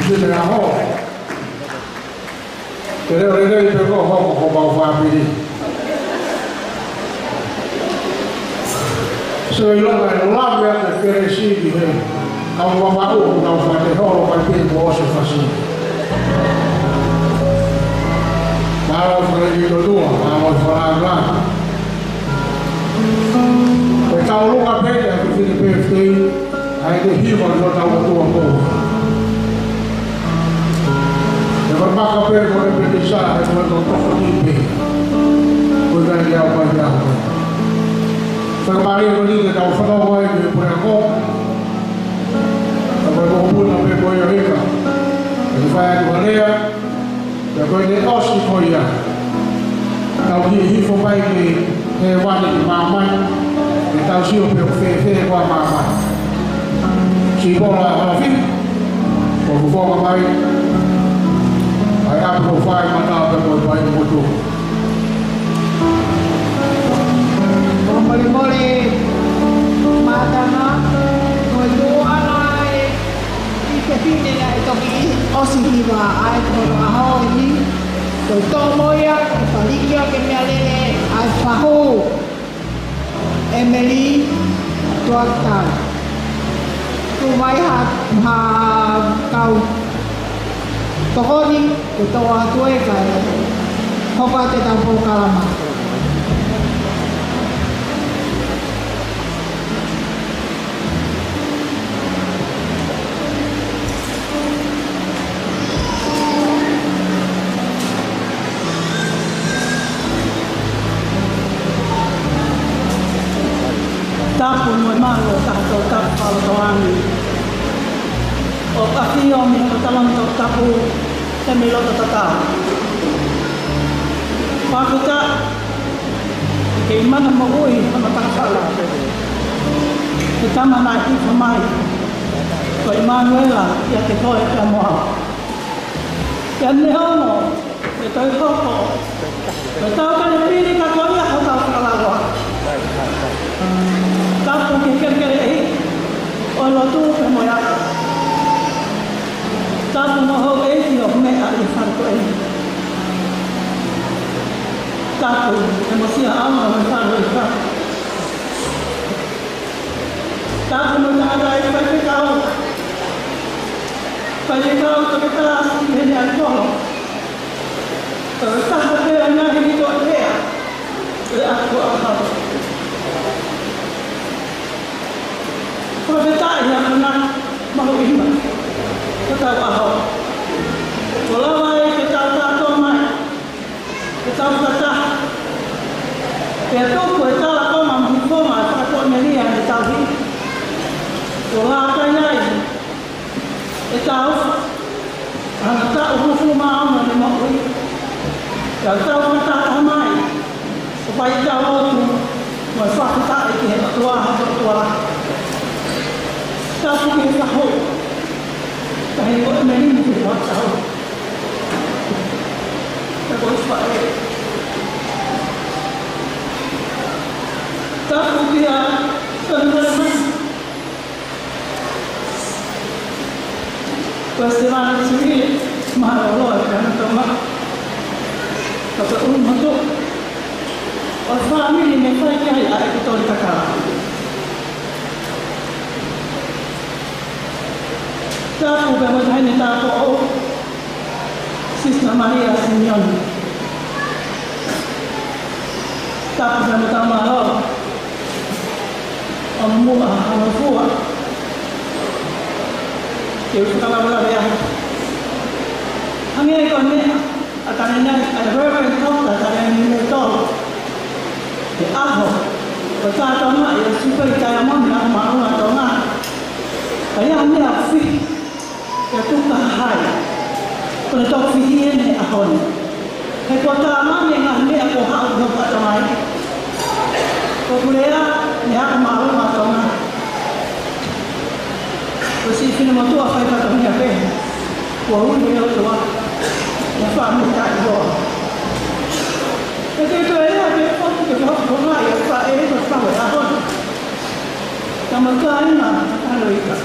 Pine aho. Ke leʻo lelei pē ko ho, ko homau fāmili. Sio ʻi loto ʻa e lave ʻa e kelesi ki he kau mamaʻo ʻo e kau fānau, holo mai pē mo ʻosi fasi. Mālō fakalelei ki he ʻOtua, mālō fakalāngilangi. Ko e tau loka pē ʻa e fefine pē fei, ʻa e ke hiva ki hotau ʻOtua ko. ʻE fakamaka pē ko e pētesa, ʻe ko e tau tokoni pē. Ko e kai au mai au. Fakamālō ko eni ke tau fanongo ai ki he puleako. Ka ko e mokopuna pē ko ia ika. ʻE fai atu ha lea. Pea ko ʻene ʻosi ko ia, tau kiʻi hifo mai ki hēvani ki māmani, ke tau sio pe ʻoku fēfē koā māmani. Siʻi Pola Halafi, ʻo fofonga mai, ʻa e ʻapi ko Fai Mata pea mo e Paimotu. Ko e molemole mātanga, ko e tuʻu ʻana ʻa e fefine naʻe toki ʻosi hiva ʻa e kolo ʻaho ni, ko e toʻo mo ia, ke fāliki ia ke meʻalele ʻa e fahu. Emily Tuakatau. Tuʻu mai ha, ha kau tokoni, ke tau atu e kai. Hoko atu e tau polokalama. Tapu mo e mālō taha tau tapu fakalotolahi. ʻOku ʻafio mei he talanoa tapu, he mei loto tatau. Fakafetaʻi, ke ʻi mana moʻui, mana takafala. Ke tama naʻe hifo mai, ko ʻImanuela, ʻiate koe pea mo au. Pea neongo, ʻe toe hoko, ʻe tau kane pili ka ko ia hotau fakalava. Tapu ki he kelekele ʻi, ʻo e lotu pea mo ia. Tapu mo houʻeiki ʻo meʻa ʻi fale ko eni. Tapu, ʻe mo sia au mo fale ʻi fale. Tapu mo tangataʻeiki faifekau. Faifekau Toketā Sitiveni Alikolo. Ko e taha pē ʻa e ngaahi hiko ʻea. ʻE aku a hau. Fakafetaʻi ʻa e ngaahi mahuʻinga. Ko e tau ʻaho. Ko lava ai ke tau kātoa mai. Ke tau fakataha. Pea tuku e tala konga mo e hifonga ʻa e fakapoʻonelia ʻe tau hiki. Ko lākai ai ʻe tau, ʻa e taʻu hongofulu mā ono ʻene moʻui. Pea tau fakataha mai. ʻO fai tau lotu, mo e fakataha ki he ʻOtua, ʻa e ʻOtua. Tapu ki he fahu. Kahi ko e meni mo e fakataha. Ka ko e faʻē. Tapu kia Tony Molemani. Ko Stefano Tuile, mālō ʻa e kau tama. Ka ko e ʻulumotu ʻo e fāmili ne fai ki ai ʻa e kutoli kakala. Tapu pea mo e taʻahine tāupoʻou, Sister Maria Simeone. Tapu pea mo e tau mālō ʻo Muʻa Hangafua. Ke u fakalavelave ai. Hangē ko e meʻa ʻa Tane Nani, ʻa e Reverend Doctor Tane Nani Leto. He ʻaho ko e kātoanga ʻi he Super Diamond ʻa Māʻunga Tonga. Ka ʻi ai ha meʻa fī, ʻe tuku hai. Ko e toki fī ʻeni he ʻaho ni. He kuo tāmani e ngaahi meʻa kuo haʻu ki hoku ʻatamai. Ko e pule ʻa e meʻa ko Māʻunga Tonga. Ko siʻi finemotuʻa fai fatongia pē. Kuo ui ʻe he ʻOtua. Naʻe fāmili taʻi hoa. He te toe ea pē foki ke fakafofongaʻi ʻa e faʻē ko e faʻē ʻaho ni. Tama kāinga, ʻa Kaloika.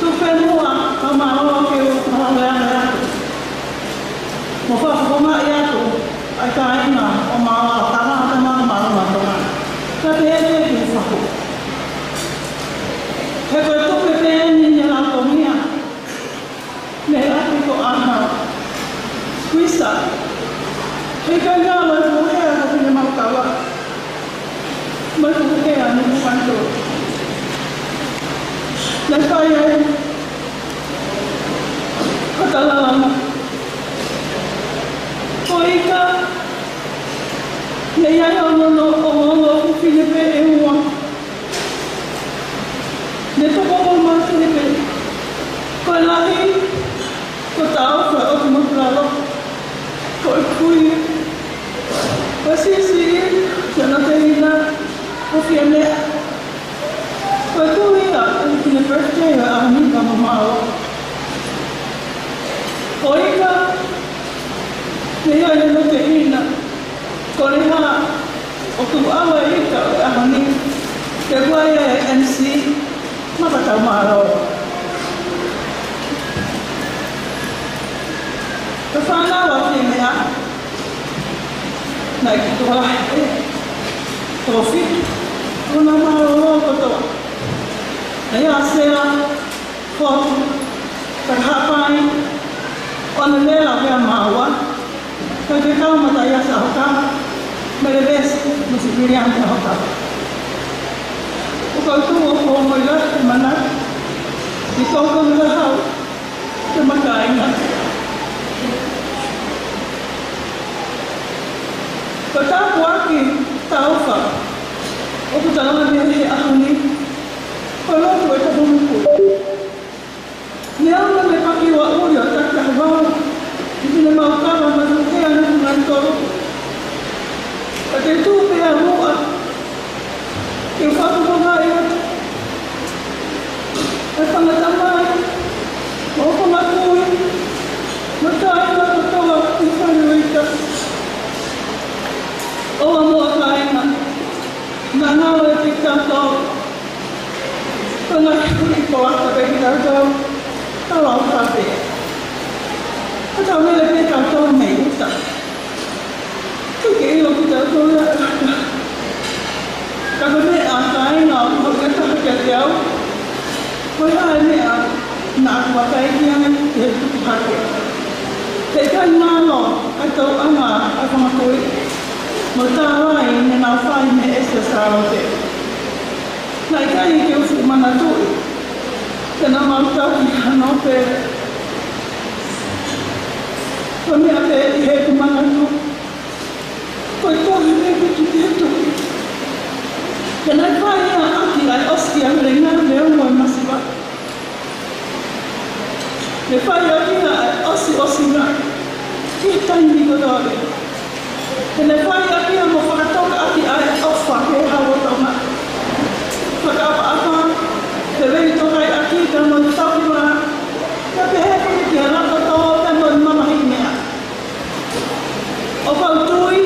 Tuku pē muʻa, ka mālō ke u fakaleaʻaki atu. Mo fakafofongaʻi atu ʻa e kāinga ʻo Maoa, ʻa e kāinga ʻo Maoa, mālō mālō. Ka te eke ki faku. He ko e tupe pē eni ne lautongia mei he ʻapi ko ʻAhau. Kuisa. He kāinga mai Fuʻu Hea ko Finemāukava. Mai Fuʻu Hea Nukuʻalofa. Naʻe fai ai ko Talalama. Ko e ika, naʻe ʻi ai ʻa hono ongoongo fefine pē ʻe ua. Ne toko ua mate pē. Ko e lahi, ko Taufa ʻOtu Makulalo. Ko e kui, ko e siʻisiʻi, ko hono tehina, ko Fiameʻa. Ko e tuʻi ia ʻo e fefine birthday ʻo e ʻaho ni ka mamao. Ko e ika, naʻe ʻi ai hono tehina, ko Leha, ʻoku ʻalu e ika ʻo e ʻaho ni ke fai e M C, Makataumālō. Ko e fānau ʻa Fiameʻa, naʻe ki tuʻa lahi pē, toko fitu, ʻo na mālōlō kotoa. Naʻe ʻi ai ʻa Sela, Fotu, Takahapai, ʻo ne lele pē ʻa Maoa, kae kau Mataiasi ʻAhokava, Melevesi, mo Sipiliani ʻAhokava. ʻOku ou tui ʻoku ongo ʻi lahi e manatu, ʻi toko ua hau, ke makainga. Ko e tāpuaki Taufa, ʻoku tala mai he ʻaho ni, ko e lotu ʻa e Tapungakuʻi. Neongo ne paki ua ʻuli ʻo Takitaha Vau, ʻi Finemāukava mo Fuʻu Hea Nukuʻalofa. Ka te u tuʻu pē ʻi muʻa, ke u fakafofongaʻi atu ʻa e fanga tamai, mo e fanga kui, mo e kāinga kotoa ʻi Faleʻuita. ʻOua muʻa kāinga, naʻa ngalo e kitautolu. Ko e ngaahi fuʻu kolata pē kitautolu, tau lau kape. Ka tau lele pē kitautolu mei ʻuta. Ke ke ʻilo kitautolu ia ʻata. Ka ko e meʻa kāinga ʻoku ou ʻai atu kiate au. Ko e hā e meʻa naʻa ku vakai ki ai he tupu hake. He ʻikai ngalo ʻa e tauʻanga ʻa e fanga kui mo e tālai ne nau fai mei he ʻEsi ʻa Sālote. Naʻe ʻikai ke u fuʻu manatuʻi, te nau maʻu tauhi hano pē. Ko e meʻa pē ʻi heʻeku manatu, ko e tohi ʻeku tuʻi ʻe tuʻi. Pea naʻe fai ia ʻaki ʻa e ʻosi ʻa e lelei ngāue ʻo e masiva. Ne fai ʻaki ia ʻa e ʻosiʻosinga ki he taimi kotoa pē. Pea ne fai ʻaki ia mo fakatoka ʻaki ʻa e ʻofa ki he Hau ʻo Tonga. Fakaʻapaʻapa, pea lelei tokaiʻaki ka mo e tauhi vā, pea pehē foki ki he laka tō pea mo e mamahiʻi meʻa. ʻOku ou tui,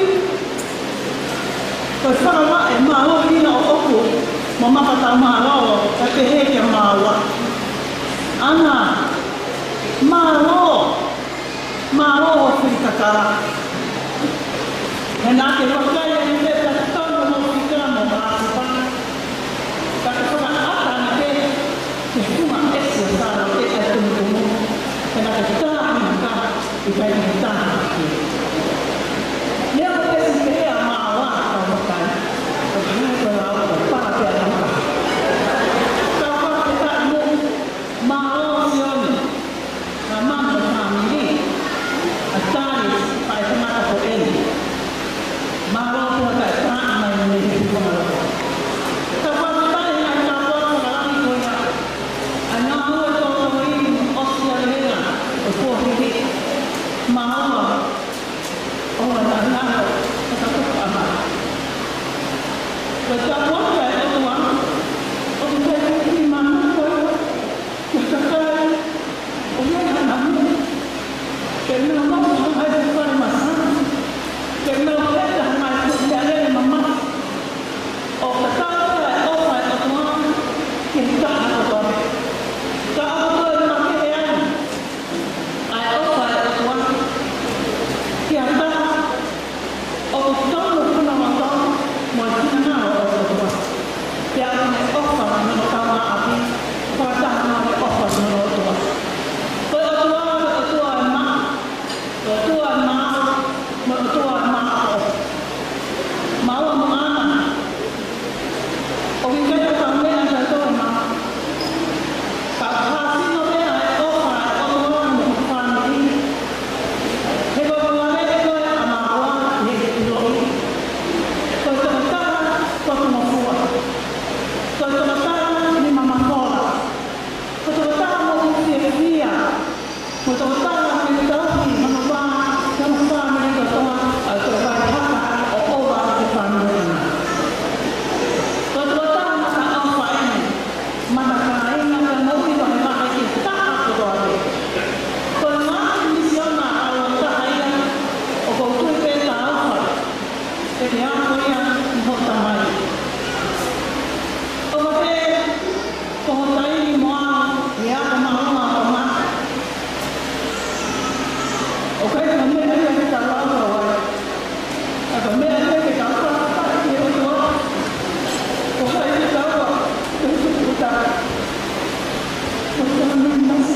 ko e fakavaʻe mālohi ʻaupito ʻoʻoku mo Makataumālō, kae pehē kia Maoa. ʻAna, mālō, mālō hoʻo fili kakala. He naʻa ke vakai ʻi he pepa tonu mo fika mo mākupa. Ka ke fakaʻata ange pē ki he funga ʻEsi ʻa Sālote ʻa e tumutumu. He naʻa ke tā ange ka ʻikai ke tā ange. Lea ʻo ʻEsi pehē ʻa Maoa ka vakai. Ka hana ko e lau ka pā pē ʻa Maoa. Ka pā pē ʻa Maoa. Mālō Sione. Ka mano fāmili. ʻA Talis, ʻa e tangata ko eni. Mālō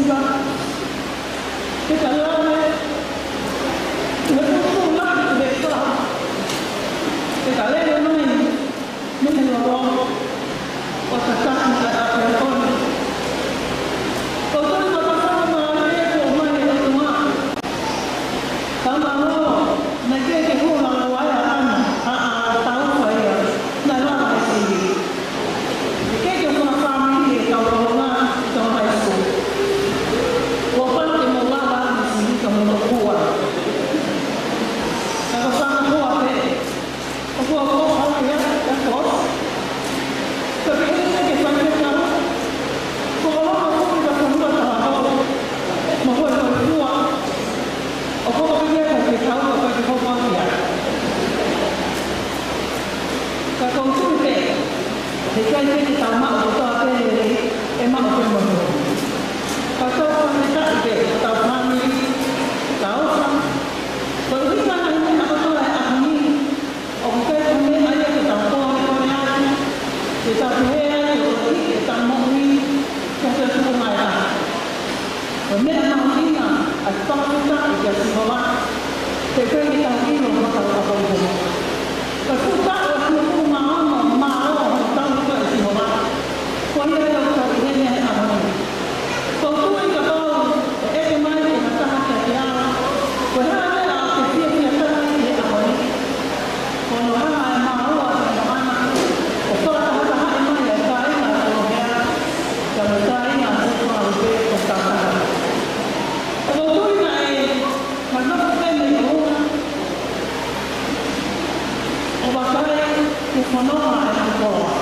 Ke ta lave, ke ta tuʻu lahi ki he ʻEiki, ke ta lele mai mei he loloto ʻo tataki ʻa e ʻapiako ni. Ko e tui ka pasama mai e ko mai e ʻOtua. Ka mālō, naʻe ʻikai ke hū lalo ai ʻa ʻAna, ʻa, ʻa Taufa ia, naʻe lava he sivi. ʻIkai ke fakafāmili e kau ʻolunga ʻi tō high school. Kuo pau ke mou lava he sivi ka mou tokua. Ka ko Sāmoa pē, ʻoku ou ʻofa ia, ʻa e boss. Ka pehē naʻe ʻikai ke fai pē kau. Ko e ʻolunga foki ka fanua taha holo. Mo hoʻo ʻOtua. ʻOku ou ʻofa ia ka ke kau, ka ke hoko ia. Ka ʻoku ou tui pē, heʻikai ke tau maʻu kotoa pē, ʻe maʻu pē mo e hoko. Ka tau fakafetaʻi pē, tau fāmili, tau ʻofa. Ko e ʻuhinga ia ʻa e meʻa kotoa ʻi he ʻaho ni, ʻoku ʻikai ko e meʻa ia ke tau pōlepole ai, ke tau pehē ai ʻoku ʻikai ke tau moʻui, ka ke tuku mai ai. Ko e meʻa mahuʻinga ʻa e fakafetaʻi kia Sihova, he ʻoku ʻikai ke tau ʻilo hotau ʻaho ʻi he. Ko e fuʻu taʻu ʻe hongofulu mā ono, mā ono ʻo e tau ʻa Sihova. Ko ia ʻoku tau ʻi heni he ʻaho ni. ʻOku ou tui kapau ʻe ʻeke mai ke na taha kiate au, ko e hā e meʻa ʻoku ke fiefia taha ai he ʻaho ni? Ko hono hanga ʻe Māua ʻa e ʻAna ʻo fakatahatahaʻi mai ʻa e kāinga ʻo Kolohea, pea mo e kāinga ʻo Tuʻapulelulu ʻo Tauhara. ʻOku ou tui naʻe, naʻe nofo pē mei ʻolunga ʻo vakai ki he fononga ʻa e koloa.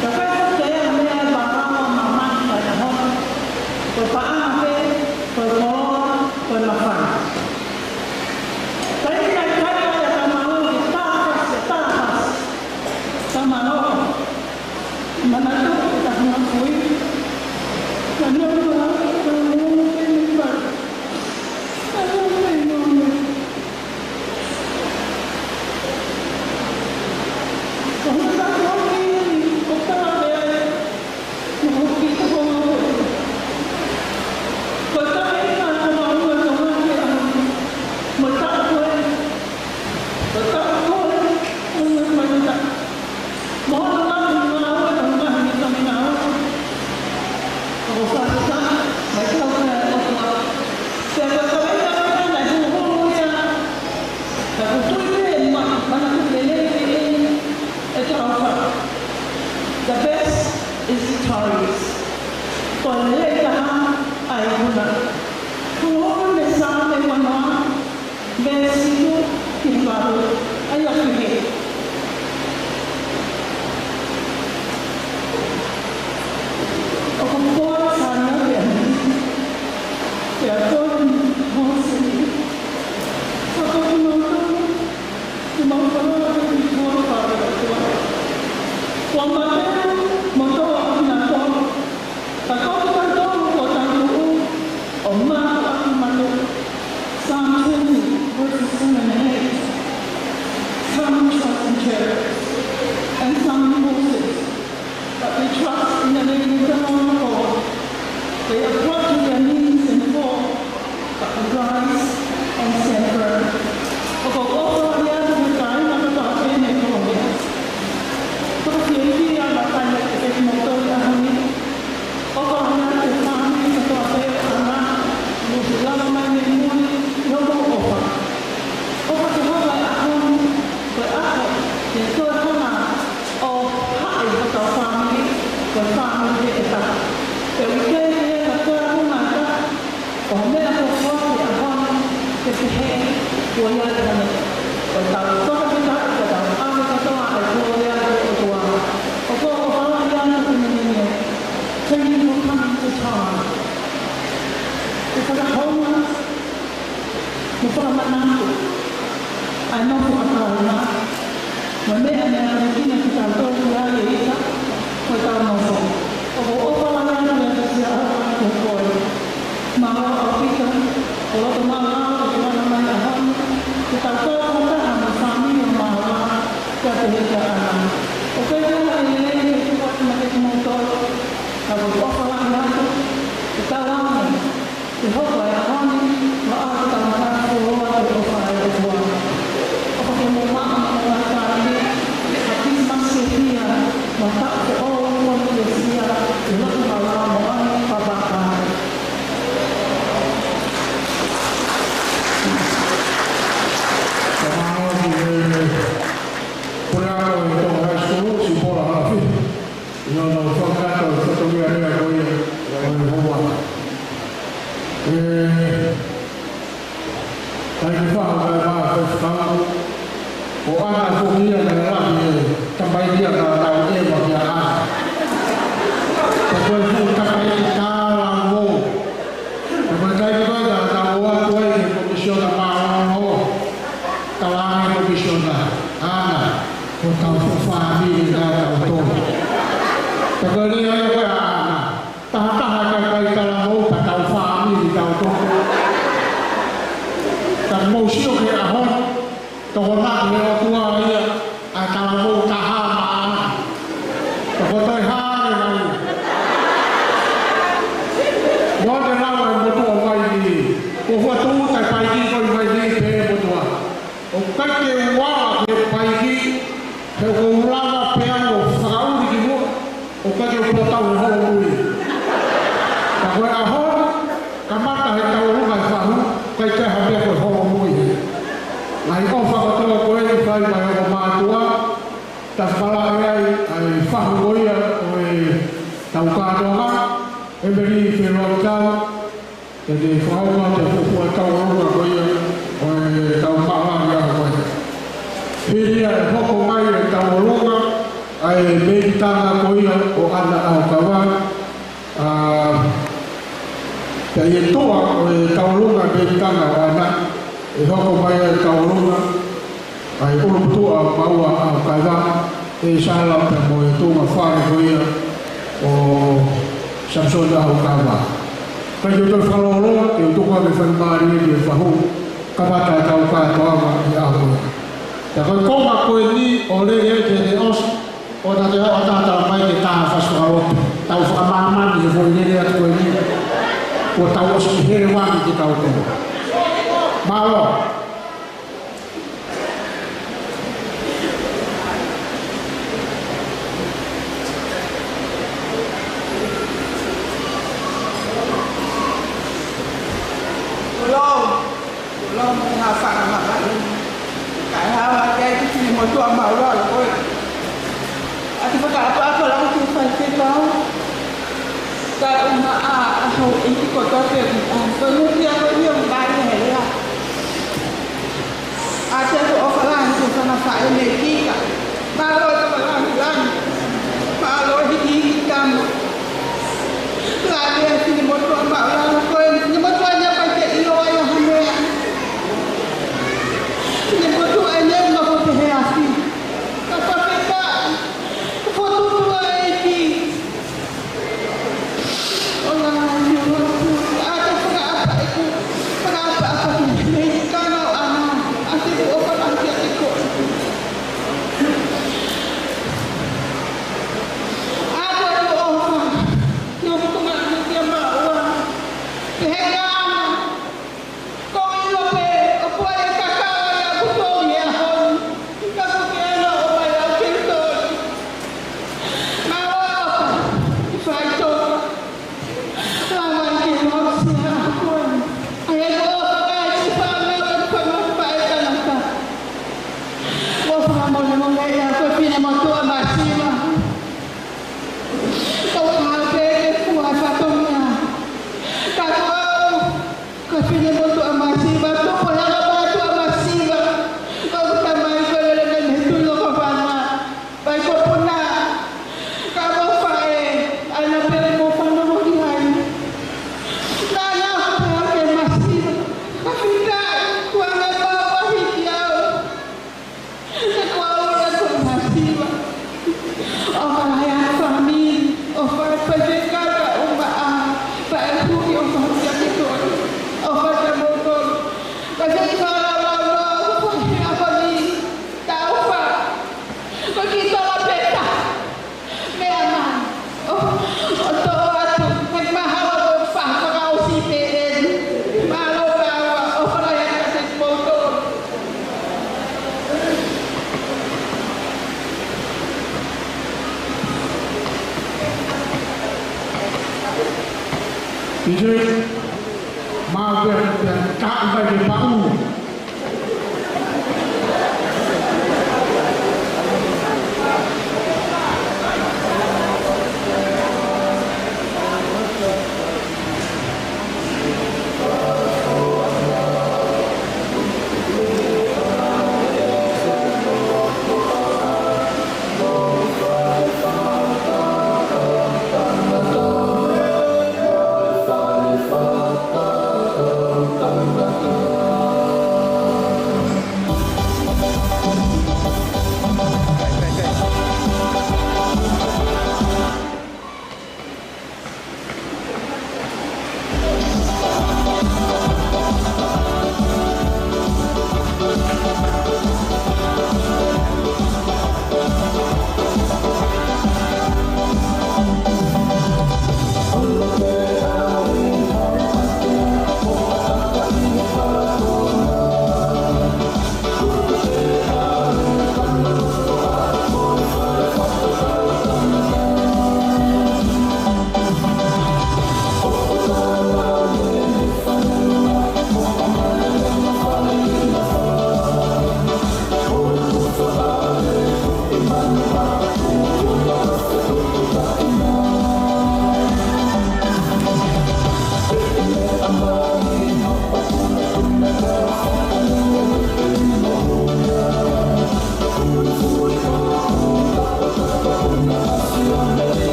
Ka ʻikai foki ke ʻi ai ha meʻa ʻe vāvāvā mai ʻi he ʻaho ni, ko e paʻanga pē, ko e koloa, ko e mafana. Ka ʻi ai nai kai ʻa e tama ʻo e tāpasi, tāpasi. Tama ʻo, manatu ki he taha mo e kui. Ka nau ua, ka nau ua, ka nau ua. Ka nau ua, ka nau ua. Ko hono taʻu ʻeni, ko e taʻu ʻeni, ʻoku ou kiʻi tokanga foki. Ko e taʻu ʻeni, ko e taʻu ʻeni, ko e taʻu ʻeni, ko e taʻu ʻeni, ko e taʻu ʻeni. Mo hono lahi ngāue, hono lahi mita mei ngāue. ʻOku ou fakafetaʻi, mai tau pē ʻOtua. Pea ko e kaveinga pē naʻe huhulu ia. Ka ʻoku ou tui pē, ma, manatu lelei pē ʻeni, ʻe Taufa. The best is victorious. Ko e lelei taha ʻa e ikuna. Huhulu mei he Saame uanoa, veesi fitu ki he valu, ʻa ia ʻoku pehē: ʻOku pō ʻa Saame pea, pea pō ʻa Mōsese, ʻa ko kimautolu, kimautolu ʻa e kei pō ʻa e ʻOtua. Kuo mate mo tō ʻa kinautolu. Ka ko kitautolu kuo tau tuʻu ʻo mātuʻaki mate. Psalm twenty, verses seven and eight. Some trust in chariots, and some in horses, but we trust in the name of the Lord our God. They are brought to their knees and fall, but we rise and stand firm. ʻOku ou ʻofa lahi atu ki he kāinga kotoa pē mei Kolohea. Ko e fiefia ʻa e kāinga ʻi he motu ʻi he ʻaho ni. ʻOku ou ʻofa atu ki he fāmili kotoa pē ʻa ʻAna, ʻoku lava mai mei muli, ʻi hoʻomou ʻofa. ʻOfa ke hoko e ʻaho ni ko e ʻaho ke toe hanga ʻo haʻi hotau fāmili, ko e fāmili ʻe taha. Pea ʻoku ʻikai ke ʻi ai ha toe ʻaho ʻe taha, ko e meʻa ko e foaki ʻa e ʻaho ni, ke pehē, kuo ʻi ai ʻa e ʻaho ni. Ko ʻetau fakafetaʻi, ko ʻetau ʻave kotoa ʻa e kolōlia ki he ʻOtua. ʻOku ou ʻofa lahi atu ki he meʻa ni. Thank you for coming to Tonga. Ke fakahounga mo fakamanatu ʻa e nofo ʻa e kāinga, mo e meʻa naʻe ʻamanekina kitautolu ki ai ʻe ʻIsa, ko ʻetau nofo. ʻOku ou ʻofa lahi atu ʻi he ʻEiki Sihova kiate koe. Mālō ʻaupito, ʻoku loto mālōlō ʻa e lava mai ʻa e ʻaho ni, ke tau kau fakataha mo e fāmili ʻo Mālōlō, pea pehē kia ʻAna. ʻOku ʻikai ke ʻi ai ha lelei ʻe tuku atu maʻa kimoutolu, ka ʻoku ou ʻofa lahi atu, ʻi hono fakakakato ʻo e fatongia lea ko ia ʻo e houa. ʻE, tai ke faha kai mā fai fakau. ʻO ʻAna foki ia naʻe lahi e tamaiki ʻa e tau ʻeva kia ʻAna. Ka ko e fuʻu tamaiki talavou. Ka ko e taimi ko ē naʻa tau ō atu ai ki he komisiona mālōlō. Talaange ʻe he komisiona, ʻAna, ko hotau fuʻu fāmili ʻa tautolu. Ka ko e lea ia ko ē ʻa ʻAna, tahataha e kakai talavou pea tau fāmili tautolu. Ka mou sio ki he ʻaho ni, tokonaki ʻe he ʻOtua ia ʻa e talavou taha maʻa ʻAna. Ka ko e toe hā ange mai. Ko e lau ʻa e motuʻa Vainī. Ko e fuʻu tūʻuta e paiki ko ē ʻi Vainī pē motuʻa. ʻOku ʻikai ke u ala ki he paiki, he ʻoku ou lava pē au ʻo fakaʻuli ki muʻa, ʻoku ʻikai ke u pōtau he holomui. Ka ko e ʻaho ni, kamata he tauʻolunga e fahu, ʻikai ke ʻi ai ha meʻa ko e holomui he. Ngaahi ʻofa kotoa ko eni fai mai ʻo mātuʻa, ta fala e ai, ʻa e fahu ko ia ʻo e tau kātoanga, ʻEmeli Feloikau, ke te fakaongo te fuafua tauʻolunga ko ia ʻo e tau maʻalahi ʻaho ko ia. Hili ia ʻe hoko mai e tauʻolunga ʻa e meʻitanga ko ia ʻo ʻAna ʻAhokava. ʻA, pea ʻi he tuʻa ʻo e tauʻolunga meʻitanga ʻo ʻAna, ʻe hoko mai e tauʻolunga ʻa e ʻulumotuʻa Maua ʻAhokava, ʻe sala pea mo e tuʻunga fale ko ia ʻo Samisoni ʻAhokava. Ka ʻi he toe fakalōloa, ke u tuku ʻa e faingamālie ki he fahu, kamata e tau kātoanga ʻi he ʻaho ko ia. Pea ko e konga ko eni ʻo lele ai ke ne ʻosi, ʻo tatau ʻo tatau mai ke tā fasi fakalotu. Tau fakamāmani he foʻi lele atu ko eni. Kuo tau ʻosi ki hēvani kitautolu. Mālō. Kulo, kulo mo ha fanga maka. Kae hao atu ai ki he motuʻa māʻulalo ko ē. ʻA e fakaʻapaʻapa lahi ki he faifekau. Kae ʻumaʻā ʻa houʻeiki kotoa pē ʻoku ʻi ai. Ko e ngutu ia ko ia ʻoku ʻi ai he lea. ʻA e ʻofa lahi ki he fanga faʻē mei Tika. Mālō e tama langilangi. Mālō e hikihiki tama. Lave e finemotuʻa māʻulalo ko eni, finemotuʻa ia ʻoku ʻikai ke ʻilo ai ha meʻa. Finemotuʻa ia ʻoku nofo pē he afi. Ka fakafetaʻi, ka fokotuʻu ʻa e ʻEiki. ʻO lava ni ʻo atu, ʻa e fakaʻapaʻapa, fakaʻapaʻapa ki he meʻi kana ʻo ʻAna, ʻa e fuʻu ʻofa lahi kiate koe. ʻA e fuʻu ʻofa, ʻio, ko e meʻa kia Maua, pehē kia ʻAna, ko e ʻilo pē, ʻoku ʻi ai e kakala ia kuo toli he ʻaho ni, ka ko e ʻaho ni ʻoku ʻomai au ke toli. Maua ʻofa, ʻi faitoka. Lava ke mau sia koe. ʻA ia ko e ʻofa ʻa e fānau, ʻa e fānau faʻē tangata. ʻOfa fakamolemole ia ko e finemotuʻa masiva. Ko e hā pē ke fua fatongia. Ka ko au, ko e finemotuʻa masiva, tupu he anga mātuʻa masiva. Ko ʻeku tamai ko e lele mei he tuʻi Lokovana, Vaikopuna. Ka ko e faʻē, ʻa ia pē mo fanongo ki ai. Naʻa na ʻofa pē au ke masiva. Ka fika ai, kuo ne mau ʻahiʻahi au. He ko au ia ko e masiva. ʻOfa lahi ʻa e fāmili, ʻofa ʻa e faifekau kae ʻumaʻā, pea ʻoku ou ʻofa ʻiate koe. ʻOfa ʻiate kimoutolu. Ka ke i fakalaulau noa, ʻofa he ʻaho ni, tau ʻofa. Ko e kiʻi tola pē taha. Meʻa mai. ʻO, ʻo toʻo atu. He mahalo ko e fakaʻosi pē eni. Mālō Maua, ʻofa lahi atu kiate kimoutolu. P J, mau pē, pē, ka ʻikai ke paʻu.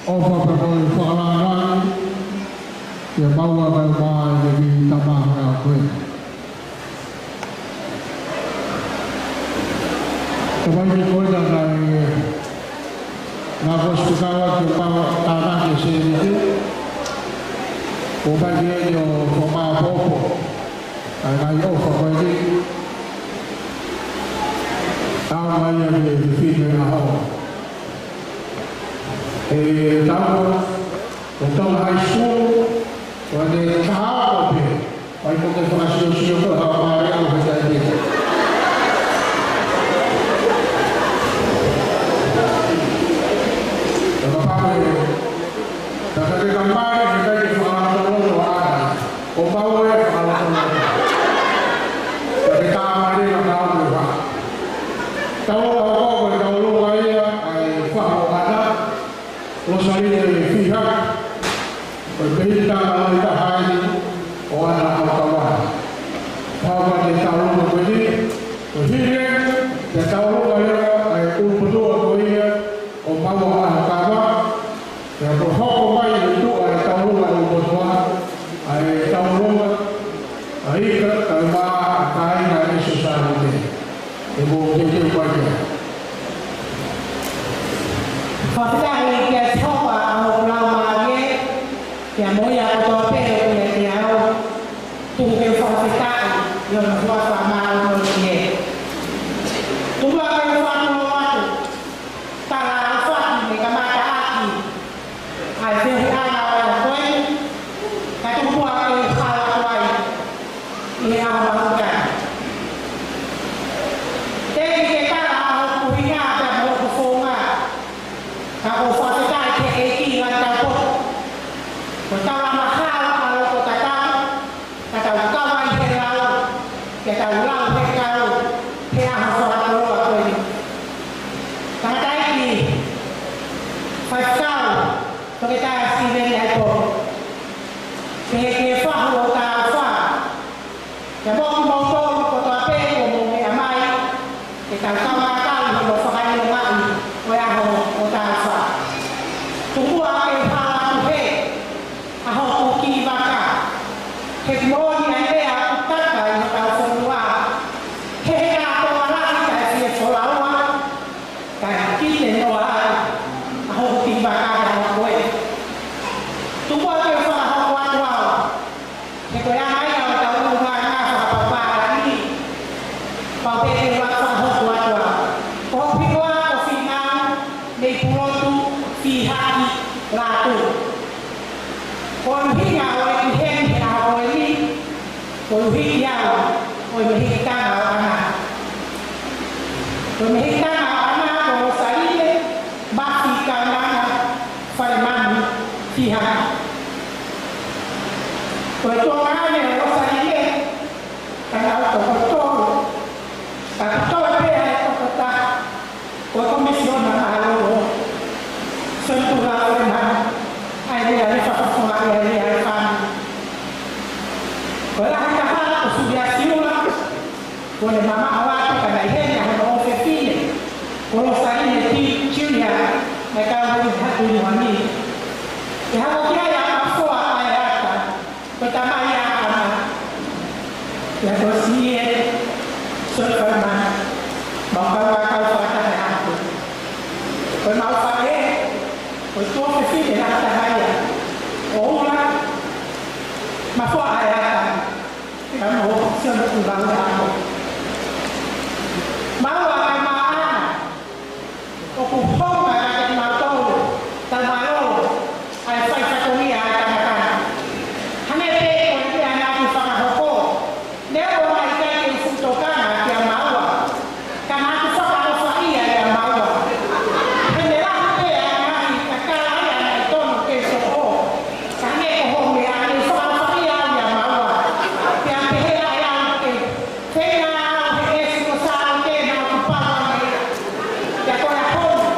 ʻOfa pē ko e fakalāngilangi ke maua mai ʻe he tama ko ē. Tamaiki ko ē naʻe, naʻe ʻosi fekau ke mau tānaki e sēniti. ʻOku ʻikai ke ʻi ai ʻo fakamāʻopoʻopo ʻa e ngaahi ʻofa ko eni. Tau mai ʻa e fefine ʻaho. ʻE tau, ʻo tau high school, ʻo ne kaha pē, ʻai ko e fakasiosio ko e haʻamālie ʻo e taimi. Ka ka pau ē, ka ka ke ka mare, ka ka ke fakalotoloto ʻa ʻAna. ʻO mau ē fakalotoloto. Ka ke ka mare, ka ka ʻoua. Tau ʻa ko e tau longa ia, ʻa e faʻo ʻAna. Losalie Fihaki, ko e pehita ʻa e taha eni ʻo ʻAna ʻAukava. Pau ka te tau longa ko eni, ko e hili eni, te tau longa leva ʻa e ʻulumotuʻa ko ia ʻo Maua ʻAukava, pea ko e hoko mai ʻi tuʻa e tau longa ʻulumotuʻa, ʻa e tau longa, ʻa e ika, ʻa e mā, ʻa e kāinga ʻa e sōsaieti. ʻE mo ke ke upakia. Fakafetaʻi kia Sihova ʻa hoku laumālie, pea mo ia kotoa pē ʻoku ʻiate au, tuku ke u fakafetaʻi ʻi hono huafa māʻoniʻoni ē. Tuku ke u fakatulou atu, tala ʻa e fatu mei kamata ʻaki ʻa e feohiʻanga ʻo e ʻaho ko eni, ka tuku muʻa ke u hala atu ai ʻi he ʻaho mahuʻinga. Teʻeki ke tala ʻa hoku ʻuhinga pea mo hoku founga, ka ʻoku ou fakafetaʻi ki he ʻEiki ʻi he ngaahi taupotu. Ko e tau angahala ʻa e loto tatau, ka tau kau ai he lau, ke tau lau he kau, he ʻaho fakakoloa ko eni. Tangataʻeiki Faifekau Toketā Sitiveni Aipoki, pehē ki he fahu ʻo Tāufa, pea mo kimoutolu kotoa pē ʻoku mou meʻa mai, ke tau kau ʻi he kau ʻi hono fakaʻilongaʻi ʻo e ʻaho ʻo Tāufa. Tuku muʻa ke u hala atu he ʻa hoku kiʻi vaka. He ʻoku moʻoni ʻa e lea ʻoku tata ʻi hotau fonua. He he kātoa lahi kae fie folaua, kae kite noa ai ʻa hoku kiʻi vaka he ʻaho ko ē. Tuku ke u fakahoko atu au. He ko e anga ia ʻo ʻetau ʻulungaanga fakapapālangi. Pau pē ke u fakahoko atu au. Ko hoku hingoa ko Fīnau mei Pulotu Fihaki Lātū. Ko e ʻuhinga ʻo e ʻi heni he ʻaho ko eni, ko e ʻuhinga ia ʻo e mehikitanga ʻo ʻAna. Ko e mehikitanga ʻo ʻAna ko Losalie Mafi Kaunanga Falemanu Fihaki. Ko e tuongaʻane ʻo Losalie, ka nau toko tolu, ka ko e tolu pē ʻa e toko taha. Ko e Komisiona Mālōlō, Sione Tuʻilaʻeua Fenani, ʻa ia ʻoku ne fakafofongaʻi ʻa e lea ʻa e fāmili. Ko e lahi taha ko Sulia Siula, kuo ne mamaʻo atu ka naʻe ʻi heni ʻa hono ʻofefine, ko Losalie Junior, naʻe kau ai ʻi he Haʻa Tuʻi Nuʻu Mini. Ke hoko ki ai ʻa Mafoa ʻa e ata, ko e tamai ʻa ʻAna. Ia ko Sione Falemanu, mau kau ʻa kau fakataha atu. Ko e mau faʻē, ko e tuofefine ʻa taha ia. ʻO ʻUla, Mafoa ʻa e ata. Ia mo Sione Tuʻilaʻeua. Mau ʻa e mau ʻAna. ʻOku homa ʻa kimautolu, tau mālōlō, ʻa e fai fatongia ʻa e tangata. Hangē pē ko e meʻa naʻa ku fakahoko. Neongo naʻe ʻikai ke u fuʻu tokanga kia Maua, ka naʻa ku fakaʻofaʻia ʻia Maua. He ne lahi pē ʻa e ngaahi kakala ia naʻe tonu ke u toko. Ka hangē ko hoʻo meʻa, ne u fakaʻofaʻia au ʻia Maua. Pea pehē ai au ke feinga au he ʻesi ko Sālote naʻa ku pau ange. Pea ko e ʻaho ni,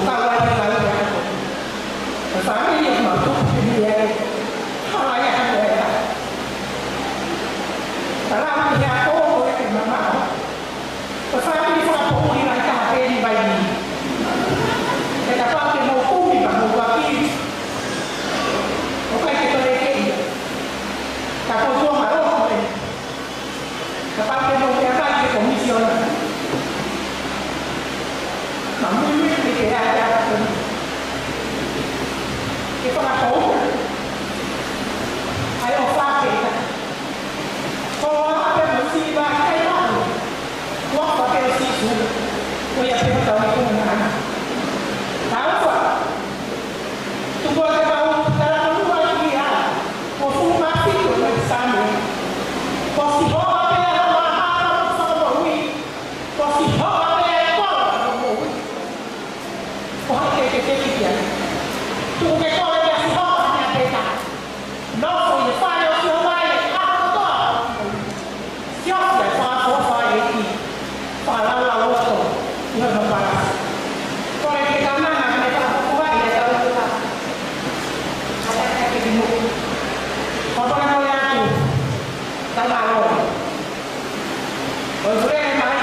Ka ua i ka ua. Ka fāmili ʻoku mau tupu ki ai. Hala ia ka ua ia. Ka lau ki he ako ʻo e ke mama. Ka fāmili fakapoʻuli lahi taha pē ni vai ni. He kapau te mou kumi pea mou vaki. ʻOku ʻikai ke toe ke ia. Ka ko tuʻa mālō ko e. Kapau te mou meʻa mai ki he komisiona. Ka muimui ki he ʻahiʻahi ko eni. Ke fakapou. ʻAi ʻo fakapeta. Ko ʻape mo siva kai ʻape. Ua ʻape ʻo Sīsū. Ko ia pē ʻoku tau ikunaʻi. Tau fa. Tuku ʻa e kau tala ʻo lua ki ai. Ko Fuʻu Māfitu ʻo e Sāme. Ko Sihova pē ʻa e maha ʻo e fakamoʻui. Ko Sihova pē ʻa e kolo ʻo e moʻui. Ko hai ke ke teki ki ai. Tuku ke kole kia Sihova ʻa e meʻa pē taha. Nofo ʻi he fale ʻo Sihova ʻi he ʻaho kotoa ʻo hoʻo moʻui. Siʻi ʻofa, fakaʻofoʻofa ʻEiki. Fakalaulauloto ʻi hono palasi. Kole ke tau nana, ke tau fakaʻofoʻofa ʻi he tau ʻofa. ʻAtā ke ke kimuʻa. Ko e pona ko ia atu. Tau mālō. ʻOi, pule mai.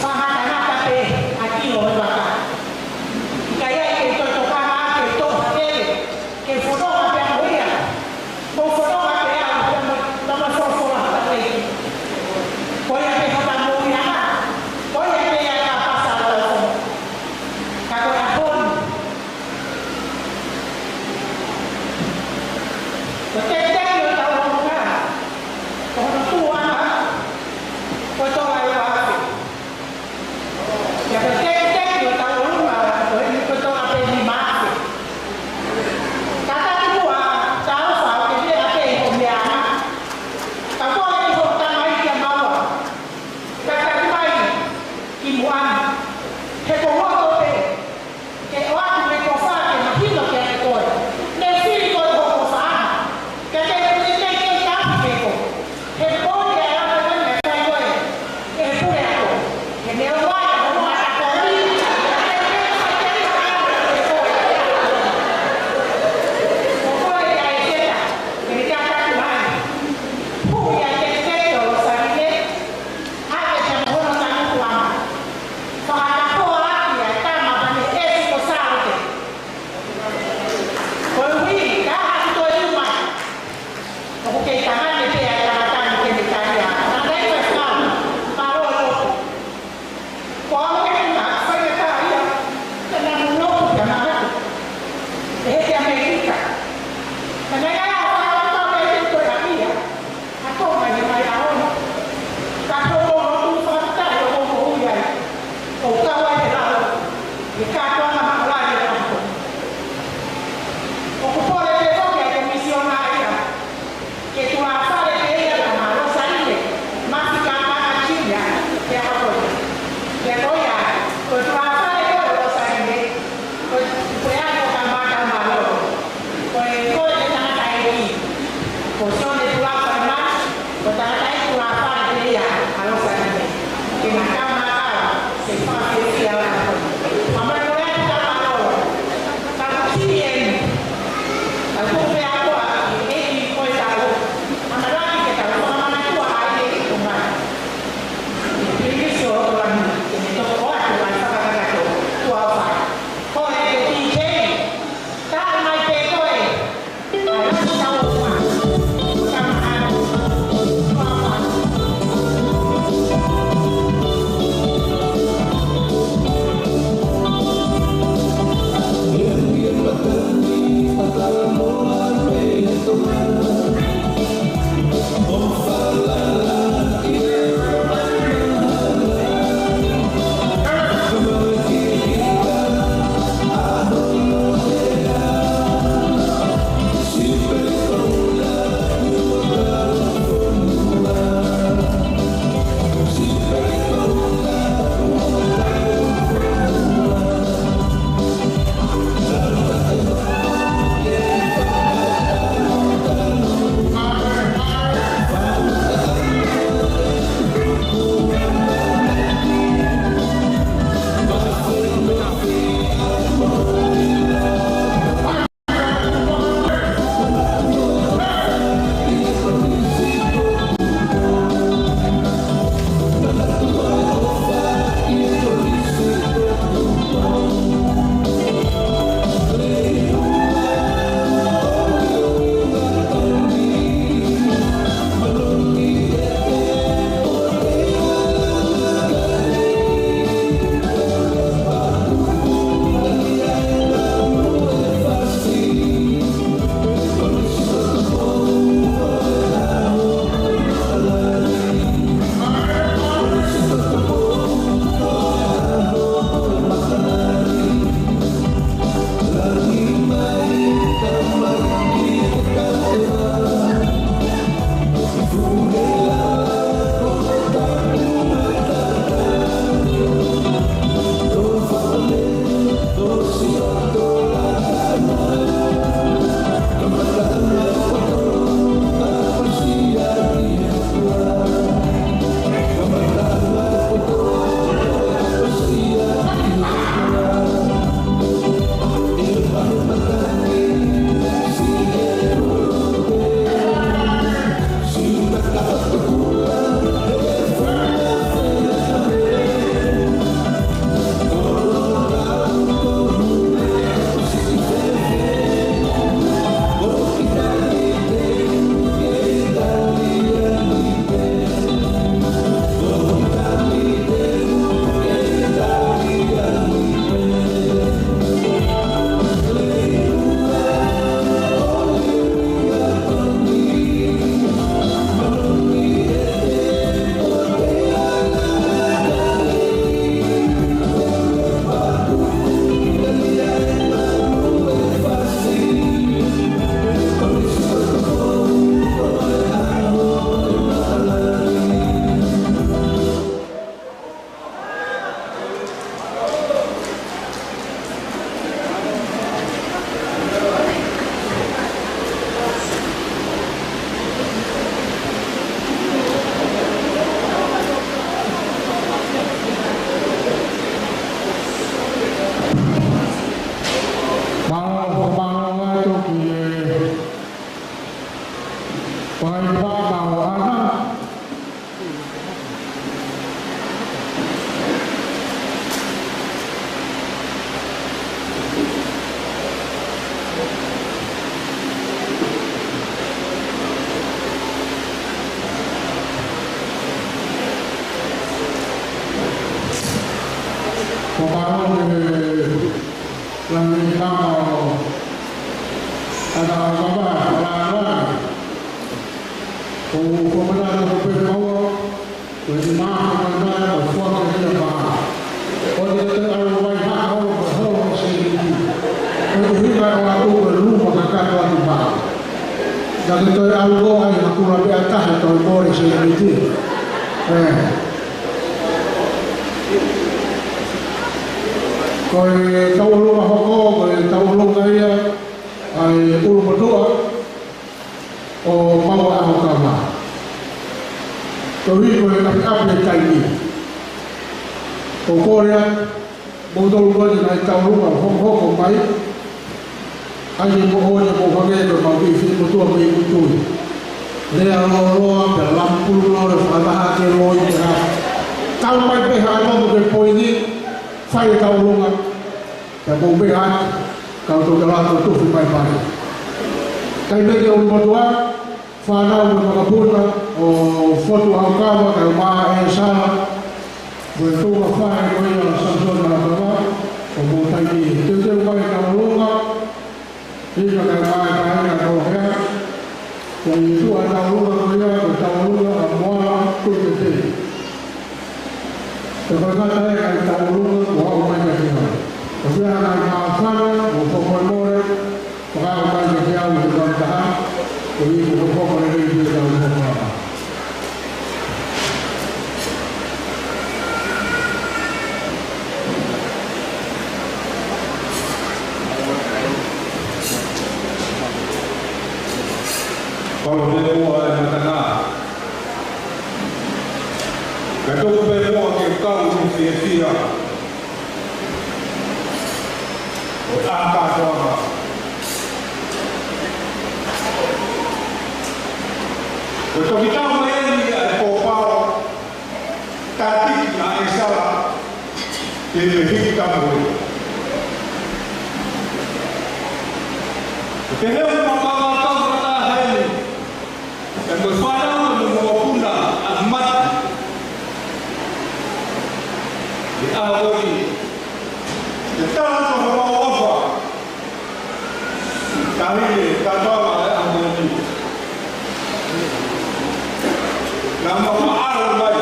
Fakatanata pē ʻa e kiʻi ʻofa. ʻIkai ai ke toe tokanga ke toʻo ha kele. Ke fononga pē mo ia. Mou fononga pē ʻa ia, pea mo, pea mo folofola ʻa e ʻEiki. Ko ia pē hota moʻui ʻana. Ko ia pē ia ka pasa ʻo tau fononga. Ka ko e ʻaho ni. Ko e tekiteki ʻo e tau ʻolunga. Ko hono tuʻu ʻana. Ko e tola ʻe ua afe. Pea ko e tekiteki ʻo e tau ʻolunga, ko eni ko e tola pē nima afe. Kātaki muʻa, tau fau ke lea pē ʻi hoʻo meʻa ʻana. Ka kole ki hoʻo tamaiki ʻa maua. Kātaki mai kimuʻa ni. He ko hoʻo pē. Ke ʻoatu e kofa ke mahino kiate koe. Ne fili koe hoʻo kofa ʻana. Ke ke Langi kama o ana kama, ala ala. Ko, ko mana ko pe mau, ko ni ma ko mana ko fua ke ni ma. Ko ni te au mai ha au ko ho se ni. Ko ni hika o atu ko luma ka ka ko atu ma. Na ke toe ʻalu ʻo ʻai ha kula pē ʻa taha toe mole se miti. ʻE. Ko e tauʻolunga hoko, ko e tauʻolunga ia ʻa e ʻulumotuʻa ʻo Maua ʻAhokava. Koeʻuhi ko e ʻapiʻapi e taimi. ʻOku ou kole atu, mou tolu ko eni naʻe tauʻolunga hokohoko mai. ʻAi ke mou ʻoua mou hangē ko ʻemau kiʻi finemotuʻa mei ʻUtui. Lea lōloa, pea lamupulu lōloa, fakataha ke loi pē ha. Tau mai pē ha lomo ke poini, fai e tauʻolunga, pea mou meʻa atu, kau tokolato tufi mai pale. Kae meʻa ki he ʻulumotuʻa, fānau mo e makapuna ʻo Fotu ʻAhokava, kae ʻumaʻā ʻa ʻEsala, mo e tuʻunga faʻē ko ia ʻo Samisoni ʻAhokava, ʻoku mou taimi teuteu mai e tauʻolunga, hika kae ʻumaʻā e kāinga Kolohea, ko e tuʻu ʻa e tauʻolunga ko ia, ko e tauʻolunga ʻa Moala Kuitete. Pea ko e ngata ē ʻa e tauʻolunga kuo aʻu mai kiate au. Ko ia ʻa e ngaahi māfana mo e fakamolemole, kuo aʻu mai kiate au he kautaha, koeʻuhi ko e hokohoko lelei pē ʻetau hokohoko. Kalo pē muʻa e matanga. Ka tuku pē muʻa ke kau ʻi he fiefia. ʻO ʻaka toa. Ko e toki tau mai eni ʻa e pōpao. Tatiki ʻa ʻEsala, te me hiki tapu. Te he uma kama kau kata heni. Te mo fana mo mo puna a mati. Te a wori. Te tala to mo ofa. Tahine, tatawa e a mati. Na ma ma aro mai.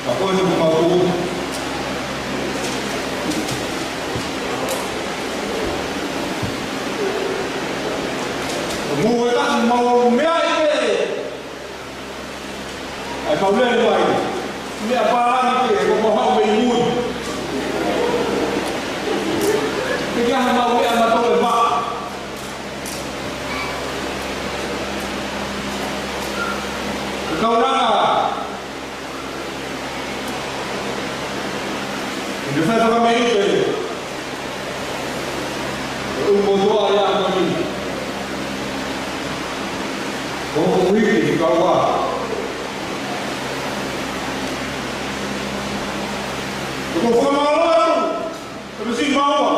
Ka ko e mau tuʻu. Mou e taʻu mau meʻa ʻi pē. ʻAi mau lele mai. Meʻa pālangi pē, ko mau haʻu mei mui. Pea ke aha mau meʻa ma tole ma. Kaulanga. ʻI he fai fakamei te. ʻUlumotu ʻa e ʻaho ni. ʻO ʻuhi ki kaua. ʻOku ou fakamālō atu. Tapu si maua.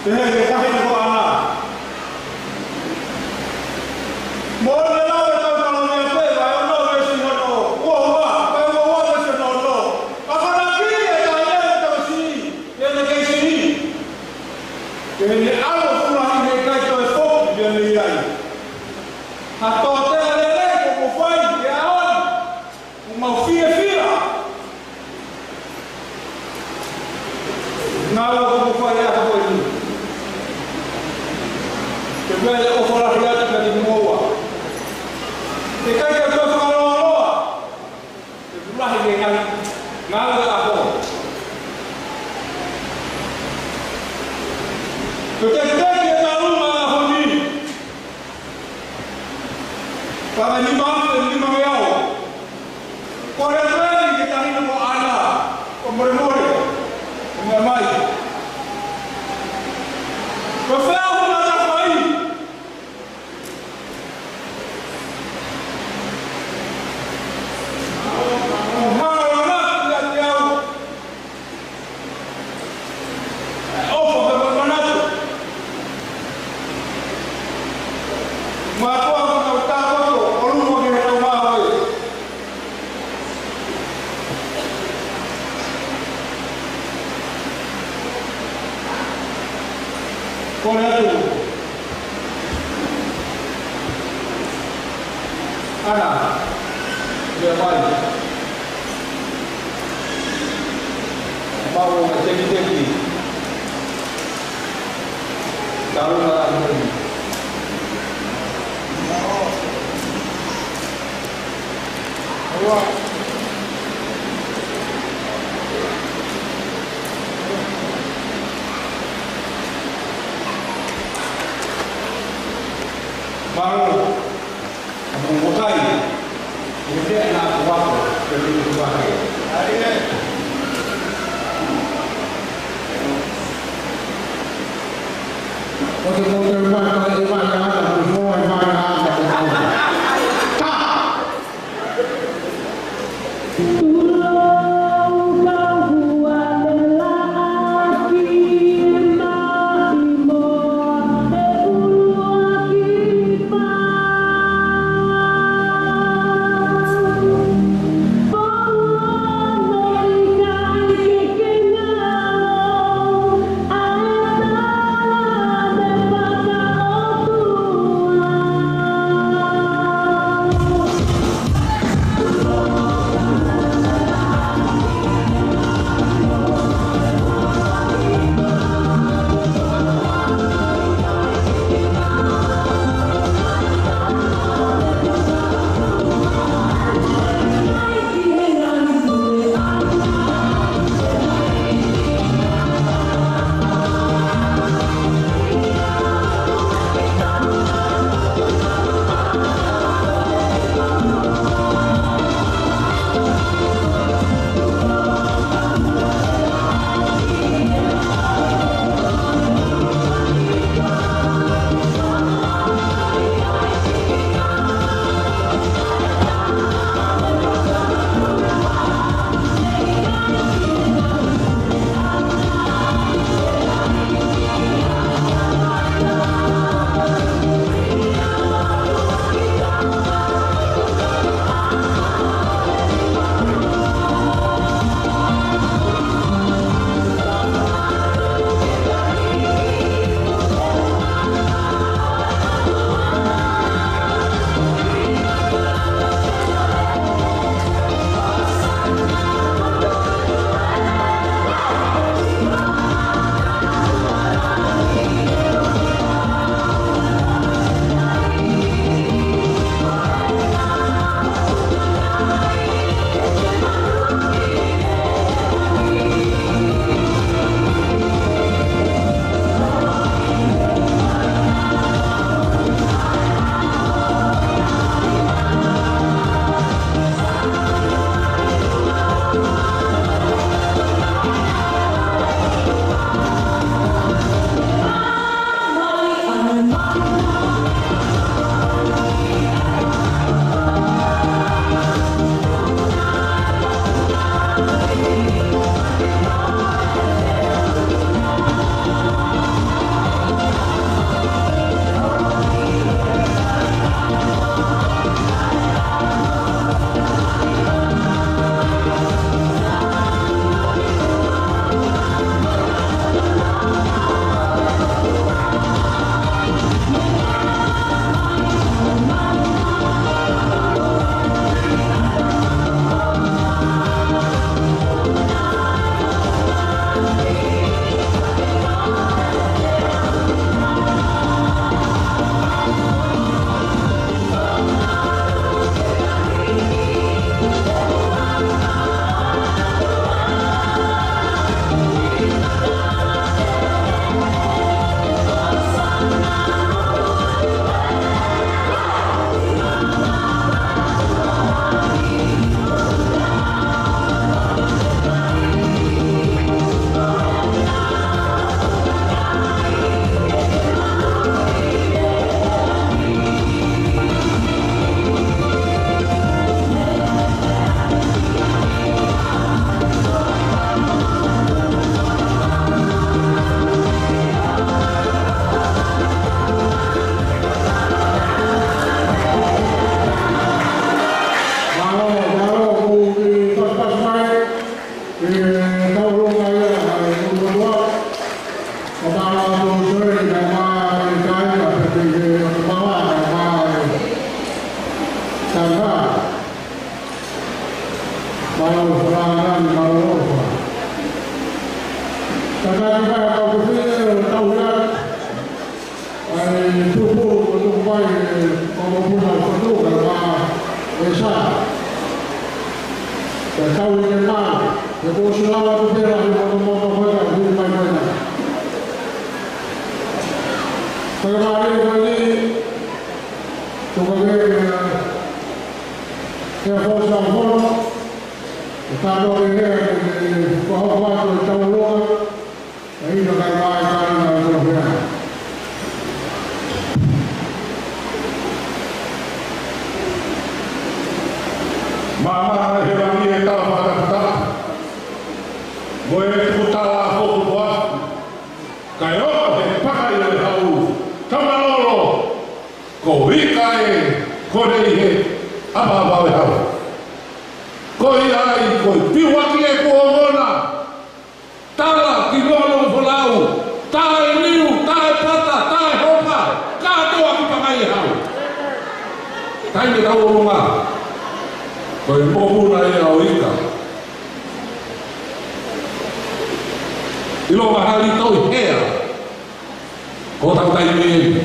Pehē ki he kāinga ko ʻAna. Mo e lau e kau taloni a pē, vahe ono veesi hono ua ua, vahe ua ua veesi hono ono. Ka ko e ʻaho ni ʻe taʻe ʻi ai ha tauhi, ʻe ʻikai siʻi. Pea ne ʻalu ʻo fulahi he ʻikai toe foki, pea ne ʻi ai. Ha tō te a lele ko ko fai, ʻe aon. ʻOku mau fiefia. Ngāue ʻoku mau fai ʻa ko eni. Ke pea ʻe ʻofa lahi atu kiate kimoua. ʻE ʻikai ke toe fakalōloa. Ke pulahi ke ngāue. Ngāue ʻa ko. Ke te te ke talu ma ʻaho ni. Fanga nima afe nima ngeau. Ko e ʻaho ni ke tahi no mo ʻAna. Ko molemole. Ko meʻa mai. Ko fea huna na fai. Ko hanga lana ia te au. ʻOfa pē mo e manatu. Mātuʻa ko nau tākoto ʻo luma ki he Kole atu. Ana, lea mai. Mau ʻo tekiteki. Talu na anu. Mālō. Ka mou ʻotai. ʻI he meʻa naʻa ku ako, ke te ku vahe. ʻO te mou te mata, e mata, ʻa, ʻa, ʻa, ʻa, ʻa, ʻa, ʻa, ʻa, ʻa, ʻa. ʻAtū Sōini kae ʻumaʻā e kāinga pē ke maua kae ʻumaʻā e kāinga. Mālō e fānau, mālō e ʻofa. Kātaki mai ʻa e kau kofie ʻo tauhi atu ʻa e tupu ʻo tuku mai ʻe he kau mokopuna ʻo Fatuʻu kae ʻumaʻā e sā. Ke tau ʻi he mau, ke kuo ʻosi lava atu pē ʻa e monomono ko ē ka huli mai ko ena. Ko e mālie ko eni, tuku ke, ke fō sa fono, e kātoa ke hea, ke, ke, ko hoko atu e tau loa, ʻe ʻikai ke vakai mai kāinga ʻo tō hea. Māmā ʻa e hēvani e tala fakatapu. Mo e tuku tala foku poa. Kae ʻoho he pakai ʻo e hau. Tamalolo. Ko ika e ko nei he ʻapaʻapa ʻo e hau. Ko ia ai ko e piuaki e kuongona. Tala ki Lolo Folau, taʻe niu, taʻe pata, taʻe hopa, kātoa ki pakai e hau. Taimi ʻe tau ʻolunga, ko e mokopuna ia ʻo ika. ʻIlonga hali toi hea, ko hotau taimi eni.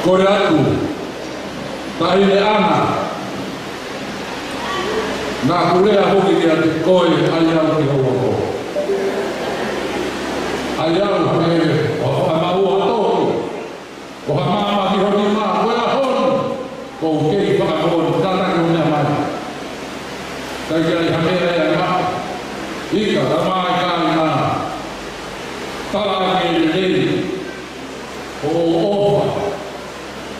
Kole atu, taʻahine ʻAna, naʻa ku lea hoki kiate koe, ʻai au ki ho loko. ʻAi au hangē ko ha faʻa maʻu ʻa toki. Ko ha maama ki ho nima, ko e ʻaho ni, ʻoku ou kei fakamoʻoni, kātaki hoʻo meʻa mai. ʻIkai ke ʻi ai ha meʻa ʻe ʻai maʻa. Ika, tama e kāinga. Tala ke lelei. ʻO ʻofa.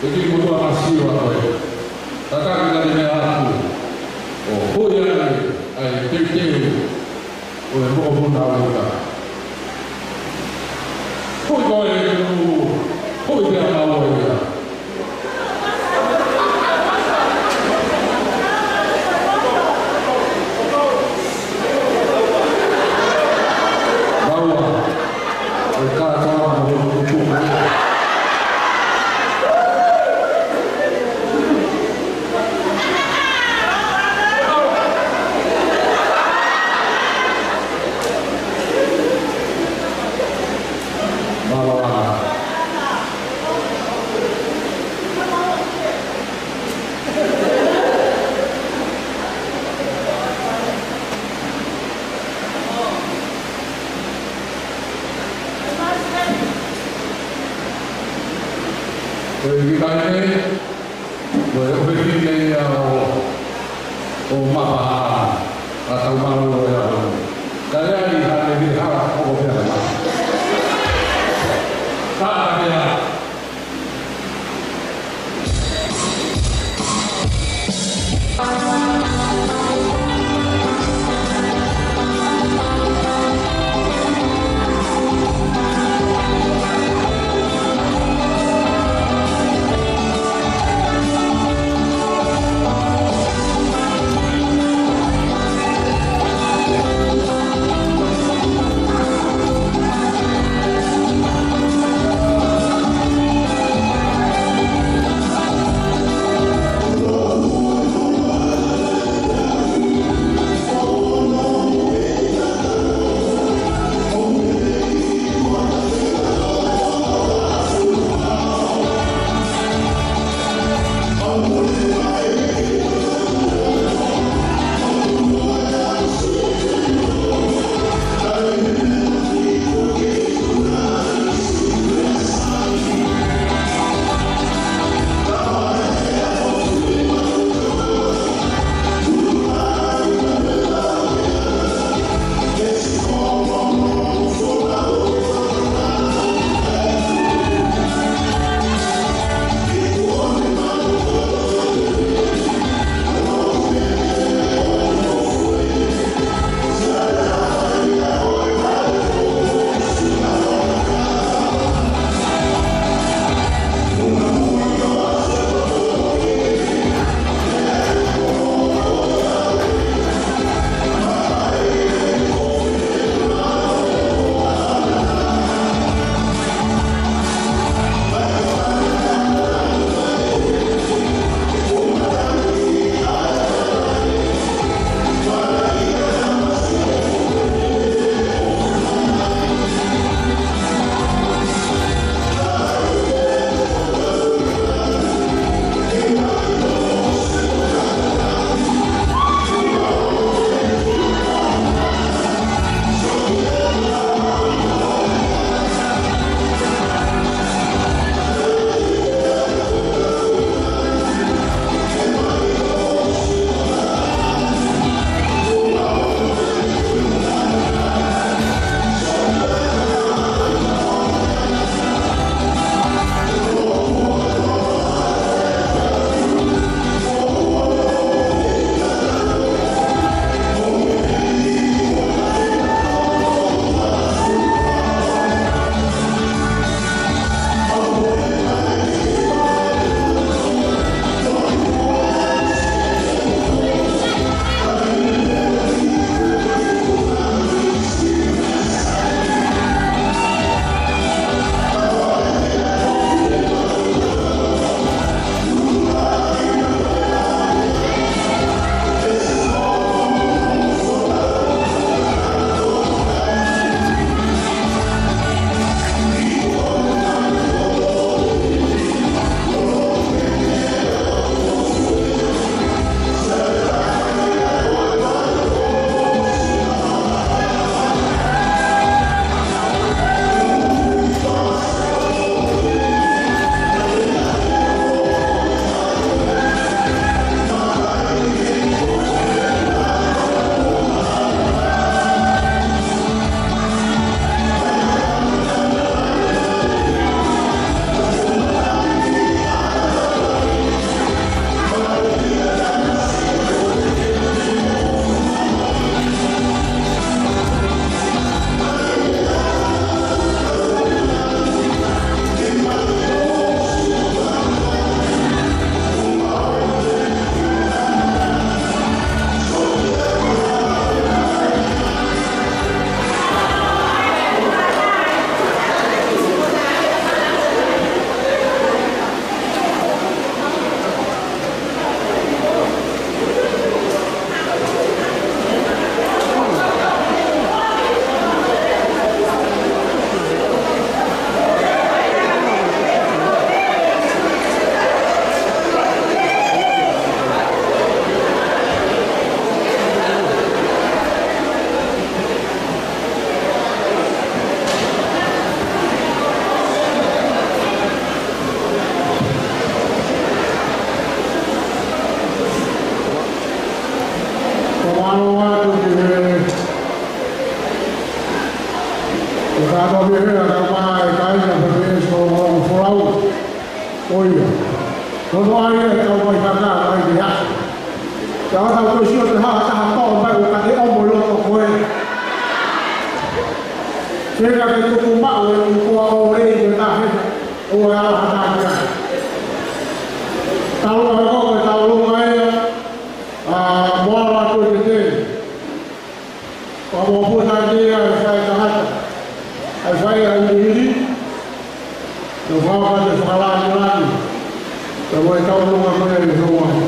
ʻE kiʻi motuʻa masiva ko ē. Kātaki ka te meʻa atu. ʻO hui ai, ʻa e teuteu. ʻO e mokopuna ʻo ika. Hui ko e ʻulu, hui pea maua ia. Maua, ʻo e kātoa mo e kupu. Ko e kiʻi kakai, ko e ʻofefine ia ʻo, ʻo Mapaha, ʻa Taumalo ia ʻo. Ka lea ʻi hane vi hala ʻo pea ma. Ka pea. Ko ia ʻi he ʻaho ni,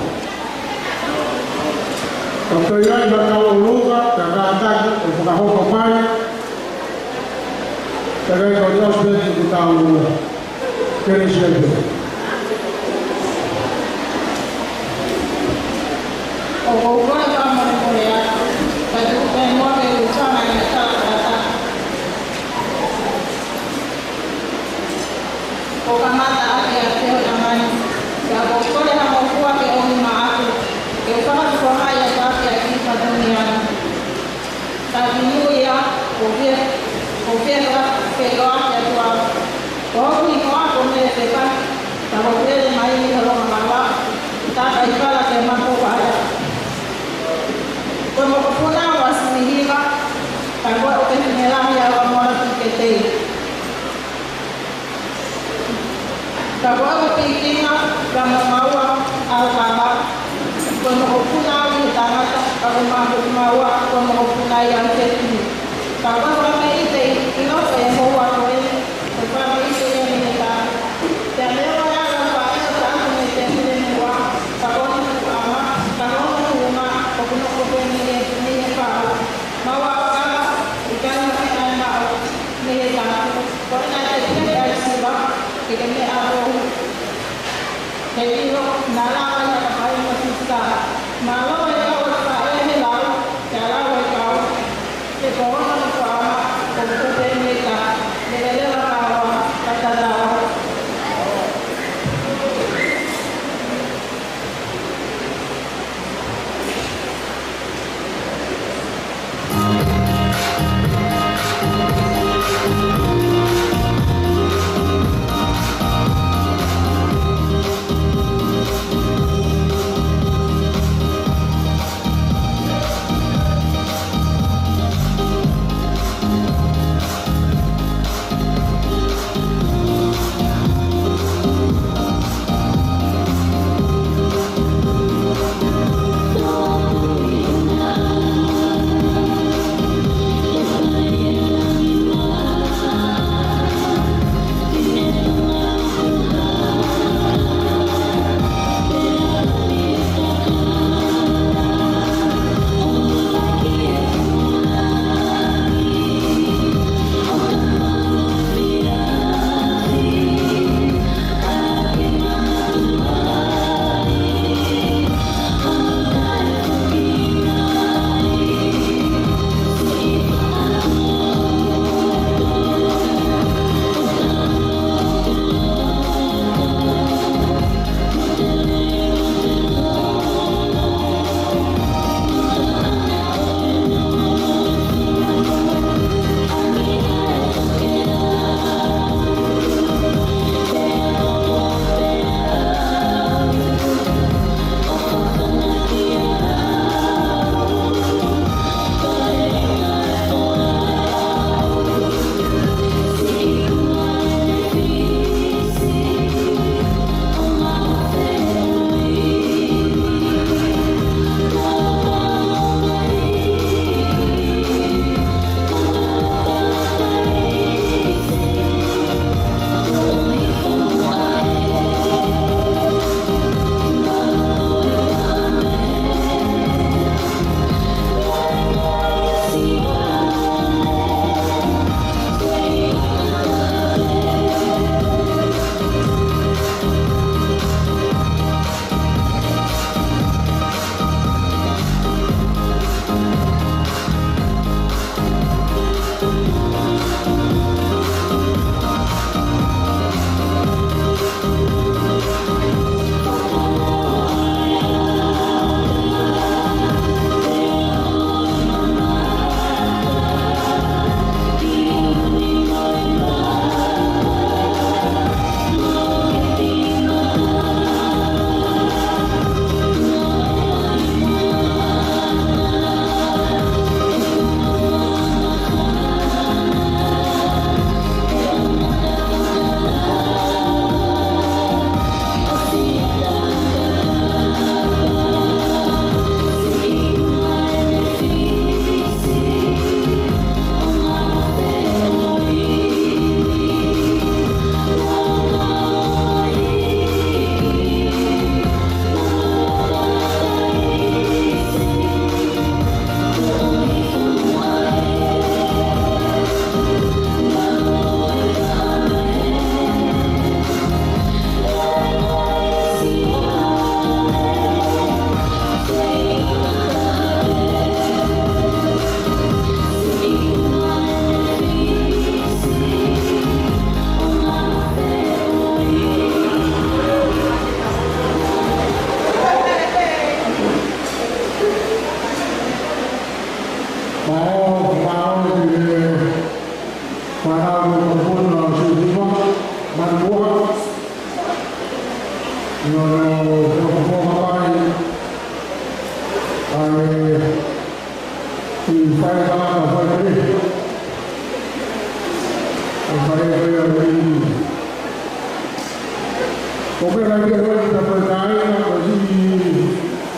ʻoku ʻi ai ʻa e kau ʻuluʻuluʻi, kae kātaki ʻo fakahoko mai, kae kau ʻi ʻosi pē ki he kau kelesi ʻa e pē. ʻOku ou kole fakamolemole atu, kae tuku pē muʻa ke u tala ʻa e tala ʻa e tala. ʻO kamata ʻaki ʻa e feohi ʻa e ʻaho ni, pea ʻoku ou kole ha mokopuna ke ʻomi maʻaku, ke u fakatupu mai ʻaki ʻa e kiʻi fatongia ni. Ka kimuʻa ia, ʻoku ou fie, ʻoku ou fie fakafeʻiloaki atu au. Ko hoku hingoa ko Mele Feka, ka ʻoku ou lele mai ʻi Holongamava, takai fala ke mapu ʻa ia. Ko e mokopuna ʻa Simi Hiva, ka ko e ʻofefine lahi ʻa Moana Tuʻi Keitei. Ka ko au Pikina Lamamaua ʻAukava, ko e mokopuna au ʻi he tangata, ka ko Mapu Maua, ko e mokopuna ia ʻi he tini. Ka ko e fakameʻite ʻi loto ʻi he houa ko eni, ko e fakameʻite ia mei he tangata. Pea neongo ʻa e ʻalu ʻa e faʻē ʻo taʻaki mei he temipale muʻa, ka ko hono tuʻunga, ka ko hono tuʻunga, ʻoku nofo pē mei he, mei he faʻu. Maua ʻAukava, ʻikai ha meʻa ʻe maʻu mei he tangata. Ko ena te ke ʻai siva, ke ke meʻa ʻo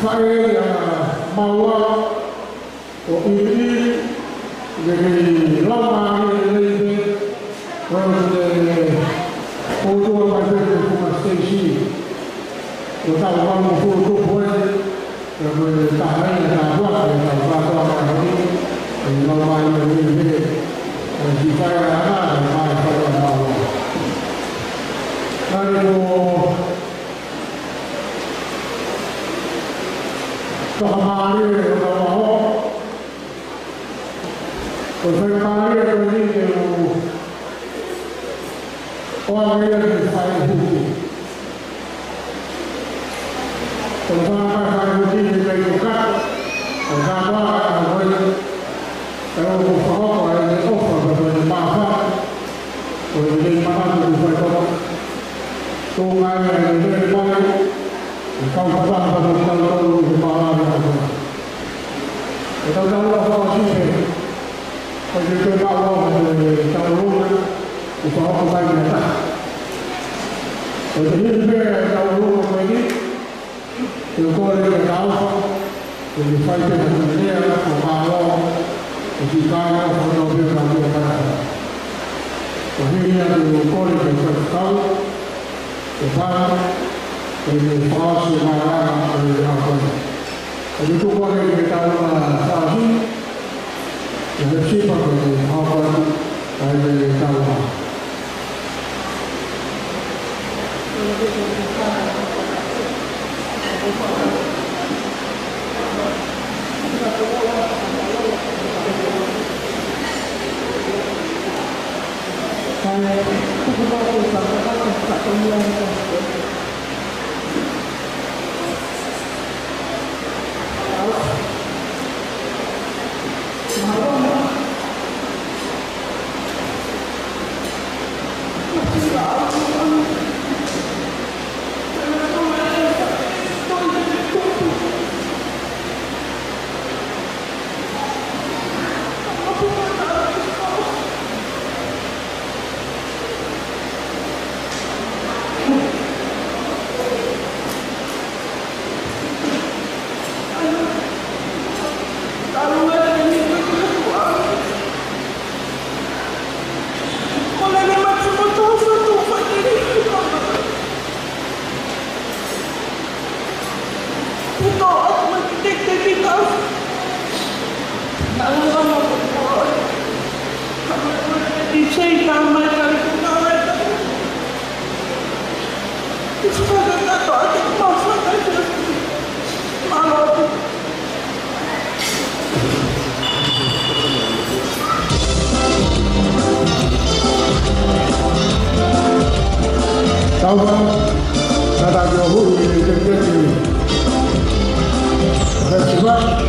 Faʻē ia maua ʻo ʻIliʻili, ʻi he laumālie lelei pē, ʻo e ʻOtua mai pē ki he funga siteisi. Ko e taʻu hongofulu tupu eni, ʻa ia ko e taha ia ʻa e tāpuaki ʻa e kau kātoa māʻoniʻoni, ʻi he laumālie lelei pē, ʻa e siʻi faʻē ʻa e ʻaho, ʻa e faʻē ʻa e ʻaho. Naʻe ko Fakamālie ʻo e ʻaho. Ko e faingamālie ko eni ke u ʻoange ia ki he faʻē huki. Ko e fānau faʻē huki ni mei Tokā, ʻa e kātoa ʻa e ʻaho ni. ʻE ʻoku fakahoko ʻa e ʻofa pea mo e māfana ʻo e lelei manatu ʻoku fai ʻe he ʻOtua. Tuʻunga ʻa e lelei mai, ʻe kau fakataha pea mo kitautolu ʻi he mālave ʻo e ʻaho ni. ʻE tau tau lau fakaʻosi pē, ʻoku ʻikai ke maʻu ʻa e tauʻolunga ʻoku fakahoko mai mei he taha. ʻE hili pē ʻa e tauʻolunga ko eni, te u kole ke tau ʻofa, ke ne fai pē ha kiʻi lea fakamālō, ʻo e kiʻi kāinga ʻofa ʻoku tau pehē ʻoku tau pehē ʻoku tau pehē. Ko e hili ia te u kole ke fai kau, ke fai, ke ne fakaʻosi e mālanga ʻo e ʻaho ni. ʻE tuku ake ke tau ʻofa fakaʻosi, ke ne sipa ke ne hoko atu, ʻa e tau ʻofa. Taufa, tata ki o hui, ke, ke, ke. That's right.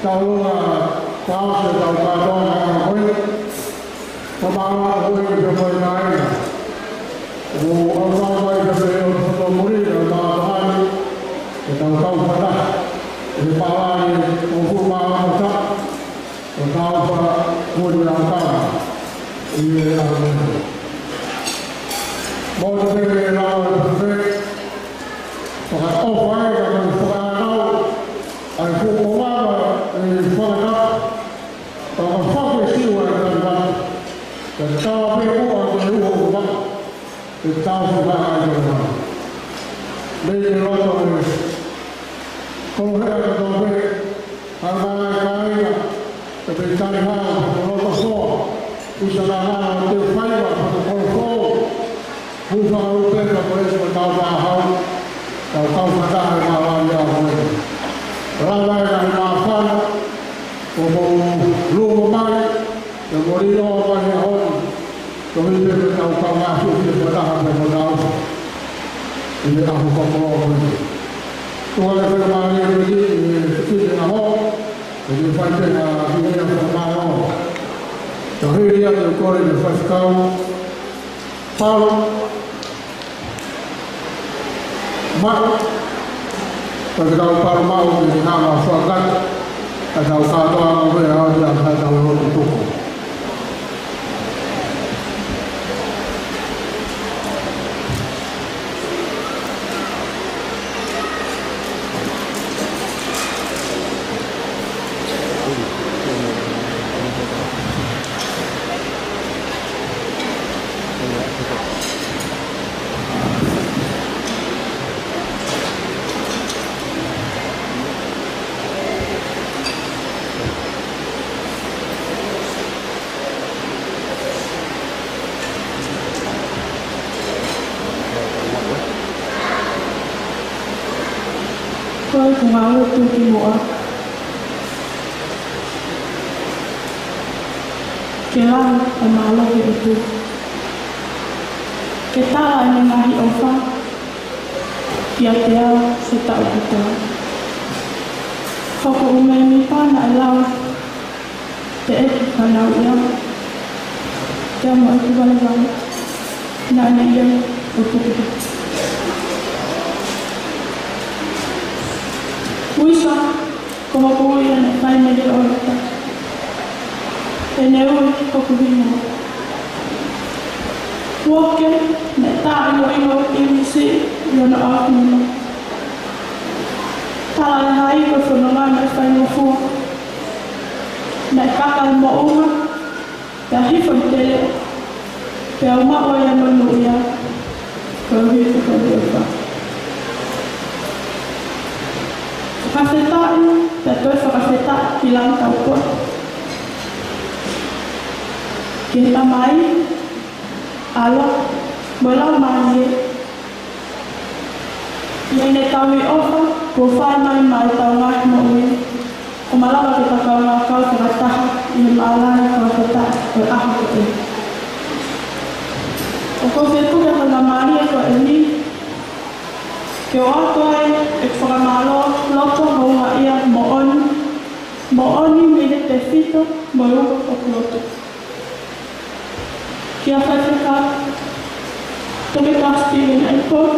Tau ʻoua ʻe fakaʻosi ʻetau kātoanga ʻi he ʻaho ko eni. Fakamālō atu ki he moʻui ʻa e kāinga. ʻOku ʻalu mai pē ʻo fakamoʻoni ʻa e mātuʻa ni, ʻetau kau fakataha ʻi he palani ʻo e fuʻu mālama taʻu, ʻo tau fakamoʻoni ʻa e kāinga ʻi he ʻaho ko eni. Moʻoni pē ke lau ʻe he Palōfita, fakaʻofa ē ka ko e fakaʻānaua ʻa e fuʻu konga ʻi he fakataha, pea ka faku e siu ʻa e tanimata, ka tau pē ʻoua ʻe uho ʻoku maʻu, ke tau fakaʻānaua. Mei he loto ʻo e kolohe ʻa e katoa pē, ʻa e ngaahi kāinga, ʻe pē tani hao, loto fo, usa na hao, te faiva, ko e kolohe fo, Hūfanga ʻo e pepa ko ē ʻoku tau fakahau, tau kau fakataha ʻi he mālama ʻi he ʻaho ko eni. Lava e ngaahi māfana, ʻo mou lūkufua mai, ʻo mou lilo mai he ʻaho ni, koeʻuhi pē ke tau kaungā fuʻu fakataha pē mo tau ʻi he ʻaho fakamālō ko eni. Tuku ke fakamālō atu ki he fefine ʻaho, ʻe fai pē ha kiʻi lea fakamālō. Tau hili atu ʻo kole ki he faifekau, Palu Maʻu, ko e kau Palu Maʻu, ke ne hanga ʻo fakakakato ʻetau kātoanga mo e ʻaho ni ʻa ʻetau lotu tuku. Ko e konga ʻoku tuʻu ki muʻa. Ke lau ʻa e mālō ki he ʻOtua. Ke tala ʻene ngaahi ʻofa kiate au he taʻu kotoa. Hoko ʻo meimei pā naʻe lau, te eki fanau ia, te amo eki valevale, naʻa ne ia ʻo puke. Uisa, ko hoku ui ʻene fai mele ʻo ita. ʻEne ui hoku hingoa. Uoke, naʻe tā ʻi hono ʻIngilisi ʻi hono ʻaofinema. Talalehaʻi ko e fononga naʻe faingofua. Naʻe kaka e moʻunga, pea hifo ʻi he teleʻa, pea u maʻu ai ʻa e monūʻia, koeʻuhi ko e ʻofa. Fakafetaʻi, pea toe fakafetaʻi ki Lātū Taupotu, ki he Tamai, ʻAlo, mo e Laumālie, ʻi heʻene tauhi ʻofa kuo fai mai maʻa ʻetau ngaahi moʻui, ʻo malava ke tau kaungā kau fakataha ʻi he mālani fakafetaʻi ʻo e ʻaho ko eni. ʻOku ou fie puke ʻa e konga mālie ko eni, ke ʻoatu ai ʻeku fakamālō loto houngaʻia moʻoni, moʻoni mei he tefito mo e uho ʻoku lotu. Kia Faifekau Toketā Stephen Apel,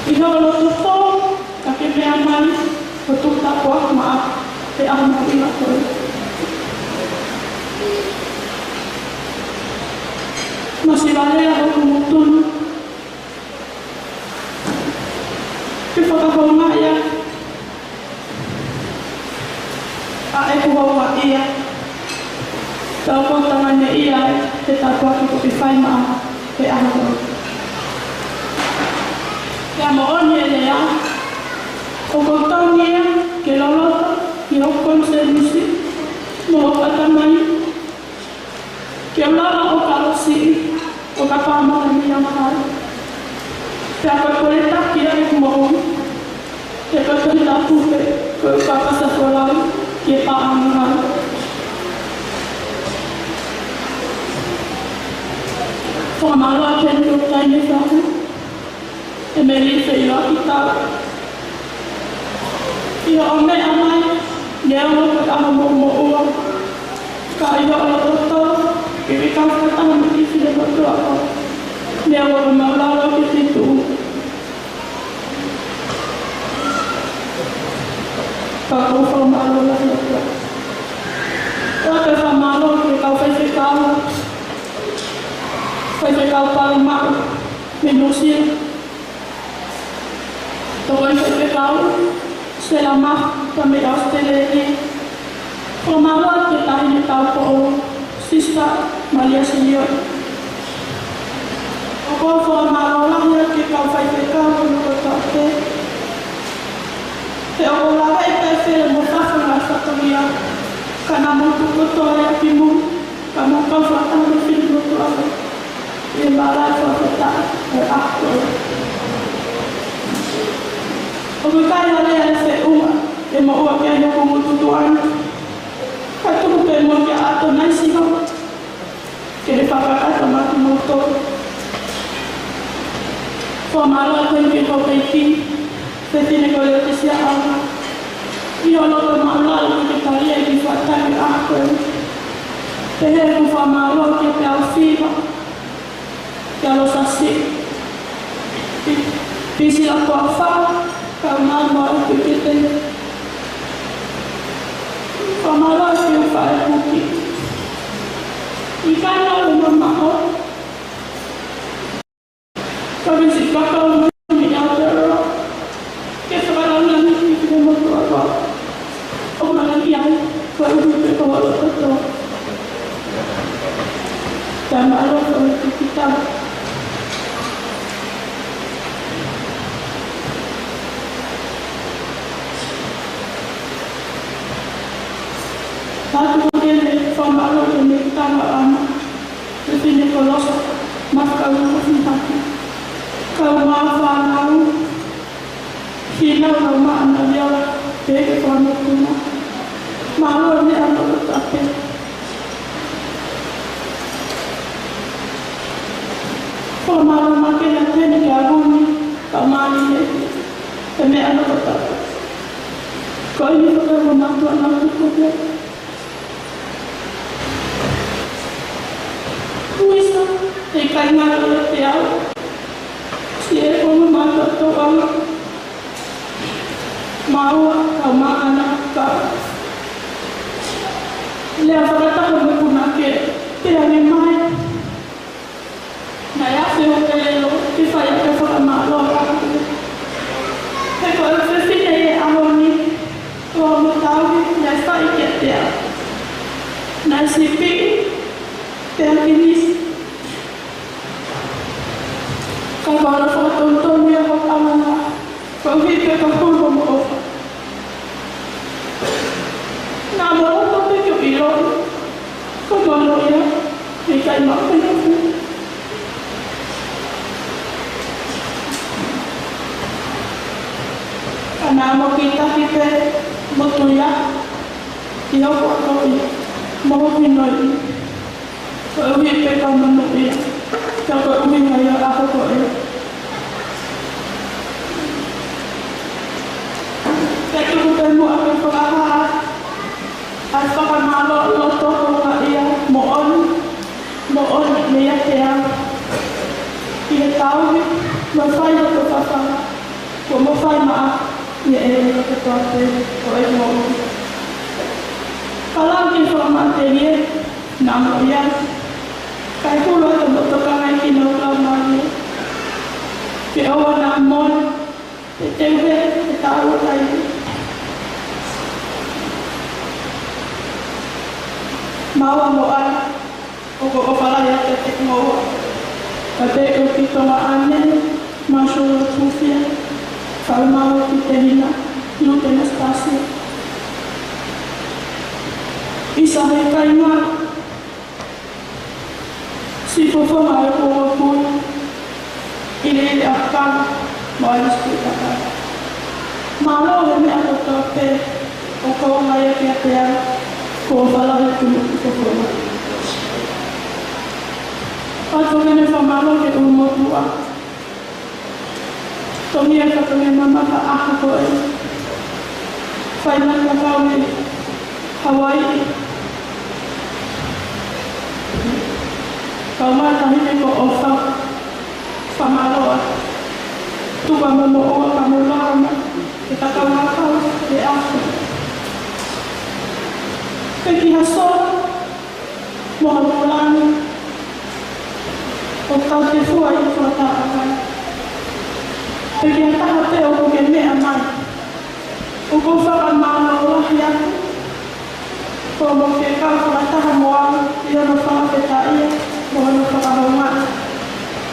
ʻi hoʻo loto fou, ka ke meʻa mai ʻo tuku tāpuaki maʻa e ʻaho mahuʻinga ko eni. Masiva lea hoku ngutu ni ke fakahoungaʻi ʻa ʻeku houngaʻia, tau ko tanganeʻia ai he tāpuaki kuo ke fai maʻa he ʻaho ko eni. Pea moʻoni e lea, ʻoku ou tauhi ia ke loloto ʻi hoku konisēnisi mo hoku ʻatamai, ke u lava ʻo kalo siʻi, ʻo kapau ʻe mata mei angahala. Pea ko e koletaki ia ʻeku moʻui, he ko e Tohi Tapu pē ko e kākā sa folau ki he pā angahala. Fakamālō atu ki he taimi fahu, ʻEmelī Feʻiloakitau, ʻo meʻa mai, neongo ko e ʻaho moʻumoʻua, ka ʻi hoʻo loto tō, ke ke kau fakataha mo e kiʻi finemotuʻa ko ē, neongo ko e māʻulalo ki he feituʻu. Pea ʻoku ou fakamālō lahi atu. ʻOatu e fakamālō ki he kau faifekau, faifekau Palu Maʻu mei Nuʻu Sila. Tokoni faifekau Sela Mahu mei ʻAositelēlia. Fakamālō ki he Taʻahine Taupoʻou, Sister Malia Silioni. ʻOku ou fakamālō lahi atu ki he kau faifekau hono kotoa pē. He ʻoku ou lava ʻi he fele mo fafanga fatongia, ka naʻa mou tuku kotoa ia ki mui, ka mou kau fakataha mo e finemotuʻa ko ē ʻi he māla fakafetaʻi ʻo e ʻaho ko ē. ʻOku ʻikai ha lea ʻe feʻunga ʻe moʻua ki ai hoku ngutu tuʻa ni. Ka tuku pē muʻa kia ʻAtonai Sihova ke ne fakakakato mai kimoutolu. Fakamālō atu ki he houʻeiki, Fefine ko Leotisia ʻAonga, ʻi hono loto māʻulalo ke ke tali e kiʻi faʻahinga ʻaho ko eni. Pehē ʻeku fakamālō kia Peau Fiva, kia Losasi, Pi-, Pisila Kuafa, kae ʻumaʻā mo e Pikite. Fakamālō ki he faʻē kuki. ʻIkai ngalo mamaʻo. Ka misi kakau mai ni Aotearoa. Ke fakalāngilangi ki he motuʻa ko ē. ʻO malaki ai, ko e ʻuhi pē ko e loto tō. Ka mālō ko e kikita. Mātuku ke ne fakamālō ke ne tanga ama. Fefine Kolosa, Mafakau Mafihaki. Kau mā fānau, Hina Laumāʻana Viola, pehē ki he fānau tuna. Mālō e meʻa hono kotoa pē. Fakamālō makehe atu heni kia Vuni, kau mālie, he meʻa hono kotoa pē. Ko eni fakamaau atu ʻa e tuku pē. Kuisa, heʻikai ngalo ʻiate au. Siʻi e kono mata tau au. Māua, kau māʻana, ka. Lea fakataha mo e punake, pea ne mai. Naʻe afe hoku ʻelelo, ke fai ʻaki e fakamālō atu. He ko e fefine ʻi he ʻaho ni, ko hono tauhi, naʻe fai kiate au. Naʻe sipi, pea kinisi. Ka ko hono fakatonutonu ia hoku ʻamanaki. Ko e ʻuhi pē ko hono moʻofa. Naʻa mo loto pē ke u ʻilo. Ko hono ia, ʻikai maʻu pē ia. Ka naʻa mo kitahi pē mo tuia. ʻI hoku ako ia, mo hoku hinoi. Ko e ʻuhi pē ka monūʻia, ka ko e ʻuhinga ia ʻaho ko ē. Pea tuku pē muʻa ke fakahā ʻa e fakamālō loto ko ia moʻoni, moʻoni meiate au. ʻI he tauhi, mo e fai hoto fafanga, kuo mo fai maʻa, ʻi he ʻelelo kotoa pē, ko e moʻui. Ka lau ki he fakamatelie, naʻa mo ia. Kae hulu atu mo tokangaʻi kinautolu mālie. Ke ʻoua naʻa mole, te teu he, he taua kai. Māua mo ʻAna, ʻoku ou ʻofa lahi atu kiate kimoua. Kae pehē ki Tonga ʻAne, Marshall Tufia, Faumau ki Tehina, Luke Anastasia. ʻIsa he kainga, Siʻi Fofonga ʻo e Kuonga Kui, ʻIliʻili ʻAkana, mo ʻAnisi Kuitaka. Mālō he meʻa kotoa pē, ʻoku ou ʻofa lahi atu kiate au, kuo u ʻofa lahi atu mo Siʻi Fofonga. ʻOatu ʻeni e fakamālō ki he ʻulumotuʻa. Tongi e fatongia mamafa ʻaho ko ē. Fai mai ka kau ʻi Hawaiʻi. Kau mai tahi ni ko ʻOfa. Fakamālō atu. Tuku ā mo moʻua ka mo lama. Ke kakau ngā kau ke ako. Pea ki ha sola mo ha lāngilangi ʻoku tau ke fua ʻi he fakataha mai. Pea ki ha taha pē ʻoku ke meʻa mai. ʻOku ou fakamālō lahi atu. Ko mo ke kau fakataha mo au ʻi hono fakafetaʻia mo hono fakahoungaʻi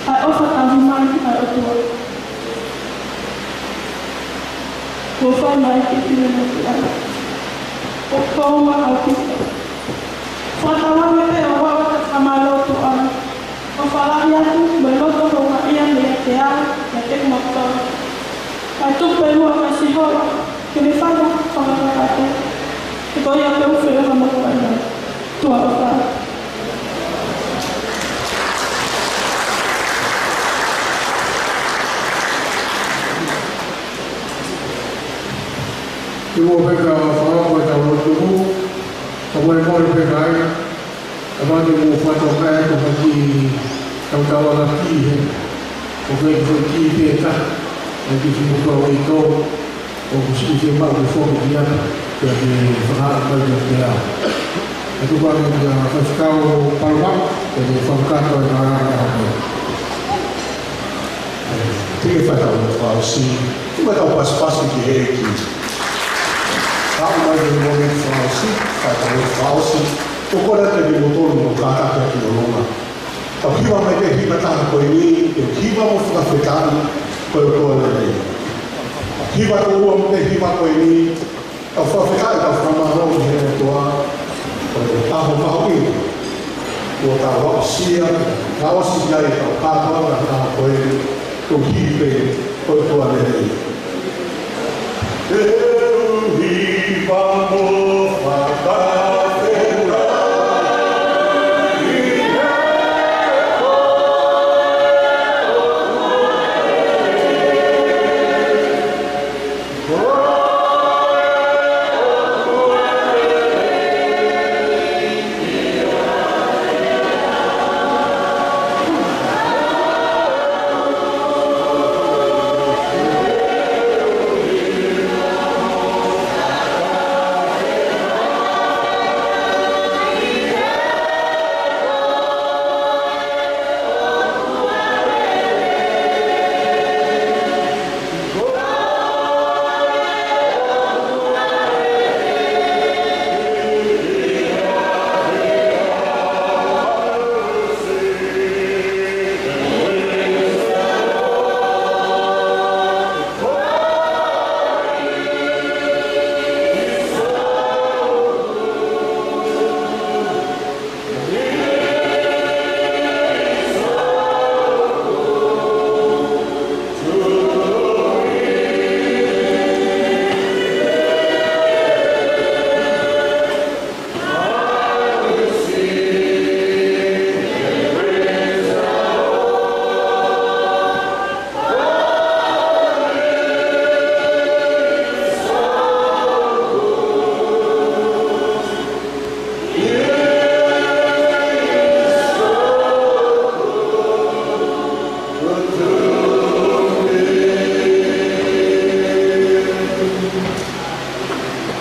ʻa e ʻofa tauhi mai ʻa e ʻOtua. Kuo fai mai ki pine mo ki ana. ʻOku ou ʻaupito fakatauange pē ʻoku ou fakamālō atu ʻa e ʻofa lahi atu mo e loto houngaʻia meiate au kiate kimoutolu. Kae tuku pē muʻa kia Sihova ke ne fai ha fakakakato. He ko ia pē ʻoku feʻunga mo ko ia. Tuʻa ʻofa. Kimuʻa pē ka fakaʻosi ʻetau lotu, kae molemole pē ai. Ka mate mo fato kai ko ka ki tau tau ala ki he. Ko ke ko ki te ta. E ki si mo tau i tau. ʻOku siʻi ke mau ke foki ki ai. Ke ke fakaʻapaʻapa ki ai. E tuku ange kia Faifekau Paloma. Ke ke fakakakato e ka. Te ke fai ʻetau fakaʻosi. Te ke fai ʻetau pasipasi ki he ʻEiki. Ka ʻomai ke mo me fakaʻosi. Fai ʻetau fakaʻosi. Ko kore te ke mo tonu mo kātaki ʻaki ʻolunga. Tau hiva mai ki he hiva taha ko eni, ke hiva mo fakafetaʻi, ko e ʻOtua lelei. Hiva ko ua mo e hiva ko eni, tau fakafetaʻi, tau fakamālō ki he ʻOtua, ko e ʻaho mahuʻinga. Kuo tau aʻusia, tau aʻusia ʻetau kātoanga, tau ko eni, ko hiva, ko e ʻOtua lelei.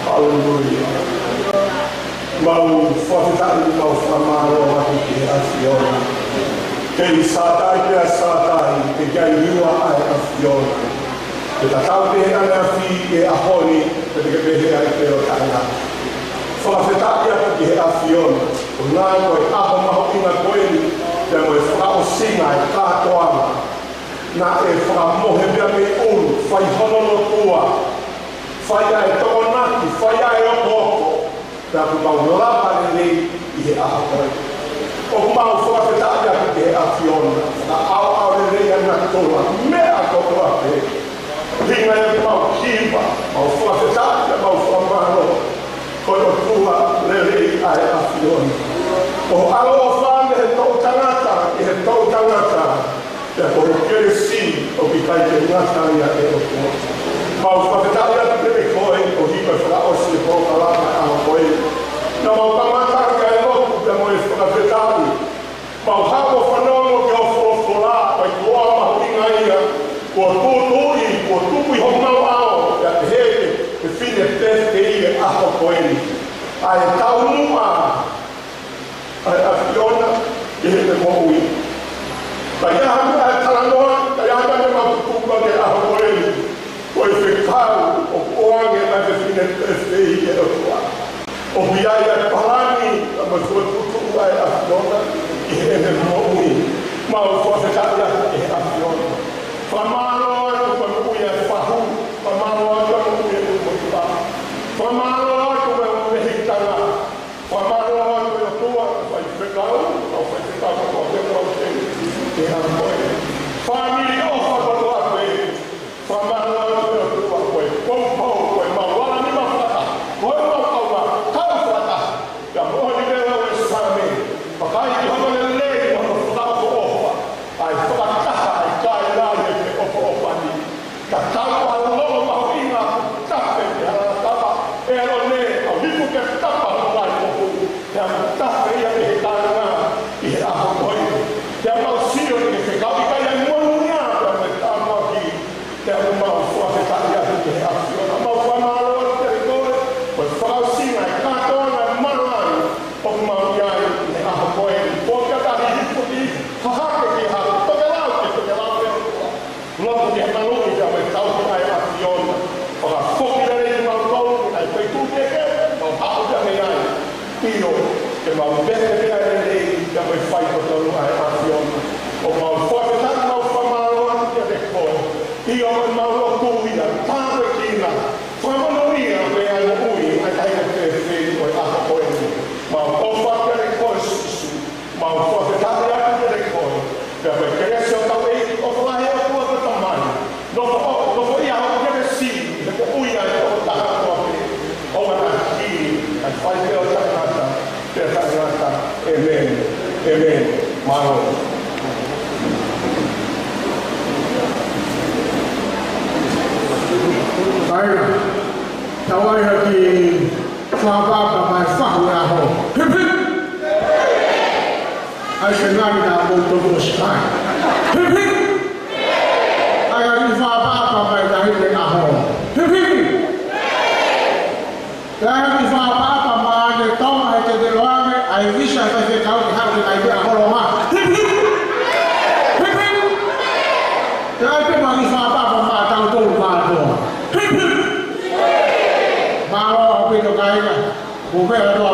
Haleluia. Mau fakafetaʻi, mau fakamālō atu ki he ʻAfiona. Kei Sātai pea Sātai, kei ʻiloa ʻa e ʻAfiona. Ke tatau pē ʻa e ʻAfiona he ʻaho ni, pea te ke pehē ai pē ʻo taʻengata. Fakafetaʻi atu ki he ʻAfiona, ko e ngaahi ko e ʻaho mahuʻinga ko eni, pea mo e fakaʻosinga e kātoanga. Naʻe fakamohe pea mei ʻulu, fai hono lotua, fai ʻa e tokonaki, fai ʻa e okooko, pea kuo mau lava lelei ʻi he ʻaho ko eni. ʻOku mau fakafetaʻi atu ki he ʻAfiona, fakaʻaoʻao lelei ʻa e natula, meʻa kotoa pē. Hinga ia mau hiva, mau fakafetaʻi, mau fakamālō, ko e ʻOtua lelei ʻa e ʻAfiona. Ko ho ʻaloʻofa mei he toʻutangata ki he toʻutangata, pea ko ho kelesi ʻoku ʻikai ke ngata ia ʻe ʻOtua. Mau fakafetaʻi atu kiate koe, ʻo hiva faka- ʻEiki ʻe ʻOtua. ʻOku ʻi ai ʻa e palani, ʻa e fokotuʻutuʻu ʻa e ʻAfiona ʻi heʻene moʻui. Mau fakafetaʻi atu ki he ʻAfiona. Fakamālō atu ko e moʻui ʻa e fahu. Fakamālō atu ko e moʻui ʻa e motuʻa. Fakamālō atu ko e mehikitanga. Fakamālō atu ʻe ʻOtua, faifekau, kau faifekau kotoa pē ʻoku mau teu ʻi he ʻaho ko eni. Fāmili ʻofa kotoa pē. Fakamālō atu ʻe ʻOtua ko e poupou, ko e mau ala ni mau fakataha, ko e mau kaungā kau fakataha. Pea moʻoni leva ʻa e Saame, vakai ki hono lelei mo hono fakaʻofoʻofa, ʻa e fakataha ʻa e kāinga ʻi he feʻofoʻofani. Ka tau ʻa e loto mahuʻinga ʻoku tafe ki he hala tapa, ʻElone, ʻa e lipu ke tapa hono ngaahi moʻui, pea ʻoku tafe ia ki he kāinga ʻi he ʻaho ko eni. Pea mau sio ki he fekau ʻikai ʻa e moʻoni ia, pea mo e tāpuaki, pea ʻoku mau fakafetaʻi atu ki he ʻAfiona, mau fakamālō atu kiate koe, ko e fakaʻosinga ʻa e kātoanga malanga ʻoku mau ʻi ai ʻi he ʻaho ko eni, pō ka tahi hipo ki hahake ki ha tokelau, ke tokelau ʻe ʻOtua. Lotu ki he maluʻi pea mo e tauhi ʻa e ʻAfiona. Fakafoki lelei kimautolu, ʻa e feituʻu kehekehe, mau haʻu pea mei ai. ʻIo, ke mau pehē pea lelei, pea mo e fai totonu ʻa e ʻAfiona. ʻOku mau fakafetaʻi, mau fakamālō atu kiate koe. ʻIo, ʻoku mau lotu ia, tāpuekina, fakamonūʻia, pea ʻi ai moʻui, ʻa e taʻahine fēfē ʻo e ʻaho ko eni. Mau ʻofa kiate koe Sīsū. Mau fakafetaʻi atu kiate koe. Pea mo e kelesi ʻa hotau ʻEiki, ʻofa lahi ʻa e ʻOtua ko e Tamai. Nofo ʻo, nofoʻia hoʻo kelesi, he ko e ʻuhinga ʻo e tokotaha kotoa pē. ʻOua naʻa hili, kae fai pē ʻo taʻengata, pea taʻengata. ʻĒmeni. ʻĒmeni. Mālō. Kaina, tau ʻai ha kiʻi fakaʻapaʻapa mai fahu ʻo e ʻaho. Hip, hip! ʻAi ke ngani na mo to mo sikai. Hip, hip! ʻAi ha kiʻi fakaʻapaʻapa mai tahi ʻo e ʻaho. Hip, hip! ʻAi ha kiʻi fakaʻapaʻapa mai ʻa e Tonga he te te loange, ʻa e visa ʻe fai fekau ke haʻu ke kai pē ʻa Holonga. Hip, hip! Hip, hip! ʻAi pē ha kiʻi fakaʻapaʻapa mai tautolu kātoa. Hip, hip! Mālō ʻaupito kāinga. Ko e meʻa ʻoku